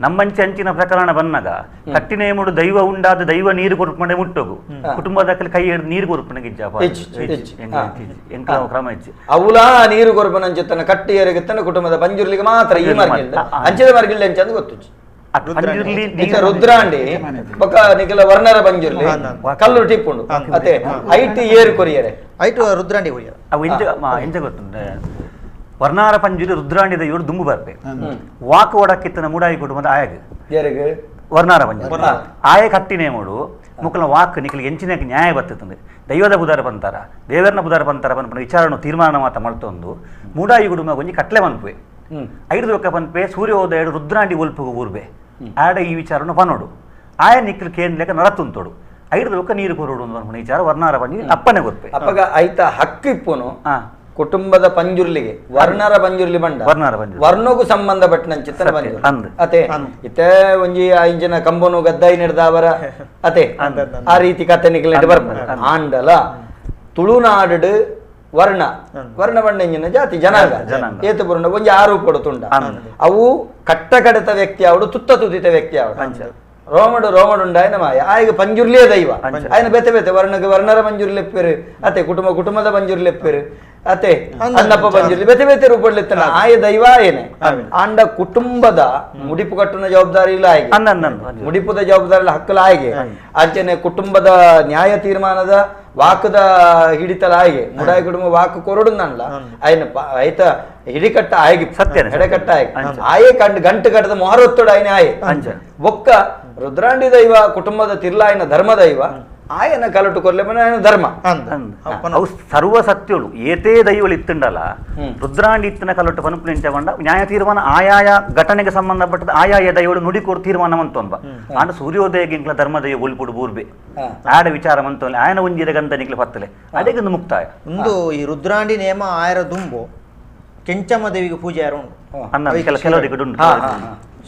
ನಮ್ಮಂಚೆ ಅಂಚಿನ ಪ್ರಕರಣ ಬನ್ನಾಗ ಕಟ್ಟಿನೇಮುಡು ದೈವ ಉಂಡಾದ ದೈವ ನೀರು ಕೊರ್ಪಣೆ ಮುಟ್ಟೋಗು ಕುಟುಂಬದ ಕೈ ಹಿಡಿದು ನೀರು ಕೊರ್ಪಣೆ ಕ್ರಮ ಹೆಚ್ಚು ಅವಲಾ ನೀರು ಕೊರ್ಪಣಂಚೆತ್ತನ ಕಟ್ಟಿಯರಿಗೆತ್ತನ ಕುಟುಂಬದ ಪಂಜುರ್ಲಿಗೆ ಮಾತ್ರ ಈ ಮಾರ್ಗಿಲ್ದ ಅಂಚಿದ ಮಾರ್ಗಿಲ್ದ ಅಂಚೆ ಅಂತ ಗೊತ್ತು ರುದ್ರಾಂಡಿ ಬೊಕ್ಕ ನಿಖಿಲ ವರ್ಣರ ಬಂಜುರ್ಲಿ ಕಲ್ಲು ಟಿಪ್ಪುಂಡು ಅತ್ತೆ ಐಟ್ ಏರು ಕೊರಿಯರೆ ಐಟ್ ರುದ್ರಾಂಡಿ ಕೊರಿಯರೆ ಅವು ಎಂಚ ಎಂಚ ಗೊತ್ತುಂಡೆ ವರ್ಣಾರ ಪಂಜುಲಿ ರುದ್ರಾಂಡಿ ದೈವರು ದುಂಬು ಬರ್ಪೆ ವಾಕ್ ಒಡಕ್ಕಿತ್ತನ ಮೂಡಾಯಿ ಕುಟುಂಬದ ಆಯಗ್ ಯಾರಿಗೆ ವರ್ಣಾರ ಪಂಜುಲಿ ಆಯ ಕಟ್ಟಿನೇ ಮೂಡು ಮುಕ್ಕಲ ವಾಕ್ ನಿಖಿಲ್ ಎಂಚಿನ ನ್ಯಾಯ ಬರ್ತದೆ ದೈವದ ಬುಧಾರ ಬಂತಾರ ದೇವರನ ಬುಧಾರ ಬಂತಾರ ಪನ್ಪುನ ವಿಚಾರಣ ತೀರ್ಮಾನ ಮಾತ ಮಲ್ತೊಂದು ಮೂಡಾಯಿ ಕುಟುಂಬ ಒಂಜಿ ಕಟ್ಲೆ ಮನ್ಪುವೆ ಐದು ರೊಕ್ಕ ಪನ್ಪೆ ಸೂರ್ಯೋದಯ ರುದ್ರಾಂಡಿ ಒಲ್ಪುಗು ಊರ್ಬೆ ಆಡ ಈ ವಿಚಾರನು ಪನೋಡು ಆಯ ನಿಕ್ಲು ಕೇಂದ್ರಕ್ಕೆ ನಡತುಂತೋಡು ಐದು ರೊಕ್ಕ ನೀರು ಕೊರೋಡು ಅಂತ ವಿಚಾರ ವರ್ಣಾರ ಪಂಜಿ ಅಪ್ಪನೆ ಗೊತ್ತೇ ಅಪ್ಪಗ ಐತ ಹಕ್ಕು ಇಪ್ಪುನು ಕುಟುಂಬದ ಪಂಜುರ್ಲಿಗೆ ವರ್ಣರ ಪಂಜುರ್ಲಿ ಬಂಡ ವರ್ಣರ ಪಂಜುರ್ಲಿ ವರ್ಣಗೂ ಸಂಬಂಧಪಟ್ಟ ಚಿತ್ತನ ಪಂಜುರ್ಲಿ ಅತೆ ಇತ್ತೆ ಒಂಜಿ ಇಂಜಿನ ಕಂಬನು ಗದ್ದಾಯಿ ನಡೆದ ಅವರ ಅತೆ ಆ ರೀತಿ ಕತೆ ನಿಕ್ಲು ಬರ್ಪುಂಡು ಆಂಡಲ ತುಳುನಾಡು ವರ್ಣ ವರ್ಣ ಬಣ್ಣ ಜಾತಿ ಜನಾಂಗ ಏತು ಬರುಂಡ ಒಂಜಿ ಆರು ಪಡುತ್ತುಂಡ ಅವು ಕಟ್ಟ ಕಡೆತ ವ್ಯಕ್ತಿ ಅವಡು ತುತ್ತ ತುದಿತ ವ್ಯಕ್ತಿ ಅವಡು ರೋಮಡು ರೋಮಡುಂಡಾಯನ ಮಾಯ ಆಯ್ಗ ಪಂಜುರ್ಲಿಯೇ ದೈವ ಆಯ್ನ ಬೇತೆ ಬೇತೆ ವರ್ಣಗೆ ವರ್ಣರ ಪಂಜುರ್ಲೆಪ್ಪೇರು ಅತೆ ಕುಟುಂಬ ಕುಟುಂಬದ ಪಂಜುರ್ಲೆಪ್ಪೇರು ಅತೆ ಅನ್ನಪ್ಪ ಪಂಜುರ್ಲಿ ಬೇತೆ ಬೇತೆ ರೂಪಡ್ಲೆತ್ತನ ಆಯ ದೈವ ಏನೆ ಆಂಡ ಕುಟುಂಬದ ಮುಡಿಪು ಕಟ್ಟುನ ಜವಾಬ್ದಾರಿ ಇಲ್ಲ ಆಯ್ಗೆ ಮುಡಿಪುದ ಜವಾಬ್ದಾರಿ ಇಲ್ಲ ಹಕ್ಕಲ ಆಯ್ಗೆ ಅಂಚನೆ ಕುಟುಂಬದ ನ್ಯಾಯ ತೀರ್ಮಾನದ ವಾಕದ ಹಿಡಿತಲ ಆಯ್ಗೆ ಮುಡಾಯಿ ಕುಟುಂಬ ವಾಕ್ ಕೊರಡು ನನ್ಲ ಆಯ್ನ ಆಯ್ತ ಹಿಡಿಕಟ್ಟ ಆಯ್ಗೆ ಸತ್ಯ ಹೆಡೆಕಟ್ಟ ಆಯ್ಗೆ ಆಯೆ ಕಂಡು ಗಂಟು ಕಟ್ಟದ ಮೊಹರೊತ್ತೋಡು ಆಯ್ನೆ ಆಯೆ ಬೊಕ್ಕ Rudrandi ದೈವ ಕುಟುಂಬದ ತಿರ್ಲಾಯನ ಧರ್ಮ ದೈವ ಆಯನ ಕಲಟು ಕೊರ್ಲೆ ಮನೆ ಆಯನ ಧರ್ಮ ಅವು ಸರ್ವ ಸತ್ಯಳು ಏತೇ ದೈವಳು ಇತ್ತುಂಡಲ್ಲ ರುದ್ರಾಂಡಿ ಇತ್ತಿನ ಕಲಟು ಪನುಪುಲಿಂಚ ಬಂಡ ನ್ಯಾಯ ತೀರ್ಮಾನ ಆಯಾಯ ಘಟನೆಗೆ ಸಂಬಂಧಪಟ್ಟದ ಆಯಾಯ ದೈವಳು ನುಡಿಕೋರು ತೀರ್ಮಾನ ಮಂತೊಂಬ ಆಂಡ ಸೂರ್ಯೋದಯ ಗಿಂಕ್ಲ ಧರ್ಮ ದೈವ ಒಲ್ಪುಡು ಬೂರ್ಬೆ ಆಡ ವಿಚಾರ ಮಂತೊಂದು ಆಯನ ಒಂಜಿರ ಗಂಧ ನಿಕ್ಲೆ ಪತ್ತಲೆ ಅದೇ ಮುಕ್ತಾಯ. ಒಂದು ಈ ರುದ್ರಾಂಡಿ ನೇಮ ಆಯರ ದುಂಬು ಕೆಂಚಮ್ಮ ದೇವಿಗೆ ಪೂಜೆ ಯಾರು ಉಂಟು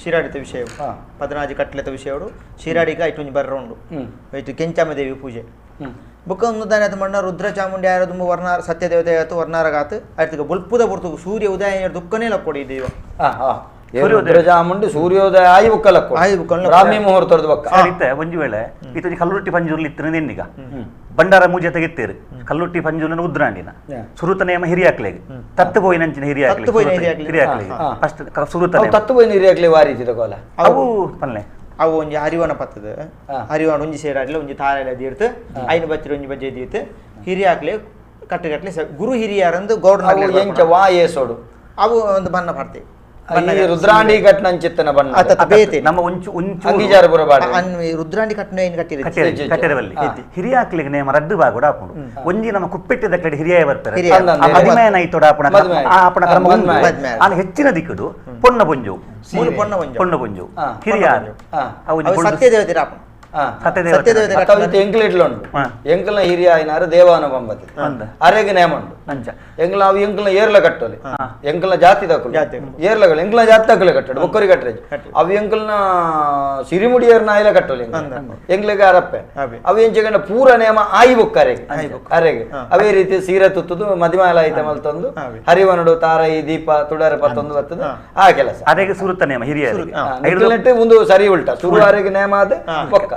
ಶಿರಾಡಿತ ವಿಷಯ ಪದ್ನಾಜಿ ಕಟ್ಲೆತ ವಿಷಯಡು ಶಿರಾಡಿಗ ಐಟುಂಜಿ ಬರ್ರ ಉಂಡು ಐತು ಕೆಂಚಮ್ಮ ದೇವಿ ಪೂಜೆ ಬುಕ್ಕ ಒಂದು ದಾನೆ ಆತ ಮಣ್ಣ ರುದ್ರ ಚಾಮುಂಡಿ ಆಯರ ದುಂಬು ವರ್ಣಾರ ಸತ್ಯದೇವತೆ ಆಯ್ತು ವರ್ಣಾರಗಾತು ಆಯ್ತು ಬೊಲ್ಪುದ ಪೊರ್ತು ಸೂರ್ಯ ಉದಯ ದುಃಖನೇ ಲಕ್ಕೊಡಿ ದೈವ ರುದ್ರಚಾಮುಂಡಿ ಸೂರ್ಯೋದಯ ಆಯಿ ಬುಕ್ಕಲಕ್ಕ ಬ್ರಾಹ್ಮಿ ಮುಹೂರ್ತದ ಬೊಕ್ಕ ಇತ್ತೆ ಒಂಜಿ ವೇಳೆ ಇತ್ತೊಂಜಿ ಕಲ್ಲುಟ್ಟಿ ಪಂಜುರ್ಲಿ ಇತ್ತಿನ ನೆನ್ನಿಗ ಬಂಡಾರ ಮೂಜೆ ತೆಗಿತ್ತೇರು ಕಲ್ಲುಟ್ಟಿ ಪಂಜುರ್ನ ಉದ್ರಾಂಡಿನ ಸುರುತ ನೇಮ ಹಿರಿಯಾಕ್ಲೆಗ್ ತತ್ತು ಪೋಯಿನಂಚಿನ ಹಿರಿಯಾಕ್ಲೆಗ್ ಹಿರಿಯಾಕ್ಲೆಗ್ ಫಸ್ಟ್ ಸುರುತ ತತ್ತು ಪೋಯಿನ ಹಿರಿಯಾಕ್ಲೆ ವಾರಿ ಕೋಲ ಅವು ಪಲ್ಲೆ ಅವು ಒಂಜಿ ಹರಿವನ ಪತ್ತದ ಹರಿವನ ಒಂಜಿ ಸೇರಾಡ್ಲೆ ಒಂಜಿ ತಾರೆಲೆ ದೀರ್ತು ಐನು ಬಚ್ಚಿರ ಒಂಜಿ ಬಜ್ಜೆ ದೀರ್ತು ಹಿರಿಯಾಕ್ಲೆ ಕಟ್ಟುಗಟ್ಲೆ ಗುರು ಹಿರಿಯಾರಂದು ಗೌಡ ಎಂಚ ವಾ ಏಸೋಡು ಅವು ಒಂದು ಬಣ್ಣ ಪಡ್ತೇವೆ ರುದ್ರಾಂಡಿ ಕಟ್ನಂಚಿತ್ತನ ಬಣ್ಣ ನಮ್ಮ ಒಂಚು ಒಂಚು ರುದ್ರಾಂಡಿ ಕಟ್ನ ಏನು ಕಟ್ಟಿರವಲ್ಲಿ ಹಿರಿಯಾಕ್ಲಿಗೆ ನೇಮ ರಡ್ಡು ಬಾಗುಡ ಹಾಕೊಂಡು ಒಂಜಿ ನಮ್ಮ ಕುಪ್ಪೆಟ್ಟಿದ ಕಡೆ ಹಿರಿಯ ಬರ್ತಾರೆ ಮದುಮೆಯನ ಐತೋಡ ಆಪಣ ಆಪಣ ಕ್ರಮ ಆನ ಹೆಚ್ಚಿನ ದಿಕ್ಕುಡು ಪೊನ್ನ ಪೊಂಜು ಪೊನ್ನ ಪೊಂಜು ಹಿರಿಯ ಸತ್ಯದೇವತೆ ಎಂಕಲ್ನ ಹಿರಿಯ ಆಯ್ನಾರು ದೇವಾನ ಬಂಬತಿ ಅರೆಗೆ ನೇಮ ಉಂಡು ಎಂಕಲ್ನ ಅವು ಎಂಕಲ್ನ ಏರ್ಲ ಕಟ್ಟೋಲಿ ಎಂಕಲ್ನ ಜಾತಿ ತಕ್ಕಲು ಏರ್ಲಗಳು ಎಂಕಲ್ನ ಜಾತಿ ತಕ್ಕಲೆ ಕಟ್ಟಡು ಬೊಕ್ಕರಿ ಕಟ್ಟರೆ ಅವು ಎಂಕಲ್ನ ಸಿರಿಮುಡಿಯರ್ನ ಆಯ್ಲ ಕಟ್ಟೋಲಿ ಎಂಕ್ಲಿಗೆ ಅರಪ್ಪೆ ಅವು ಎಂಚಗಂಡ ಪೂರ ನೇಮ ಆಯಿ ಬೊಕ್ಕ ಅರೆಗೆ ಅರೆಗೆ ಅವೇ ರೀತಿ ಸೀರೆ ತುತ್ತದು ಮದಿಮಾಲ ಐತ ಮಲ್ತೊಂದು ಹರಿವನಡು ತಾರೈ ದೀಪ ತುಡಾರ ಪತ್ತೊಂದು ಬರ್ತದೆ ಆ ಕೆಲಸ ಅರೆಗೆ ಸುರುತ ನೇಮ ಹಿರಿಯ ಒಂದು ಸರಿ ಉಲ್ಟ ಸುರು ಅರೆಗೆ ನೇಮ ಆದ ಬೊಕ್ಕ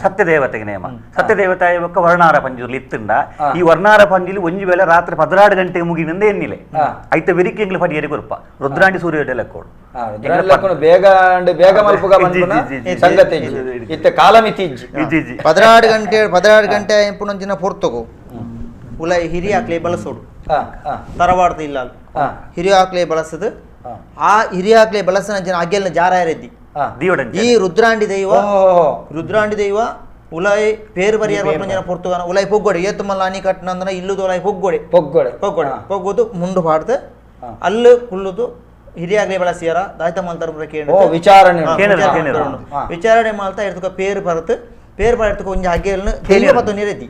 ಸತ್ಯದೇವತೆಗೆ ನೇಮ ಸತ್ಯದೇವತೆ ಬೊಕ್ಕ ವರ್ಣಾರ ಪಂಜುರ್ಲಿ ಇತ್ತುಂಡ ಈ ವರ್ಣಾರ ಪಂಜುಲಿ ಒಂಜಿ ವೇಳೆ ರಾತ್ರಿ 12 ಗಂಟೆಗೆ ಮುಗಿನಿಂದ ಎನ್ನಿಲೆ ಐತ ಬೆರಿಕೆಂಗ್ಲ ಪಡಿಯರಿ ಕೊರ್ಪ ರುದ್ರಾಂಡಿ ಸೂರ್ಯೋದಯ ಲೆಕ್ಕೋಡು ಬೇಗ ಬೇಗ ಮಲ್ಪುಗ ಸಂಗತಿ ಇತ್ತೆ ಕಾಲಮಿತಿ 12 ಗಂಟೆ 12 ಗಂಟೆ ಪುನಂಚಿನ ಪೊರ್ತಗು ಉಲ ಹಿರಿಯ ಆಕ್ಲೆ ಬಳಸೋಡು ತರವಾಡ್ದು ಇಲ್ಲ ಹಿರಿಯ ಆಕ್ಲೆ ಬಳಸದು ಆ ಹಿರಿಯ ಆಕ್ಲೆ ಬಳಸನ ಜನ ಅಗೆಲ್ನ ಜಾರಾಯರೆದ್ದಿ ಈ ರುದ್ರಾಂಡಿ ದೈವ ರುದ್ರಾಂಡಿ ದೈವ ಉಲಾಯ್ ಪೇರು ಬರಿಯಾರ ಜನ ಪೊರ್ತುಗಾನ ಉಲಾಯ್ ಪೊಗ್ಗೋಡೆ ಏತು ಮಲ್ಲ ಅನಿ ಕಟ್ಟನಂದನ ಇಲ್ಲುದು ಉಲಾಯ್ ಪೊಗ್ಗೋಡೆ ಪೊಗ್ಗೋಡೆ ಪೊಗ್ಗೋಡೆ ಪೊಗ್ಗೋದು ಮುಂಡು ಪಾಡ್ದು ಅಲ್ಲು ಕುಳ್ಳುದು ಹಿರಿಯಾಗ್ಲೇ ಬಳಸಿಯಾರ ದಾಯ್ತ ಮಲ್ತಾರ ವಿಚಾರಣೆ ವಿಚಾರಣೆ ಮಾಲ್ತಾ ಇರ್ತಕ ಪೇರು ಬರತು ಪೇರು ಬರತಕ್ಕ ಒಂಜಿ ಅಗೆಲ್ನ ದೈವ ಪತ್ತು ನೀರೆದ್ದಿ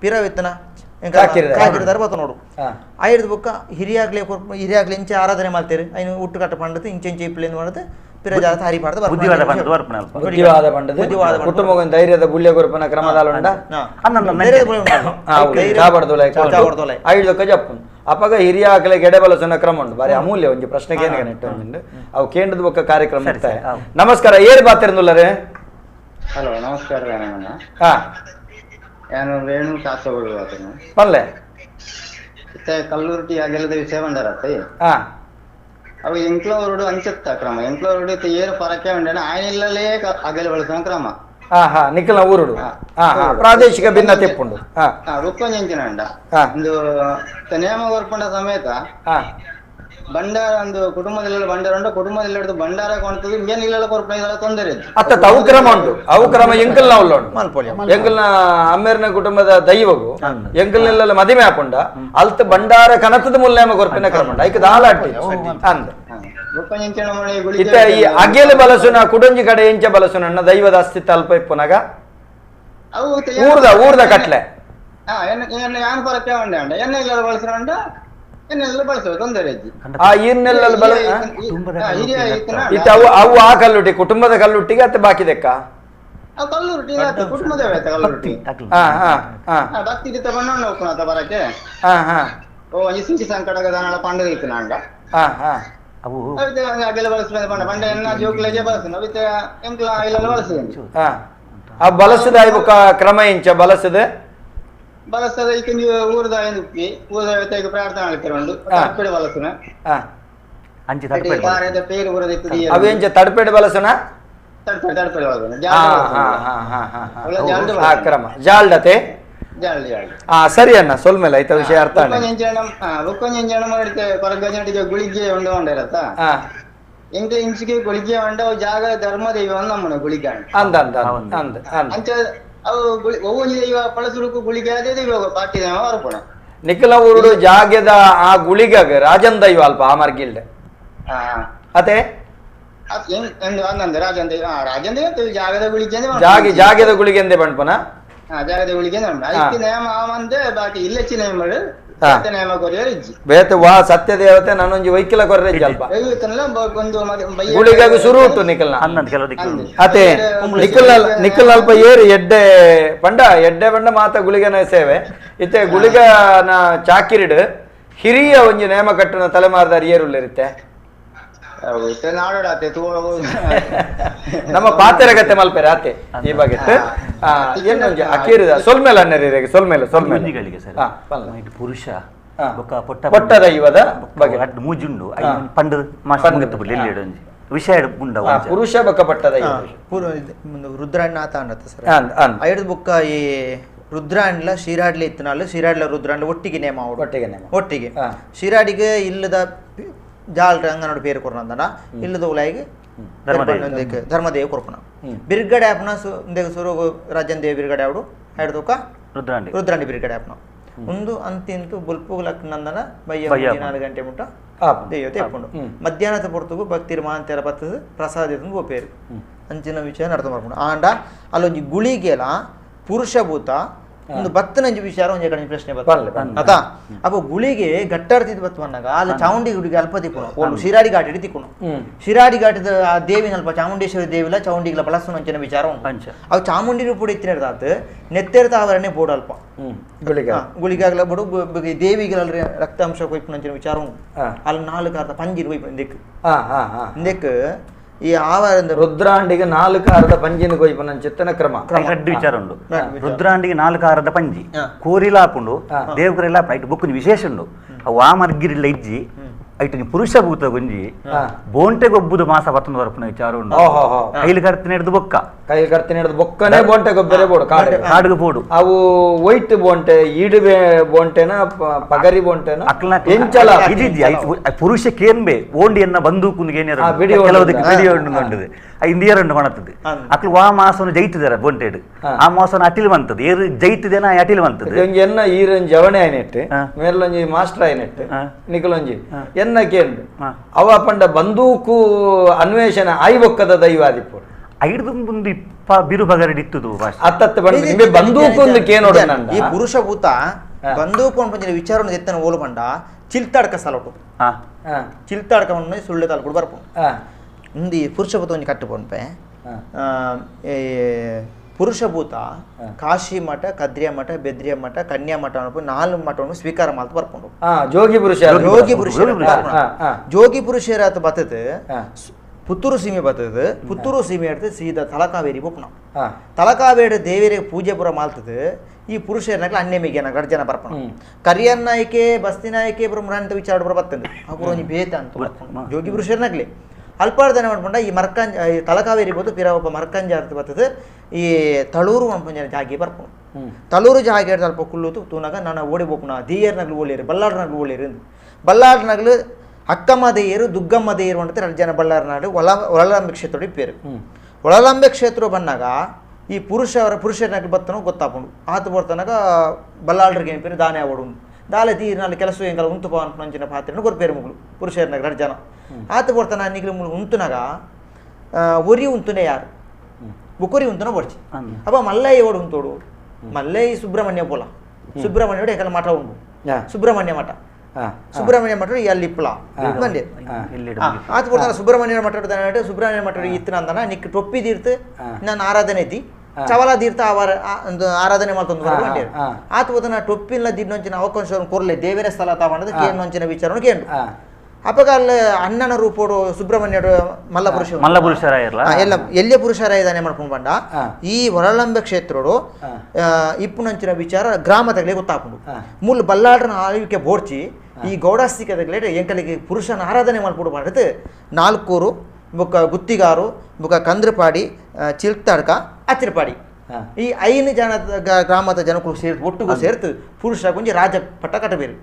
ಪಿರವೆತ್ತನ ಕಾಕಿರಿದಾರ ಬತ್ತ ನೋಡು ಆಯ್ದು ಬೊಕ್ಕ ಹಿರಿಯಾಗ್ಲೇ ಹಿರಿಯಾಗ್ಲೇ ಇಂಚೆ ಆರಾಧನೆ ಮಾಡ್ತೇವೆ ಐನು ಹುಟ್ಟು ಕಟ್ಟ ಪಂಡದು ಇಂಚೆ ಇಂಚೆ ಇಪ್ಲೇನು ಮಾಡೋದು ಕುಟುಂಬ ಧೈರ್ಯದ ಬುಲ್ಯ ಗುರುಪನ ಕ್ರಮದಾಲುಂಡ ಜಪ್ಪು ಅಪಗ ಹಿರಿಯ ಆಕಲೆ ಗೆಡೆ ಬಲಸನ ಕ್ರಮ ಉಂಟು ಬಾರಿ ಅಮೂಲ್ಯ ಒಂಜಿ ಪ್ರಶ್ನೆ ಕೇಂದ್ರ ಅವು ಕೇಂದ್ರದ ಬೊಕ್ಕ ಕಾರ್ಯಕ್ರಮ. ನಮಸ್ಕಾರ, ಏರ್ ಬಾತಿರ್ನುಲ್ಲರೇ? ಹಲೋ ನಮಸ್ಕಾರ. ನಾನು ರೇಣು ಕಾಸರಗೋಡು ಪಲ್ಲೆ ಕಲ್ಲುರ್ಟಿ ಅಗೆಲದ ವಿಷಯ ಬಂದಾರತ್ತೆ. ಅವು ಎಂಕ್ಲೋರುಡು ಅಂಚತ್ತ ಕ್ರಮ ಎಂಕ್ಲೋರುಡು ಏರು ಪರಕೆ ಉಂಡಣ ಆಯನಿಲ್ಲಲೇ ಅಗಲ ಬಳಸುವ ಕ್ರಮ. ನಿಖಲ ಊರುಡು ಪ್ರಾದೇಶಿಕ ಭಿನ್ನತೆ ಉಂಡು. ರುಕ್ಕೊಂಜಿನ ಉಂಡ ಒಂದು ನೇಮ ಕೊರ್ಪುಂಡ ಸಮೇತ ಭಂಡಾರ ಒಂದು ಕುಟುಂಬದಲ್ಲಿ ಭಂಡಾರ ಉಂಟು ಕುಟುಂಬದಲ್ಲಿ ಹಿಡಿದು ಭಂಡಾರ ಕೊಡ್ತದೆ ಇಂಜನ್ ಕೊರ್ಪುನ ಇದೆಲ್ಲ ತೊಂದರೆ ಇತ್ತು. ಅತ್ತ ಅವು ಕ್ರಮ ಉಂಟು ಅವು ಕ್ರಮ ಎಂಕಲ್ನ ಉಲ್ಲ ಉಂಟು ಎಂಕಲ್ನ ಅಮ್ಮೇರ್ನ ಕುಟುಂಬದ ದೈವಗು ಎಂಕಲ್ನೆಲ್ಲ ಮದಿಮೆ ಹಾಕೊಂಡ ಅಲ್ತ ಭಂಡಾರ ಕನತದ ಮುಲ್ಲೇಮ ಕೊರ್ಪಿನ ಕ್ರಮ ಉಂಟು ಐಕ ದಾಲಾಟಿ ಅಂದ ಇತ್ತ ಈ ಅಗೆಲ ಬಲಸುನ ಕುಡೊಂಜಿ ಕಡೆ ಎಂಚ ಬಲಸುನ ದೈವದ ಅಸ್ತಿತ್ವ ಅಲ್ಪ ಇಪ್ಪುನಗ ಊರ್ದ ಊರ್ದ ಕಟ್ಲೆ ಅವು ಆ ಕಲ್ಲುಟ್ಟಿ ಕುಟುಂಬದ ಕಲ್ಲುಟ್ಟಿಗೆ ಅತ್ತೆ ಬಾಕಿ ದೆಕ್ಕ ಬಲಸದ ಕ್ರಮ ಇಂಚ ಬಲಸದ ಬಲಸದ ಊರ್ದ ಉಪ್ಪಿ ಊರ್ದ ಪ್ರಾರ್ಥನೆ ಮಾಡ್ತಾರೆ ತಡ್ಪೆಡೆ ಬಲಸುನ ಅವು ಎಂಚ ತಡ್ಪೆಡೆ ಬಲಸುನ ತಡ್ಪೆಡೆ ಬಲಸುನ ಕ್ರಮ ಜಾಲ್ಡತೆ ಸರಿ ಅಣ್ಣ ಸೊಲ್ಮೇಲೆ ಆಯ್ತಾ ವಿಷಯ ಅರ್ಥ ಗುಳಿಗೆ ಉಂಡು ಎಂಕ್ಲೆ ಇಂಚಿಗೆ ಗುಳಿಗೆ ಅಂಡ ಅವು ಜಾಗ ಧರ್ಮ ದೈವ ನಮ್ಮನ ಗುಳಿಗೆ ಅಂದ ಅಂದ ಅಂದ ಅಂಚ ಅವು ಒವ್ವೊಂಜಿ ದೈವ ಪಳಸುರುಕು ಗುಳಿಗೆ ಅದೇ ದೈವ ಪಾರ್ಟಿ ದೈವ ಬರ್ಪುಣ ನಿಖಲ ಊರುಡು ಜಾಗೆದ ಆ ಗುಳಿಗಾಗ ರಾಜನ್ ದೈವ ಅಲ್ಪ ಆ ಮಾರ್ಗಿಲ್ಡೆ ಅತೆ ರಾಜನ್ ದೈವ ರಾಜನ್ ದೈವ ಜಾಗದ ಗುಳಿಗೆ ಜಾಗೆ ಜಾಗೆದ ಗುಳಿಗೆ ಎಂದೇ ಪಣ್ಪನ ಜಾಗದ ಗುಳಿಗೆ ಅದಕ್ಕೆ ನೇಮ ಆವಂದೆ ಬಾಕಿ ಇಲ್ಲೆಚ್ಚಿ ನೇಮ ನೇಮ ಕೊರಿಯರ್ ಇಜ್ಜಿ ಬೇತೆ ವಾ ಸತ್ಯ ದೇವತೆ ನಾನೊಂಜಿ ವೈಕಿಲ ಕೊರ್ರೆ ಅಲ್ಪ ಗುಳಿಗಾಗ ಸುರು ಉಂಟು ನಿಖಲ್ನ ಅತೆ ನಿಖಲ್ ನಿಖಲ್ ಅಲ್ಪ ಏರು ಎಡ್ಡೆ ಪಂಡ ಎಡ್ಡೆ ಪಂಡ ಮಾತ ಗುಳಿಗನ ಸೇವೆ ಇತ್ತೆ ಗುಳಿಗನ ಚಾಕಿರಿಡು ಹಿರಿಯ ಒಂಜಿ ನೇಮ ಕಟ್ಟುನ ತಲೆಮಾರ್ದಾರ್ ಏರುಳ್ಳಿರುತ್ತೆ ನಮ್ಮ ಪಾತೆರಗತ್ತೆ ಮಲ್ಪೆರೆ ಆತೆ ಈ ಬಗ್ಗೆ ಏನೊಂಜಿ ಅಕೀರಿದ ಸೊಲ್ಮೇಲೆ ಅನ್ನರಿ ಸೊಲ್ಮೇಲೆ ಸೊಲ್ಮೇಲೆ ಪುರುಷ ಪೊಟ್ಟ ದೈವದ ಬಗ್ಗೆ ಮೂಜುಂಡು ಪಂಡ ವಿಷಯ ಪುರುಷ ಬೊಕ್ಕ ಪಟ್ಟ ದೈವ ರುದ್ರಾಣ್ನಾಥ ಅನ್ನತ್ತ ಸರ್ ಐದು ಬೊಕ್ಕ ಈ ರುದ್ರಾಂಡ್ಲ ಶಿರಾಡ್ಲಿ ಇತ್ತನಾಲು ಶಿರಾಡ್ಲ ರುದ್ರಾಂಡ್ಲ ಒಟ್ಟಿಗೆ ನೇಮ ಒಟ್ಟಿಗೆ ನೇಮ ಒಟ್ಟಿಗೆ ಶಿರಾಡಿಗೆ ಇಲ್ಲದ ಜಾಲ್ರ ಅಂಗನೋಡು ಪೇರು ಕೊರ್ನಂದನ ಇಲ್ಲದ ಉಲಾಯಿಗೆ ಧರ್ಮದೇವ ಕೊರ್ಪುನ ಬಿರ್ಗಡೆ ಆಪುನ ಸುರು ರಾಜನ್ ದೇವ ಬಿರ್ಗಡೆ ಅವಡು ಐಡ್ದೊಕ್ಕ ರುದ್ರಾಂಡಿ ರುದ್ರಾಂಡಿ ಬಿರ್ಗಡೆ ಆಪುನ ಒಂದು ಅಂತಿಂತು ಬುಲ್ಪು ಲಕ್ನಂದನ ಬಯ್ಯ 4 ಗಂಟೆ ಮುಟ್ಟ ದೇವತೆ ಎಪ್ಪುಂಡು ಮಧ್ಯಾಹ್ನದ ಪೊರ್ತುಗು ಭಕ್ತಿರ್ ಮಾಂತೆರ ಬತ್ತದ ಪ್ರಸಾದ ಗೋಪೇರು ಅಂಚಿನ ವಿಷಯ ನಡ್ತ ಮಾಡ್ಕೊಂಡು ಆಂಡ ಅಲ್ಲೊಂಜಿ ಗುಳಿಗೆಲ ಪುರುಷಭೂತ ಒಂದು ಬತ್ತನಂಜಿ ವಿಚಾರ ಒಂಜಿ ಕಡೆ ಪ್ರಶ್ನೆ ಬರ್ತದೆ ಆತಾ ಅಪ್ಪ ಗುಳಿಗೆ ಗಟ್ಟಾರ್ತಿದ್ ಬತ್ತು ಅನ್ನಾಗ ಅಲ್ಲಿ ಚಾಮುಂಡಿ ಗುಡಿಗೆ ಅಲ್ಪ ತಿಕ್ಕುನು ಓಲು ಶಿರಾಡಿ ಘಾಟ್ ಹಿಡಿ ತಿಕ್ಕುನು ಶಿರಾಡಿ ಘಾಟದ ಆ ದೇವಿನ ಅಲ್ಪ ಚಾಮುಂಡೇಶ್ವರಿ ದೇವಿಲ ಚಾಮುಂಡಿಗಳ ಬಳಸುನ ಅಂಚಿನ ವಿಚಾರ ಉಂಟು ಅವು ಚಾಮುಂಡಿ ರೂಪುಡು ಇತ್ತಿನದಾತು ನೆತ್ತೆರ್ತ ಆವರಣೆ ಬೋಡು ಅಲ್ಪ ಗುಳಿಗಾಗಲ ಬೋಡು ದೇವಿಗಳ ರಕ್ತಾಂಶ ಕೊಯ್ಪುನ ಅಂಚಿನ ವಿಚಾರ ಉಂಟು ಅಲ್ಲಿ 4 ಅರ್ಧ ಪಂಜಿನ ಕೊಯ್ಪು ಇಂದೆಕ್ ಇಂದೆಕ್ ಈ ಆವರ ರುದ್ರಾಂಡಿಗೆ 4 ಅರ್ಧ ಪಂಜಿನ ಕೊಯ್ಪನ ಚಿತ್ತನ ಕ್ರಮ ರಡ್ಡು ವಿಚಾರ ಉಂಡು ರುದ್ರಾಂಡಿಗೆ 4 ಅರ್ಧ ಪಂಜಿ ಕೋರಿಲ ಹಾಪುಂಡು ದೇವಕರೆಲ್ಲ ಐಟ್ ಬೊಕ್ಕುಂಜಿ ವಿಶೇಷ ಉಂಡು ಅವು ಆ ಮರ್ಗಿರಿಲ್ಲ ಇಜ್ಜಿ ಐಟ್ ಪುರುಷ ಭೂತ ಗುಂಜಿ ಬೋಂಟೆ ಗೊಬ್ಬುದು ಮಾಸ ಪತ್ತೊಂದು ವರಪುನ ವಿಚಾರ ಉಂಡು ಕೈಲಿ ಕರ್ತಿನ ಹಿಡಿದು ಬೊಕ್ಕ ಕೈಲಿ ಕರ್ತಿನ ಹಿಡಿದು ಬೊಕ್ಕನೆ ಬೋಂಟೆ ಗೊಬ್ಬರೇ ಬೋಡು ಕಾಡಿಗೆ ಬೋಡು ಅವು ವೈಟ್ ಬೋಂಟೆ ಈಡು ಬೋಂಟೆನ ಪಗರಿ ಬೋಂಟೆನ ಎಂಚಲ ಇದಿದ್ಯಾ ಪುರುಷ ಕೇನ್ಬೆ ಓಂಡಿಯನ್ನ ಬಂದೂಕು ಏನೇರ ಕೆಲವದಕ್ಕೆ ಬಿಡಿ ಉಂಡು ಇಂದಿಯರ್ ಉಂಡು ಕಾಣುತ್ತದೆ ಅಕ್ಲು ವಾ ಮಾಸವನ್ನು ಜೈತಿದಾರ ಬೋಂಟೆಡ್ ಆ ಮಾಸವನ್ನು ಅಟಿಲ್ ಬಂತದ್ದು ಏರು ಜೈತಿದೇನ ಅಟಿಲ್ ಬಂತದ್ದು ಒಂಜಿ ಎನ್ನ ಈರೊಂಜಿ ಜವಣೆ ಆಯ್ನೆಟ್ಟು ಮೇಲೊಂಜಿ ಮಾಸ್ಟರ್ ಆಯ್ನೆಟ್ಟು ನಿಕಲೊಂಜಿ ಎನ್ನ ಕೇಂದ್ರ ಅವ ಪಂಡ ಬಂದೂಕು ಅನ್ವೇಷಣೆ ಆಯ್ಬೊಕ್ಕದ ದೈವಾದಿಪ್ಪು ಐದು ಮುಂದೆ ಇಪ್ಪ ಬಿರು ಬಗರಡಿ ಇತ್ತದು ಅತ್ತತ್ತ ಬಂದು ಬಂದೂಕು ಒಂದು ಕೇನೋಡ ಈ ಪುರುಷ ಭೂತ ಬಂದೂಕು ಅನ್ಪಂಚಿನ ವಿಚಾರವನ್ನು ಎತ್ತನ ಓಲು ಪಂಡ ಚಿಲ್ತಾಡ್ಕ ಸಲಟು ಚಿಲ್ತಾಡ್ಕ ಸುಳ್ಳೆ ತಾಲೂಕು ಬರ್ಪು ಇಂದು ಈ ಪುರುಷಭೂತ ಒಂಜಿ ಕಟ್ಟು ಪನ್ಪೆ ಪುರುಷಭೂತ ಕಾಶಿ ಮಠ ಕದ್ರಿಯ ಮಠ ಬೆದ್ರಿಯ ಮಠ ಕನ್ಯಾ ಮಠ ಅನ್ಪು 4 ಮಠವನ್ನು ಸ್ವೀಕಾರ ಮಾಡ್ತು ಬರ್ಕೊಂಡು ಜೋಗಿ ಪುರುಷ ಜೋಗಿ ಪುರುಷ ಜೋಗಿ ಪುರುಷರಾತ ಬತ್ತದ ಪುತ್ತೂರು ಸೀಮೆ ಬರ್ತದೆ ಪುತ್ತೂರು ಸೀಮೆ எடுத்து ಸೀದಾ ತಲಕಾವೇರಿ ಪೋಪುನ ತಲಕಾವೇರಿ ದೇವರಿಗೆ ಪೂಜೆ ಪೂರ ಮಾಲ್ತದೆ ಈ ಪುರುಷರನಾಗ್ಲ ಅನ್ಯಮಿಗೆ ಎರಡು ಜನ ಬರ್ಪಣ ಕರಿಯನ್ ನಾಯಕೆ ಬಸ್ತಿ ನಾಯಕೆ ಬ್ರಹ್ಮರಾಂತ ವಿಚಾರ ಪೂರ ಬರ್ತದೆ ಆ ಪೂರ ಒಂಜಿ ಬೇತ ಅಂತ ಜೋಗಿ ಪುರುಷರನಾಗ್ಲಿ ಅಲ್ಪಾರ್ದನೆ ಮಾಡ್ಕೊಂಡ ಈ ಮರ್ಕಂಜ ಈ ತಲಕಾವೇರಿ ಬೋದು ಪಿರಾವಪ್ಪ ಮರ್ಕಂಜ ಅಂತ ಬರ್ತದೆ ಈ ತಳೂರು ಅನ್ಪಂಜನ ಜಾಗಿ ಬರ್ಪುಣ ತಳೂರು ಜಾಗೆ ಅಲ್ಪ ಕುಲ್ಲುತು ತೂನಾಗ ನಾನು ಓಡಿ ಬೋಪುಣ ದೇಯರ್ನಾಗ್ಲು ಓಳಿರಿ ಬಲ್ಲಾಡ್ನಾಗ್ಲು ಓಳಿರಿ ಬಲ್ಲಾಡ್ನಾಗ್ಲು ಅಕ್ಕಮ್ಮ ದೇಯರು ದುಗ್ಗಮ್ಮ ದೇಯರು ಅಂತ ಎರಡು ಜನ ಬಳ್ಳಾರನಾಡು ಒಳಲಂಬೆ ಕ್ಷೇತ್ರ ಪೇರು ಒಳಲಂಬೆ ಕ್ಷೇತ್ರ ಬಂದಾಗ ಈ ಪುರುಷರ ಪುರುಷರನಾಗ ಬತ್ತನೋ ಗೊತ್ತಾಪುಂಡು ಆತ ಬರ್ತನಾಗ ಬಲ್ಲಾಳ್ರಿಗೆ ಏನು ಪೇರು ದಾನೆ ಅವಡು ದಾಲೆ ತೀರಿನಲ್ಲಿ ಕೆಲಸ ಎಂಗಲ ಉಂತು ಪಂಚಿನ ಪಾತ್ರೆನ ಕೊರ್ಪೇರು ಮುಗ್ಲು ಪುರುಷರನಾಗ ಎರಡು ಜನ ಆತ ಬರ್ತನ ನಿಗ್ಲು ಮುಳು ಉಂತುನಾಗ ಒರಿ ಉಂತುನೇ ಯಾರು ಬುಕೊರಿ ಉಂತುನ ಬಡ್ಚಿ ಅಪ್ಪ ಮಲ್ಲಯ್ಯ ಓಡು ಉಂತೋಡು ಮಲ್ಲಯ್ಯ ಸುಬ್ರಹ್ಮಣ್ಯ ಪೋಲ ಸುಬ್ರಹ್ಮಣ್ಯ ಎಂಕಲ ಮಠ ಉಂಡು ಸುಬ್ರಹ್ಮಣ್ಯ ಮಠ ಸುಬ್ರಹ್ಮಣ್ಯ ಮಠ ಅಲ್ಲಿ ಇಪ್ಪಲ ಬಂದೆ ಆತ ಕೊಡ್ತಾನೆ ಸುಬ್ರಹ್ಮಣ್ಯ ಮಠ ಸುಬ್ರಹ್ಮಣ್ಯ ಮಠ ಇತ್ತು ಅಂದನ ನಿಕ್ ಟೊಪ್ಪಿ ತೀರ್ತು ನಾನು ಆರಾಧನೆ ಐತಿ ಚವಲ ತೀರ್ಥ ಆರಾಧನೆ ಮಾಡ್ತಂದು ಬಂಡೆ ಆತ ಹೋದನ ಟೊಪ್ಪಿನ ದಿನೊಂಚಿನ ಅವಕಾಶ ಕೊರ್ಲೆ ದೇವರ ಸ್ಥಳ ತಾವಣದ ಕೇನೊಂಚಿನ ವಿಚಾರನು ಕೇಂಡು ಅಪ್ಪಗ ಅಲ್ಲಿ ಅಣ್ಣನ ರೂಪೋಡು ಸುಬ್ರಹ್ಮಣ್ಯಡು ಮಲ್ಲ ಪುರುಷ ಮಲ್ಲ ಪುರುಷರಾಯರ್ಲ ಎಲ್ಲ ಎಲ್ಲಿಯ ಪುರುಷರಾಯದಾನೆ ಮಾಡ್ಕೊಂಡು ಬಂಡ ಈ ಹೊರಳಂಬೆ ಕ್ಷೇತ್ರಡು ಇಪ್ಪುನಂಚಿನ ವಿಚಾರ ಗ್ರಾಮ ತಗಲೆ ಗೊತ್ತಾಪುಂಡು ಮೂಲ ಬಲ್ಲಾಡ್ರನ ಆಳ್ವಿಕೆ ಬೋಡ್ಚಿ ಈ ಗೌಡಾಸ್ತಿಕೆ ತಗಲೆ ಎಂಕಲಿಗೆ ಪುರುಷನ ಆರಾಧನೆ ಮಾಡ್ಬಿಡು ಮಾಡಿದ್ ನಾಲ್ಕೂರು ಬೊಕ್ಕ ಗುತ್ತಿಗಾರು ಬೊಕ್ಕ ಕಂದ್ರಪಾಡಿ ಚಿಲ್ತಾಡ್ಕ ಅತ್ತಿರಪಾಡಿ ಈ 5 ಜನ ಗ್ರಾಮದ ಜನಕ್ಕೂ ಸೇರ್ತು ಒಟ್ಟಿಗೂ ಸೇರ್ತು ಪುರುಷ ಕೊಂಚ ರಾಜ ಪಟ್ಟ ಕಟ್ಟಬೇರು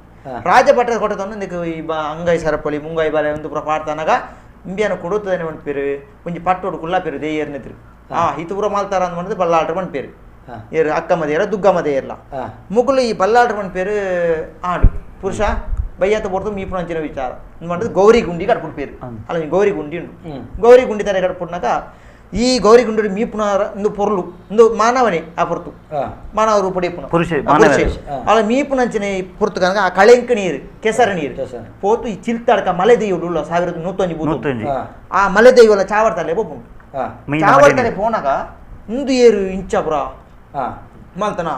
ರಾಜ ಪಟ್ಟ ಕೊಟ್ಟದನ್ನು ಈ ಅಂಗೈ ಸರಪಳಿ ಮುಂಗೈ ಬಾಲೆ ಒಂದು ಪೂರ ಪಾಡ್ತಾನಾಗ ಇಂಬಿಯನ ಕೊಡುತ್ತದನೆ ಪನ್ಪೇರು ಒಂಜಿ ಪಟ್ಟೋಡು ಕುಲ್ಲಾಪೇರು ದೇಯರ್ನೆದ್ರು ಆ ಇತು ಪೂರ ಮಾಲ್ತಾರ ಅಂದ್ ಪಂಡದು ಬಲ್ಲಾಳ್ರ ಪನ್ಪೇರು ಏರು ಅಕ್ಕ ಮದೇರ ದುಗ್ಗ ಮದೇರ್ಲ ಮುಗುಲು ಈ ಬಲ್ಲಾಳ್ರ ಪನ್ಪೇರು ಆಡು ಪುರುಷ ಬಯ್ಯತ ಪೊರ್ತು ಮೀಪುನಂಚಿನ ವಿಚಾರ ಪಂಡದು ಗೌರಿ ಗುಂಡಿ ಕಟ್ಪುಡ್ಪೇರು ಅಲ್ಲ ಗೌರಿ ಗುಂಡಿ ಉಂಡು ಗೌರಿ ಗುಂಡಿ ತರ ಕಟ್ಪುಡ್ನಾಕ ಈ ಗೌರಿ ಗುಂಡಿ ಮೀಪುನಾರ ಇಂದು ಪೊರ್ಲು ಇಂದು ಮಾನವನೇ ಆ ಪೊರ್ತು ಮಾನವ ರೂಪಡಿ ಪುರುಷ ಅಲ್ಲ ಮೀಪುನಂಚಿನ ಪೊರ್ತು ಕನಕ ಆ ಕಳೆಂಕ ನೀರು ಕೆಸರ ನೀರು ಪೋತು ಈ ಚಿಲ್ತಾಡ್ಕ ಮಲೆ ದೈವಳು 1101 ಬೂತು ಆ ಮಲೆ ದೈವಲ ಚಾವರ್ತಲೆ ಪೋಪುಂಡು ಚಾವರ್ತಲೆ ಪೋನಾಗ ಇಂದು ಏರು ಇಂಚಪುರ ಮಲ್ತನ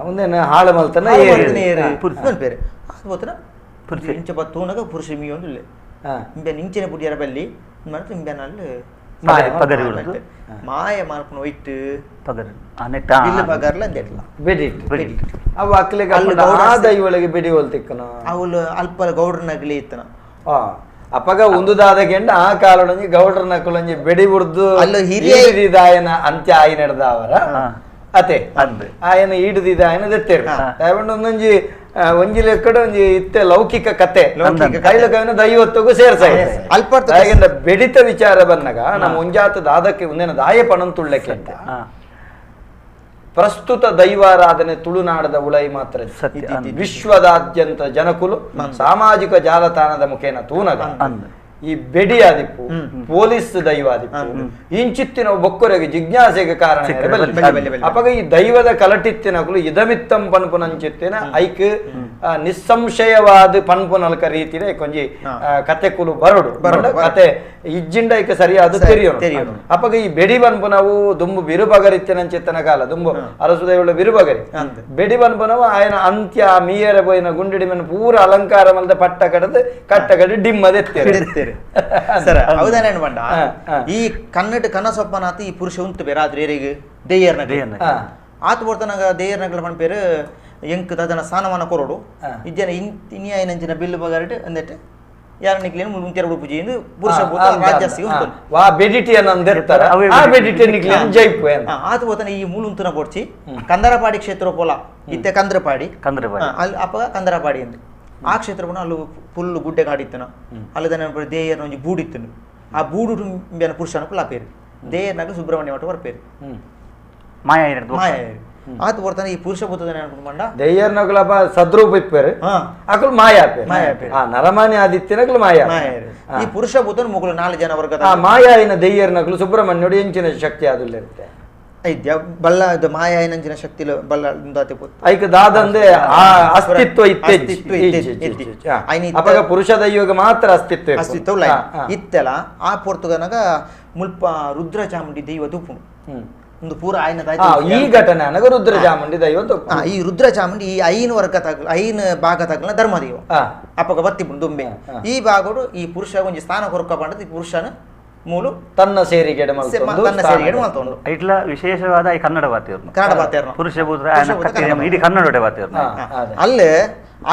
ಒಂದೇನು ಹಾಳು ಮಲ್ತನ ಏರು ಪೇರು ಅದು ಪೋತನ ಇಂಚ ತೂನಗ ಪುರುಷ ಮೀ ಒಂದು ಇಲ್ಲ ಇಂಬೆ ಇಂಚಿನ ಪುಡಿಯರ ಬಲ್ಲಿ ಮತ್ತೆ ಇಂಬೆನಲ್ಲಿ ಮಾಯ ಮಾಲ್ಪನ ಒಯ್ತು ಬಿಲ್ಲು ಪಗರ್ಲ ಅಂದೆಟ್ಲ ಬೆಡಿ ಅವು ಅಕ್ಲೆಗೆ ಆ ದೈವಳಿಗೆ ಬೆಡಿ ಹೊಲ್ತಿಕ್ಕನ ಅವಳು ಅಲ್ಪ ಗೌಡ್ರನಗಲಿ ಇತ್ತನ ಅಪಗ ಉಂದುದಾದ ಗೆಂಡ ಆ ಕಾಲೊಡಂಜಿ ಗೌಡ್ರನ ಕುಲಂಜಿ ಬೆಡಿ ಬುಡ್ದು ಅಲ್ಲ ಹಿರಿಯದಾಯನ ಅಂತ್ಯ ಆಯಿ ನಡೆದ ಅವರ ಅತೆ ಆಯನ ಈಡುದಿದ ಆಯನ ದೆತ್ತೇರು ಒಂದೊಂಜಿ ಒಂಜಿ ಲೆಕ್ಕಡ ಒಂಜಿ ಇತ್ತೆ ಲೌಕಿಕ ಕತೆ ಕೈಲಕವಿನ ದೈವತ್ವಗೂ ಸೇರ್ಸಾಯ ಅಲ್ಪ ಬೆಡಿತ ವಿಚಾರ ಬಂದಾಗ ನಮ್ಮ ಒಂಜಾತ ದಾದಕ್ಕೆ ಒಂದೇನ ದಾಯ ಪಣಂತುಳ್ಳಕ್ಕೆ ಅಂತ ಪ್ರಸ್ತುತ ದೈವಾರಾಧನೆ ತುಳುನಾಡದ ಉಳೈ ಮಾತ್ರ ವಿಶ್ವದಾದ್ಯಂತ ಜನಕುಲು ಸಾಮಾಜಿಕ ಜಾಲತಾಣದ ಮುಖೇನ ತೂನಗ ಈ ಬೆಡಿ ಆದಿಪ್ಪು ಪೊಲೀಸ್ ದೈವ ಆದಿಪ್ಪು ಇಂಚಿತ್ತಿನ ಬೊಕ್ಕರೆಗೆ ಜಿಜ್ಞಾಸೆಗೆ ಕಾರಣ ಅಪಗ ಈ ದೈವದ ಕಲಟಿತ್ತಿನಕುಲು ಇದಮಿತ್ತಂ ಪನ್ಪುನಂಚಿತ್ತಿನ ಐಕ್ ನಿಸ್ಸಂಶಯವಾದ ಪನ್ಪುನಲ್ಕ ರೀತಿಯ ಕೊಂಜಿ ಕತೆ ಕುಲು ಬರಡು ಕತೆ ಇಜ್ಜಿಂಡ ಐಕ ಸರಿಯಾದ ತೆರಿಯೋಣ ಅಪಗ ಈ ಬೆಡಿ ಪನ್ಪುನವು ದುಂಬು ಬಿರುಬಗರಿತ್ತಿನಂಚಿತ್ತನ ಕಾಲ ದುಂಬು ಅರಸು ದೈವಳ ಬಿರುಬಗರಿ ಬೆಡಿ ಪನ್ಪುನವು ಆಯನ ಅಂತ್ಯ ಮೀಯರ ಬೋಯಿನ ಗುಂಡಿಡಿ ಮನ್ ಪೂರ ಅಲಂಕಾರ ಮಲ್ದ ಪಟ್ಟ ಕಡದು ಕಟ್ಟ ಕಡೆ ಡಿಮ್ಮದೆತ್ತೇರೆ ಸರ್ ಹೌದಾನೇನು ಬಂಡ ಈ ಕನ್ನಡ ಕನಸೊಪ್ಪನಾತ ಈ ಪುರುಷ ಉಂಟು ಬೇರೆ ರಾತ್ರಿ ಏರಿಗೆ ದೇಯರ್ನ ಆತ ಬೋರ್ತನಾಗ ದೇಯರ್ನಗಲ ಪನ್ಪೇರು ಎಂಕ್ ತದನ ಸ್ಥಾನಮಾನ ಕೊರಡು ಇಜ್ಜನ ಇನಿಯಾಯಿನಂಚಿನ ಬಿಲ್ಲು ಬಗಾರಟ್ ಅಂದೆಟ್ ಯಾರ ನಿಕ್ಲೇನು ಮುಂಚೆ ಪೂಜೆ ಎಂದು ಪುರುಷ ರಾಜ್ಯಸ್ತಿಗೆ ಉಂಟು ವಾ ಬೆಡಿಟಿಯನ್ನ ಅಂದಿರ್ತಾರ ಆ ಬೆಡಿಟಿಯ ನಿಕ್ಲೇನು ಜೈಪು ಆತ ಬೋತನ ಈ ಮೂಲುಂತುನ ಪೊಡ್ಚಿ ಕಂದರಪಾಡಿ ಕ್ಷೇತ್ರ ಪೋಲ ಇತ್ತೆ ಕಂದ್ರಪಾಡಿ ಕಂದ್ರಪಾಡಿ ಅಲ್ಲಿ ಅಪ್ಪ ಕಂದರಪಾಡಿ ಎಂದು ಆ ಕ್ಷೇತ್ರವನ್ನು ಅಲ್ಲಿ ಫುಲ್ ಗುಡ್ಡೆ ಕಾಡಿತ್ತನ ಅಲ್ಲದ ದೇಯರ್ನ ಒಂಜಿ ಬೂಡಿತ್ತನು ಆ ಬೂಡು ಇಂಬೆನ ಪುರುಷನ ಕುಲ್ಲ ಪೇರು ದೇಯರ್ನಾಗ ಸುಬ್ರಹ್ಮಣ್ಯ ಮಠ ಬರ್ಪೇರು ಮಾಯ ಮಾಯ ಆತ ಬರ್ತಾನೆ ಈ ಪುರುಷ ಭೂತದ ಅನ್ಕೊಂಡ ದೇಯರ್ನಗುಲಪ್ಪ ಸದ್ರೂಪ ಇಪ್ಪೇರು ಅಕುಲು ಮಾಯ ಮಾಯ ಆ ನರಮಾನಿ ಆದಿತ್ಯನಕುಲು ಮಾಯ ಈ ಪುರುಷ ಭೂತನ ಮುಗುಲು 4 ಜನ ವರ್ಗದ ಆ ಮಾಯಾಯಿನ ದೇಯರ್ನಕುಲು ಸುಬ್ರಹ್ಮಣ್ಯೋಡು ಎಂಚಿನ ಶಕ್ತಿ ಆದುಲ್ಲಿರುತ್ತೆ ಐದ್ಯ ಬಲ್ಲ ಮಾಯಾಯಿನಂಚಿನ ಶಕ್ತಿ ಬಲ್ಲ ಐಕ ದಾದಂದೆ ಆ ಅಸ್ತಿತ್ವ ಇತ್ತೆ ಅಪಗ ಪುರುಷ ದೈವಗ ಮಾತ್ರ ಅಸ್ತಿತ್ವ ಅಸ್ತಿತ್ವ ಇತ್ತೆಲ್ಲ ಆ ಪೊರ್ತುಗನಾಗ ಮುಲ್ಪ ರುದ್ರ ಚಾಮುಂಡಿ ದೈವ ತೂಪುಂಡು ಒಂದು ಪೂರ ಆಯ್ನ ಈ ಘಟನೆ ಅನಗ ರುದ್ರ ಚಾಮುಂಡಿ ದೈವ ಈ ರುದ್ರ ಚಾಮುಂಡಿ ಈ ಐನು ವರ್ಗ ತಗಲ ಐನು ಭಾಗ ತಗಲ ಧರ್ಮ ದೈವ ಅಪಗ ಬತ್ತಿಪುಂಡು ದುಂಬೆ ಈ ಭಾಗಡು ಈ ಪುರುಷ ಒಂಜಿ ಸ್ಥಾನ ಕೊರಕ ಪಂಡದು ಈ ಪುರುಷನ ಮೂಲು ತನ್ನ ಸೇರಿಗೆ ತನ್ನ ಸೇರಿಗೆ ಮಲ್ತೊಂಡು ಇಟ್ಲ ವಿಶೇಷವಾದ ಈ ಕನ್ನಡ ವಾರ್ತೆಯವ್ರು ಕನ್ನಡ ವಾರ್ತೆಯವ್ರು ಪುರುಷ ಭೂತ ಇಡೀ ಕನ್ನಡ ವಾರ್ತೆಯವ್ರು ಅಲ್ಲೇ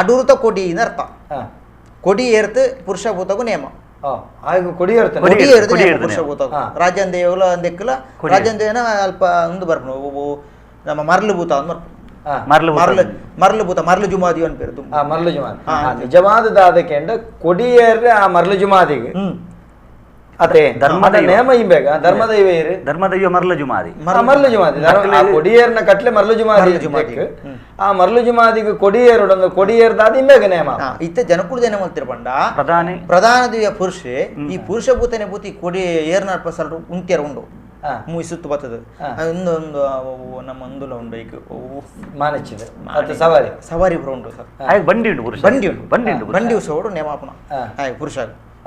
ಅಡುರುತ ಕೊಡಿ ಅರ್ಥ ಕೊಡಿ ಏರ್ತು ಪುರುಷ ಭೂತಗೂ ನೇಮ ಕೊಡಿ ಏರ್ತು ಪುರುಷ ಭೂತಗೂ ರಾಜನ್ ದೇವಲ ಅಂದೆಕ್ಕಲ ರಾಜನ್ ದೇವನ ಅಲ್ಪ ಒಂದು ಬರ್ಪು ನಮ್ಮ ಮರಳು ಭೂತ ಅಂದ್ ಬರ್ಪು ಮರಳು ಮರಳು ಭೂತ ಮರಳು ಜುಮಾದಿ ಅಂತ ಪೇರು ಮರಳು ಜುಮಾದಿ ನಿಜವಾದ ದಾದಕ್ಕೆ ಕೊಡಿಯೇರ್ರೆ ಆ ಮರಳು ಜುಮಾದಿಗೆ ಅದೇ ಧರ್ಮದ ನೇಮ ಇಂಬೇಗ ಧರ್ಮದೈವ ಏರು ಧರ್ಮದೈವ ಮರಳು ಜುಮಾದಿ ಮರಳು ಜುಮಾದಿ ಆ ಕೊಡಿಯೇರ್ನ ಕಟ್ಲೆ ಮರಳು ಜುಮಾದಿ ಆ ಮರಳು ಜುಮಾದಿಗೆ ಕೊಡಿಯೇರುಡೊಂದು ಕೊಡಿಯೇರ್ದಾದ ಇಂಬೇಗ ನೇಮ ಇತ್ತ ಜನಕುಳು ಏನ ಮಾಡ್ತಿರ ಬಂಡ ಪ್ರಧಾನ ಪ್ರಧಾನ ದಿವ್ಯ ಪುರುಷೆ ಈ ಪುರುಷ ಭೂತನೆ ಭೂತಿ ಕೊಡಿ ಏರ್ನ ಸಲ್ ಉಂತ್ಯರ ಉಂಡು ಮೂಯಿ ಸುತ್ತು ಬರ್ತದೆ ಒಂದು ಒಂದು ನಮ್ಮ ಅಂದುಲ ಉಂಡು ಈಗ ಮಾನಚಿದ ಅದು ಸವಾರಿ ಸವಾರಿ ಪುರ ಉಂಡು ಸರ್ ಬಂಡಿ ಉಂಡು ಪುರುಷ ಬಂಡಿ ಉಂಡು ಬಂಡಿ ಉಂಡು ಬಂಡಿ ಉಸೋಡು ನೇಮಾಪನ ಆಯ್ ಪುರುಷ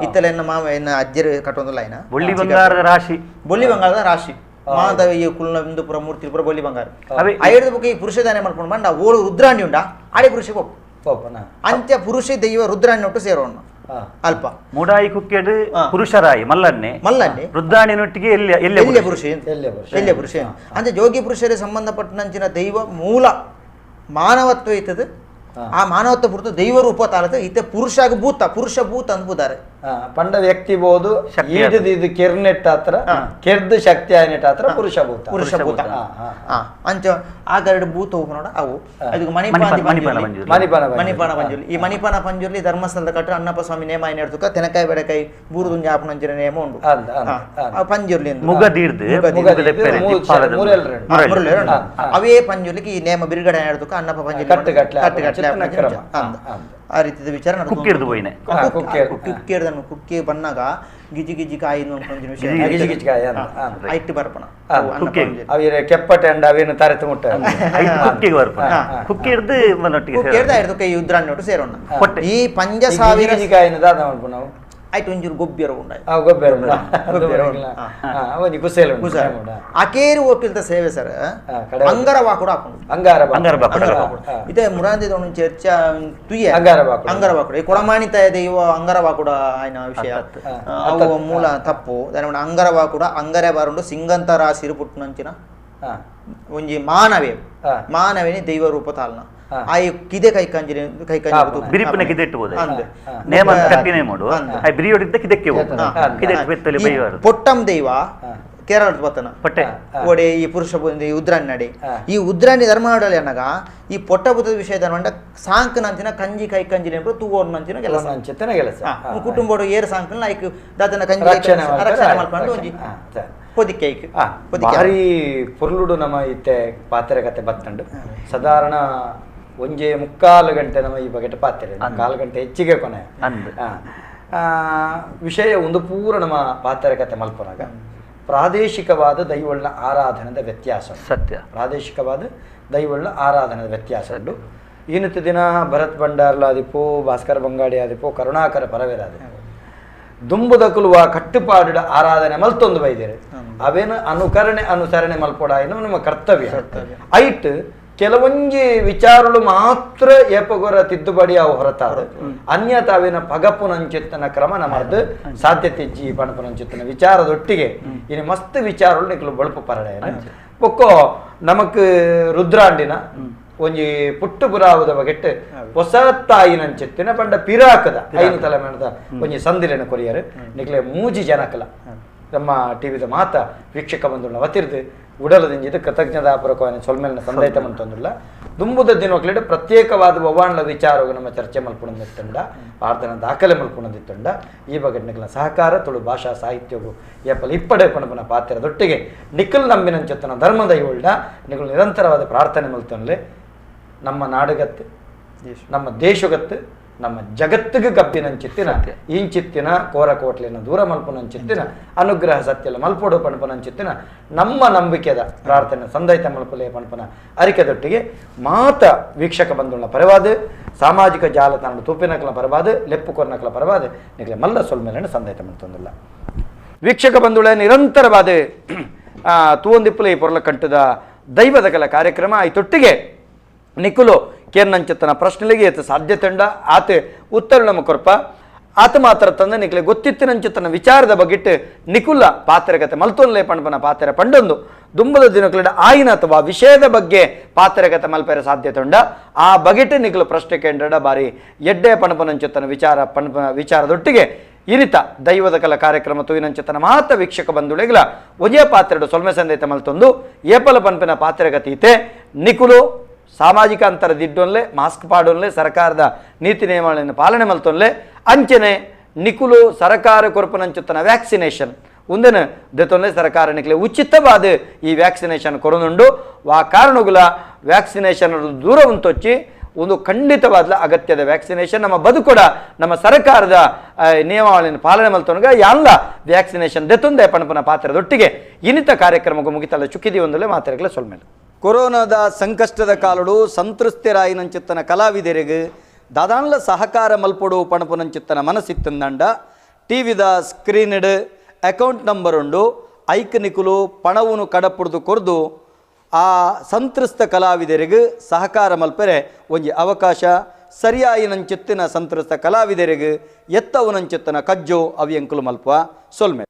ಇತ್ತಲ ಎನ್ನ ಮಾಮ ಎನ್ನ ಅಜ್ಜರು ಕಟ್ಟೊಂದಲ್ಲ ಏನ ಬೊಳ್ಳಿ ಬಂಗಾರದ ರಾಶಿ ಬೊಳ್ಳಿ ಬಂಗಾರದ ರಾಶಿ ಮಾಧವ ಈ ಕುಲ್ನ ಇಂದುಪುರ ಮೂರ್ತಿ ಪುರ ಬೊಳ್ಳಿ ಬಂಗಾರ ಐದು ಬುಕ್ಕ ಈ ಪುರುಷ ದಾನೆ ಮಾಡ್ಕೊಂಡು ಬಂಡ ಓಳು ರುದ್ರಾಣಿ ಉಂಡ ಆಡಿ ಪುರುಷ ಪೋಪನ ಅಂತ್ಯ ಪುರುಷ ದೈವ ರುದ್ರಾಣಿ ಒಟ್ಟು ಸೇರೋಣ ಅಲ್ಪ ಮೂಡಾಯಿ ಕುಕ್ಕೆಡು ಪುರುಷರಾಯಿ ಮಲ್ಲನ್ನೆ ಮಲ್ಲನ್ನೆ ರುದ್ರಾಣಿನೊಟ್ಟಿಗೆ ಎಲ್ಲಿ ಎಲ್ಲಿಯ ಪುರುಷ ಎಲ್ಲಿಯ ಪುರುಷ ಅಂದ್ರೆ ಜೋಗಿ ಪುರುಷರಿಗೆ ಸಂಬಂಧಪಟ್ಟಂಚಿನ ದೈವ ಮೂಲ ಮಾನವತ್ವ ಇತ್ತದು ಆ ಮಾನವತ್ವ ಪುರ್ತು ದೈವ ರೂಪ ತಾಳದ ಇತ್ತೆ ಪುರುಷಾಗ ಭೂತ ಪುರುಷ ಭೂತ ಅನ್ಬುದಾರೆ ಪಂಡ ವ್ಯಕ್ತಿ ಬೋದು ಇದು ಕೆರ್ನೆಟ್ ಆತ್ರ ಕೆರ್ದು ಶಕ್ತಿ ಆಯ್ನೆಟ್ ಆತ್ರ ಪುರುಷ ಭೂತ ಪುರುಷ ಭೂತ ಅಂಚ ಆ ಗರಡು ಭೂತ ಹೋಗ ನೋಡ ಅವು ಅದಕ್ಕೆ ಮಣಿಪಾನ ಮಣಿಪಾನ ಪಂಜುರ್ಲಿ ಈ ಮಣಿಪಾನ ಪಂಜುರ್ಲಿ ಧರ್ಮಸ್ಥಳದ ಕಟ್ಟ ಅಣ್ಣಪ್ಪ ಸ್ವಾಮಿ ನೇಮ ಏನೇಡ್ತುಕ ತೆನಕಾಯಿ ಬೆಡಕಾಯಿ ಬೂರುದುಂಜ ಆಪನಂಚಿನ ನೇಮ ಉಂಡು ಪಂಜುರ್ಲಿ ಅವೇ ಪಂಜುರ್ಲಿಗೆ ಈ ನೇಮ ಬಿರುಗಡೆ ಏನೇಡ್ತುಕ ಅಣ್ಣಪ್ಪ ಪಂಜುರ್ಲಿ ಕಟ್ಟು ಕಟ್ಟಲೆ ಆ ರೀತಿಯ ವಿಚಾರ ಕುಕ್ಕಿರ್ದನು ಕುಕ್ಕಿ ಬನ್ನಾಗ ಗಿಜಿ ಗಿಜಿ ಕಾಯಿ ಐಟ್ ಬರ್ಪಣ ಕೆಪ್ಪಟೆ ಅಂಡ ಅವೇನು ತರೆತು ಮುಟ್ಟ ಕುಕ್ಕಿಗೆ ಬರ್ಪಣ ಕುಕ್ಕಿರ್ದು ಕೈ ಉದ್ರಾಣ್ಣೊಟ್ಟು ಸೇರೋಣ ಈ 5000 ಗಿಜಿ ಕಾಯಿನ ದಾದ ಮಲ್ಪು ನಾವು ಆಯ್ತು ಒಂಜೂರು ಗೊಬ್ಬಿಯರ ಉಂಡಾಯ್ ಗೊಬ್ಬಿಯರ ಒಂಜಿ ಕುಸೇಲು ಅಕೇರಿ ವಕೀಲ್ದ ಸೇವೆ ಸರ್ ಅಂಗರ ವಾಕುಡ ಹಾಕೊಂಡು ಅಂಗಾರ ಅಂಗಾರ ಇದೇ ಮುರಾಂದಿದ ಒಂದು ಚರ್ಚಾ ತುಯ್ಯ ಅಂಗಾರ ವಾಕುಡ ಅಂಗಾರ ವಾಕುಡ ಈ ಕೊಡಮಾಣಿತ ದೈವ ಅಂಗಾರ ವಾಕುಡ ಆಯ್ನ ವಿಷಯ ಅವು ಮೂಲ ತಪ್ಪು ಅಂಗಾರ ವಾಕುಡ ಅಂಗರೆ ಬಾರುಂಡು ಸಿಂಗಂತ ರಾಸಿರು ಪುಟ್ಟನಂಚಿನ ಒಂಜಿ ಮಾನವೇ ಮಾನವೇನೆ ದೈವ ರೂಪ ತಾಲ್ನ ಆಯ್ ಕಿದೆ ಕೈ ಕಂಜಿರಿ ಕೈ ಕಂಜಿ ಬಿರಿಪನ ಕಿದೆ ಇಟ್ಟುಬೋದು ನೇಮ ಕಟ್ಟಿ ನೇಮ ಆಯ್ ಬಿರಿಯೋಡಿದ್ದ ಕಿದಕ್ಕೆ ಕಿದೆಟ್ಟು ಬೆತ್ತಲಿ ಬೈವಾರು ಪೊಟ್ಟಂ ದೈವ ಕೇರಳದ ಬತ್ತನ ಪೊಟ್ಟೆ ಒಡೆ ಈ ಪುರುಷ ಉದ್ರಾಣಿ ಈ ಉದ್ರಾಣಿ ಧರ್ಮಾಡಲಿ ಅನ್ನಗ ಈ ಪೊಟ್ಟ ಬುದ್ಧದ ವಿಷಯ ಧರ್ಮಂಡ ಸಾಂಕನಂಚಿನ ಕಂಜಿ ಕೈ ಕಂಜಿ ನೆನಪು ತೂವೋರ್ನಂಚಿನ ಕೆಲಸ ಅಂಚಿನ ಕೆಲಸ ಕುಟುಂಬಡು ಏರು ಸಾಂಕನ ಐಕ್ ದಾದನ ಕಂಜಿ ರಕ್ಷಣೆ ಮಾಡ್ಕೊಂಡು ಒಂಜಿ ಪೊದಿಕೆ ಐಕ್ ಭಾರಿ ಪೊರ್ಲುಡು ನಮ್ಮ ಇತ್ತೆ ಪಾತ್ರೆ ಕತೆ ಬತ್ತಂಡು ಸಾಧಾರಣ ಒಂಜೆ 3.25 ಗಂಟೆ ನಮ್ಮ ಈ ಬಗೆಟ್ ಪಾತ್ರೆ 4 ಗಂಟೆ ಹೆಚ್ಚಿಗೆ ಕೊನೆ ವಿಷಯ ಒಂದು ಪೂರ ನಮ್ಮ ಪಾತ್ರೆ ಕತೆ ಮಲ್ಪುನಾಗ ಪ್ರಾದೇಶಿಕವಾದ ದೈವಳ್ಳ ಆರಾಧನದ ವ್ಯತ್ಯಾಸ ಸತ್ಯ ಪ್ರಾದೇಶಿಕವಾದ ದೈವಳ್ಳ ಆರಾಧನದ ವ್ಯತ್ಯಾಸ ಉಂಟು ಈನತ್ತು ದಿನ ಭರತ್ ಭಂಡಾರ್ಲಾದಿಪ್ಪು ಭಾಸ್ಕರ ಬಂಗಾಡಿ ಆದಿಪ್ಪು ಕರುಣಾಕರ ಪರವೇರಾದಿಪ್ಪು ದುಂಬುದಕುಲುವ ಕಟ್ಟುಪಾಡಿಡ ಆರಾಧನೆ ಮಲ್ತೊಂದು ಬೈದೇರೆ ಅವೇನು ಅನುಕರಣೆ ಅನುಸರಣೆ ಮಲ್ಪೊಡ ಏನು ನಮ್ಮ ಕರ್ತವ್ಯ ಐಟ್ ಕೆಲವೊಂಜಿ ವಿಚಾರಗಳು ಮಾತ್ರ ಏಪಗೊರ ತಿದ್ದುಪಡಿ ಅವು ಹೊರತಾದ ಅನ್ಯ ತಾವಿನ ಪಗಪುನಂಚಿತ್ತನ ಕ್ರಮ ನಮ್ಮದು ಸಾಧ್ಯತೆ ಜಿ ಪಣಪುನಂಚಿತ್ತನ ವಿಚಾರದೊಟ್ಟಿಗೆ ಇನ್ನು ಮಸ್ತ್ ವಿಚಾರಗಳು ನಿಕ್ಲು ಬಳುಪು ಪರಡೆ ಬೊಕ್ಕೋ ನಮಕ್ ರುದ್ರಾಂಡಿನ ಒಂಜಿ ಪುಟ್ಟು ಪುರಾವದ ಬಗೆಟ್ ಹೊಸ ತಾಯಿನಂಚಿತ್ತಿನ ಪಂಡ ಪಿರಾಕದ 5 ತಲೆಮಾರದ ಒಂಜಿ ಸಂದಿಲೆನ ಕೊರಿಯರು ನಿಕ್ಲೆ ಮೂಜಿ ಜನಕಲ ನಮ್ಮ ಟಿವಿದ ಮಾತ ವೀಕ್ಷಕ ಬಂಧುಗಳ ವತಿರ್ದು ಉಡಲದಿಂಜಿದ ಕೃತಜ್ಞತಾಪೂರ್ವಕವಾಗಿ ಸೊಲ್ಮೇಲಿನ ಸಂದೈತ ಮಂತೊಂದುಲ್ಲ ದುಂಬುದ ದಿನಕ್ಲೆಡ್ ಪ್ರತ್ಯೇಕವಾದ ಒವ್ವಾಣ್ಲ ವಿಚಾರವು ನಮ್ಮ ಚರ್ಚೆ ಮಲ್ಪುಣಂದಿತ್ತುಂಡ ಪ್ರಾರ್ಥನಾ ದಾಖಲೆ ಮಲ್ಪುಣಂದಿತ್ತುಂಡ ಈ ಬಗ್ಗೆ ನಿಕ್ಲ ಸಹಕಾರ ತುಳು ಭಾಷಾ ಸಾಹಿತ್ಯವು ಏಪಲ ಇಪ್ಪಡೆ ಪಣಪನ ಪಾತ್ರದೊಟ್ಟಿಗೆ ನಿಖಲ್ ನಂಬಿನಂಚೆತ್ತನ ಧರ್ಮದ ಇವಳ್ಡ ನಿಖಲ್ ನಿರಂತರವಾದ ಪ್ರಾರ್ಥನೆ ಮಲ್ತೊನ್ಲೆ ನಮ್ಮ ನಾಡುಗತ್ತು ನಮ್ಮ ದೇಶಗತ್ತು ನಮ್ಮ ಜಗತ್ತಿಗೆ ಗಬ್ಬಿನಂಚಿತ್ತಿನ ಇಂಚಿತ್ತಿನ ಕೋರಕೋಟ್ಲಿನ ದೂರ ಮಲ್ಪುನಂಚಿತ್ತಿನ ಅನುಗ್ರಹ ಸತ್ಯಲ ಮಲ್ಪೊಡು ಪಣಪನಂಚಿತ್ತಿನ ನಮ್ಮ ನಂಬಿಕೆದ ಪ್ರಾರ್ಥನೆ ಸಂದೈತ ಮಲ್ಪಲೆ ಪಣಪನ ಅರಿಕೆದೊಟ್ಟಿಗೆ ಮಾತ ವೀಕ್ಷಕ ಬಂಧುಗಳ ಪರವಾದ ಸಾಮಾಜಿಕ ಜಾಲತಾಣ ತೂಪಿನಕಲ ಪರವಾದ ಲೆಪ್ಪು ಕೊರ್ನಕಲ ಪರವಾದ ನಿಗಲೆ ಮಲ್ಲ ಸೊಲ್ಮೇಲೆ ಸಂದೈತ ಮಲ್ತೊಂದಿಲ್ಲ ವೀಕ್ಷಕ ಬಂಧುಗಳ ನಿರಂತರವಾದ ತೂವೊಂದಿಪ್ಪಲೆ ಈ ಪೊರಲಕಂಟದ ದೈವದ ಕಲ ಕಾರ್ಯಕ್ರಮ ಈ ತೊಟ್ಟಿಗೆ ನಿಖುಲು ಕೇರ್ನಂಚತನ ಪ್ರಶ್ನೆಗೆ ಏತ ಸಾಧ್ಯತೆ ಉಂಡ ಆತ ಉತ್ತರ ನಮ್ಮ ಕೊರ್ಪ ಆತ ಮಾತ್ರ ತಂದ ನಿಕ್ಲೆ ಗೊತ್ತಿತ್ತಿನಂಚತನ ವಿಚಾರದ ಬಗ್ಗಿಟ್ಟು ನಿಕುಲ ಪಾತ್ರಗತೆ ಮಲ್ತೊನ್ಲೆ ಪಣಪನ ಪಾತ್ರ ಪಂಡೊಂದು ದುಂಬದ ದಿನಕ್ಲೆಡ ಆಯಿನ ಅಥವಾ ವಿಷಯದ ಬಗ್ಗೆ ಪಾತ್ರಗತೆ ಮಲ್ಪೆರ ಸಾಧ್ಯತೆ ಉಂಡ ಆ ಬಗೆಟ್ ನಿಖಲು ಪ್ರಶ್ನೆ ಕೇಂದ್ರ ಬಾರಿ ಎಡ್ಡೆ ಪಣಪನಂಚತನ ವಿಚಾರ ಪಣಪನ ವಿಚಾರದೊಟ್ಟಿಗೆ ಇರಿತ ದೈವದ ಕಲ ಕಾರ್ಯಕ್ರಮ ತೂಯಿನಂಚತನ ಮಾತ ವೀಕ್ಷಕ ಬಂಧುಳೆಗ್ಲ ಒಂಜೇ ಪಾತ್ರೆಡು ಸೊಲ್ಮೆ ಸಂದೈತ ಮಲ್ತೊಂದು ಏಪಲ ಪನ್ಪಿನ ಪಾತ್ರಗತೀತೆ ನಿಕುಲು ಸಾಮಾಜಿಕ ಅಂತರ ದಿಡ್ಡೊನ್ಲೆ ಮಾಸ್ಕ್ ಪಾಡೊನ್ಲೆ ಸರ್ಕಾರದ ನೀತಿ ನಿಯಮಗಳನ್ನು ಪಾಲನೆ ಮಲ್ತೊನ್ಲೆ ಅಂಚನೆ ನಿಕುಲು ಸರ್ಕಾರ ಕೊರಪನಂಚುತ್ತನ ವ್ಯಾಕ್ಸಿನೇಷನ್ ಒಂದನ ದೆತೊನ್ಲೆ ಸರ್ಕಾರ ನಿಕ್ಲೆ ಉಚಿತವಾದ ಈ ವ್ಯಾಕ್ಸಿನೇಷನ್ ಕೊರನುಂಡು ವಾ ಕಾರಣಗುಲ ವ್ಯಾಕ್ಸಿನೇಷನ್ ದೂರ ಉಂಟೊಚ್ಚಿ ಒಂದು ಖಂಡಿತವಾದ ಅಗತ್ಯದ ವ್ಯಾಕ್ಸಿನೇಷನ್ ನಮ್ಮ ಬದುಕೊಡ ನಮ್ಮ ಸರ್ಕಾರದ ನಿಯಮಾವಳಿಯನ್ನು ಪಾಲನೆ ಮಲ್ತೊನಗ ಎಲ್ಲ ವ್ಯಾಕ್ಸಿನೇಷನ್ ದೆತೊಂದೆ ಪಣಪನ ಪಾತ್ರದೊಟ್ಟಿಗೆ ಇನ್ನಿತ ಕಾರ್ಯಕ್ರಮಕ್ಕೂ ಮುಗಿತಲ್ಲ ಚುಕ್ಕಿದಿ ಒಂದಲೇ ಮಾತಾಡಲ ಸೊಲ್ಮೇಲೆ ಕೊರೋನಾದ ಸಂಕಷ್ಟದ ಕಾಲಡು ಸಂತೃಪ್ತರಾಯಿನಂಚಿತ್ತನ ಕಲಾವಿದರಿಗೆ ದಾದಾನ್ಲ ಸಹಕಾರ ಮಲ್ಪೊಡು ಪಣಪುನಂಚಿತ್ತನ ಮನಸ್ಸಿತ್ತಂದಂಡ ಟಿವಿದ ಸ್ಕ್ರೀನ್ಡ್ ಅಕೌಂಟ್ ನಂಬರ್ ಉಂಡು ಐಕ್ ನಿಕುಲು ಪಣವನ್ನು ಕಡಪುಡ್ದು ಕೊರ್ದು ಆ ಸಂತ್ರಸ್ತ ಕಲಾವಿದರಿಗೆ ಸಹಕಾರ ಮಲ್ಪೆರೆ ಒಂಜಿ ಅವಕಾಶ ಸರಿಯಾಯಿನಂಚಿತ್ತಿನ ಸಂತ್ರಸ್ತ ಕಲಾವಿದರಿಗೆ ಎತ್ತವನಂಚಿತ್ತನ ಕಜ್ಜೋ ಅವಿಯಂಕುಲು ಮಲ್ಪ ಸೊಲ್ಮೆ.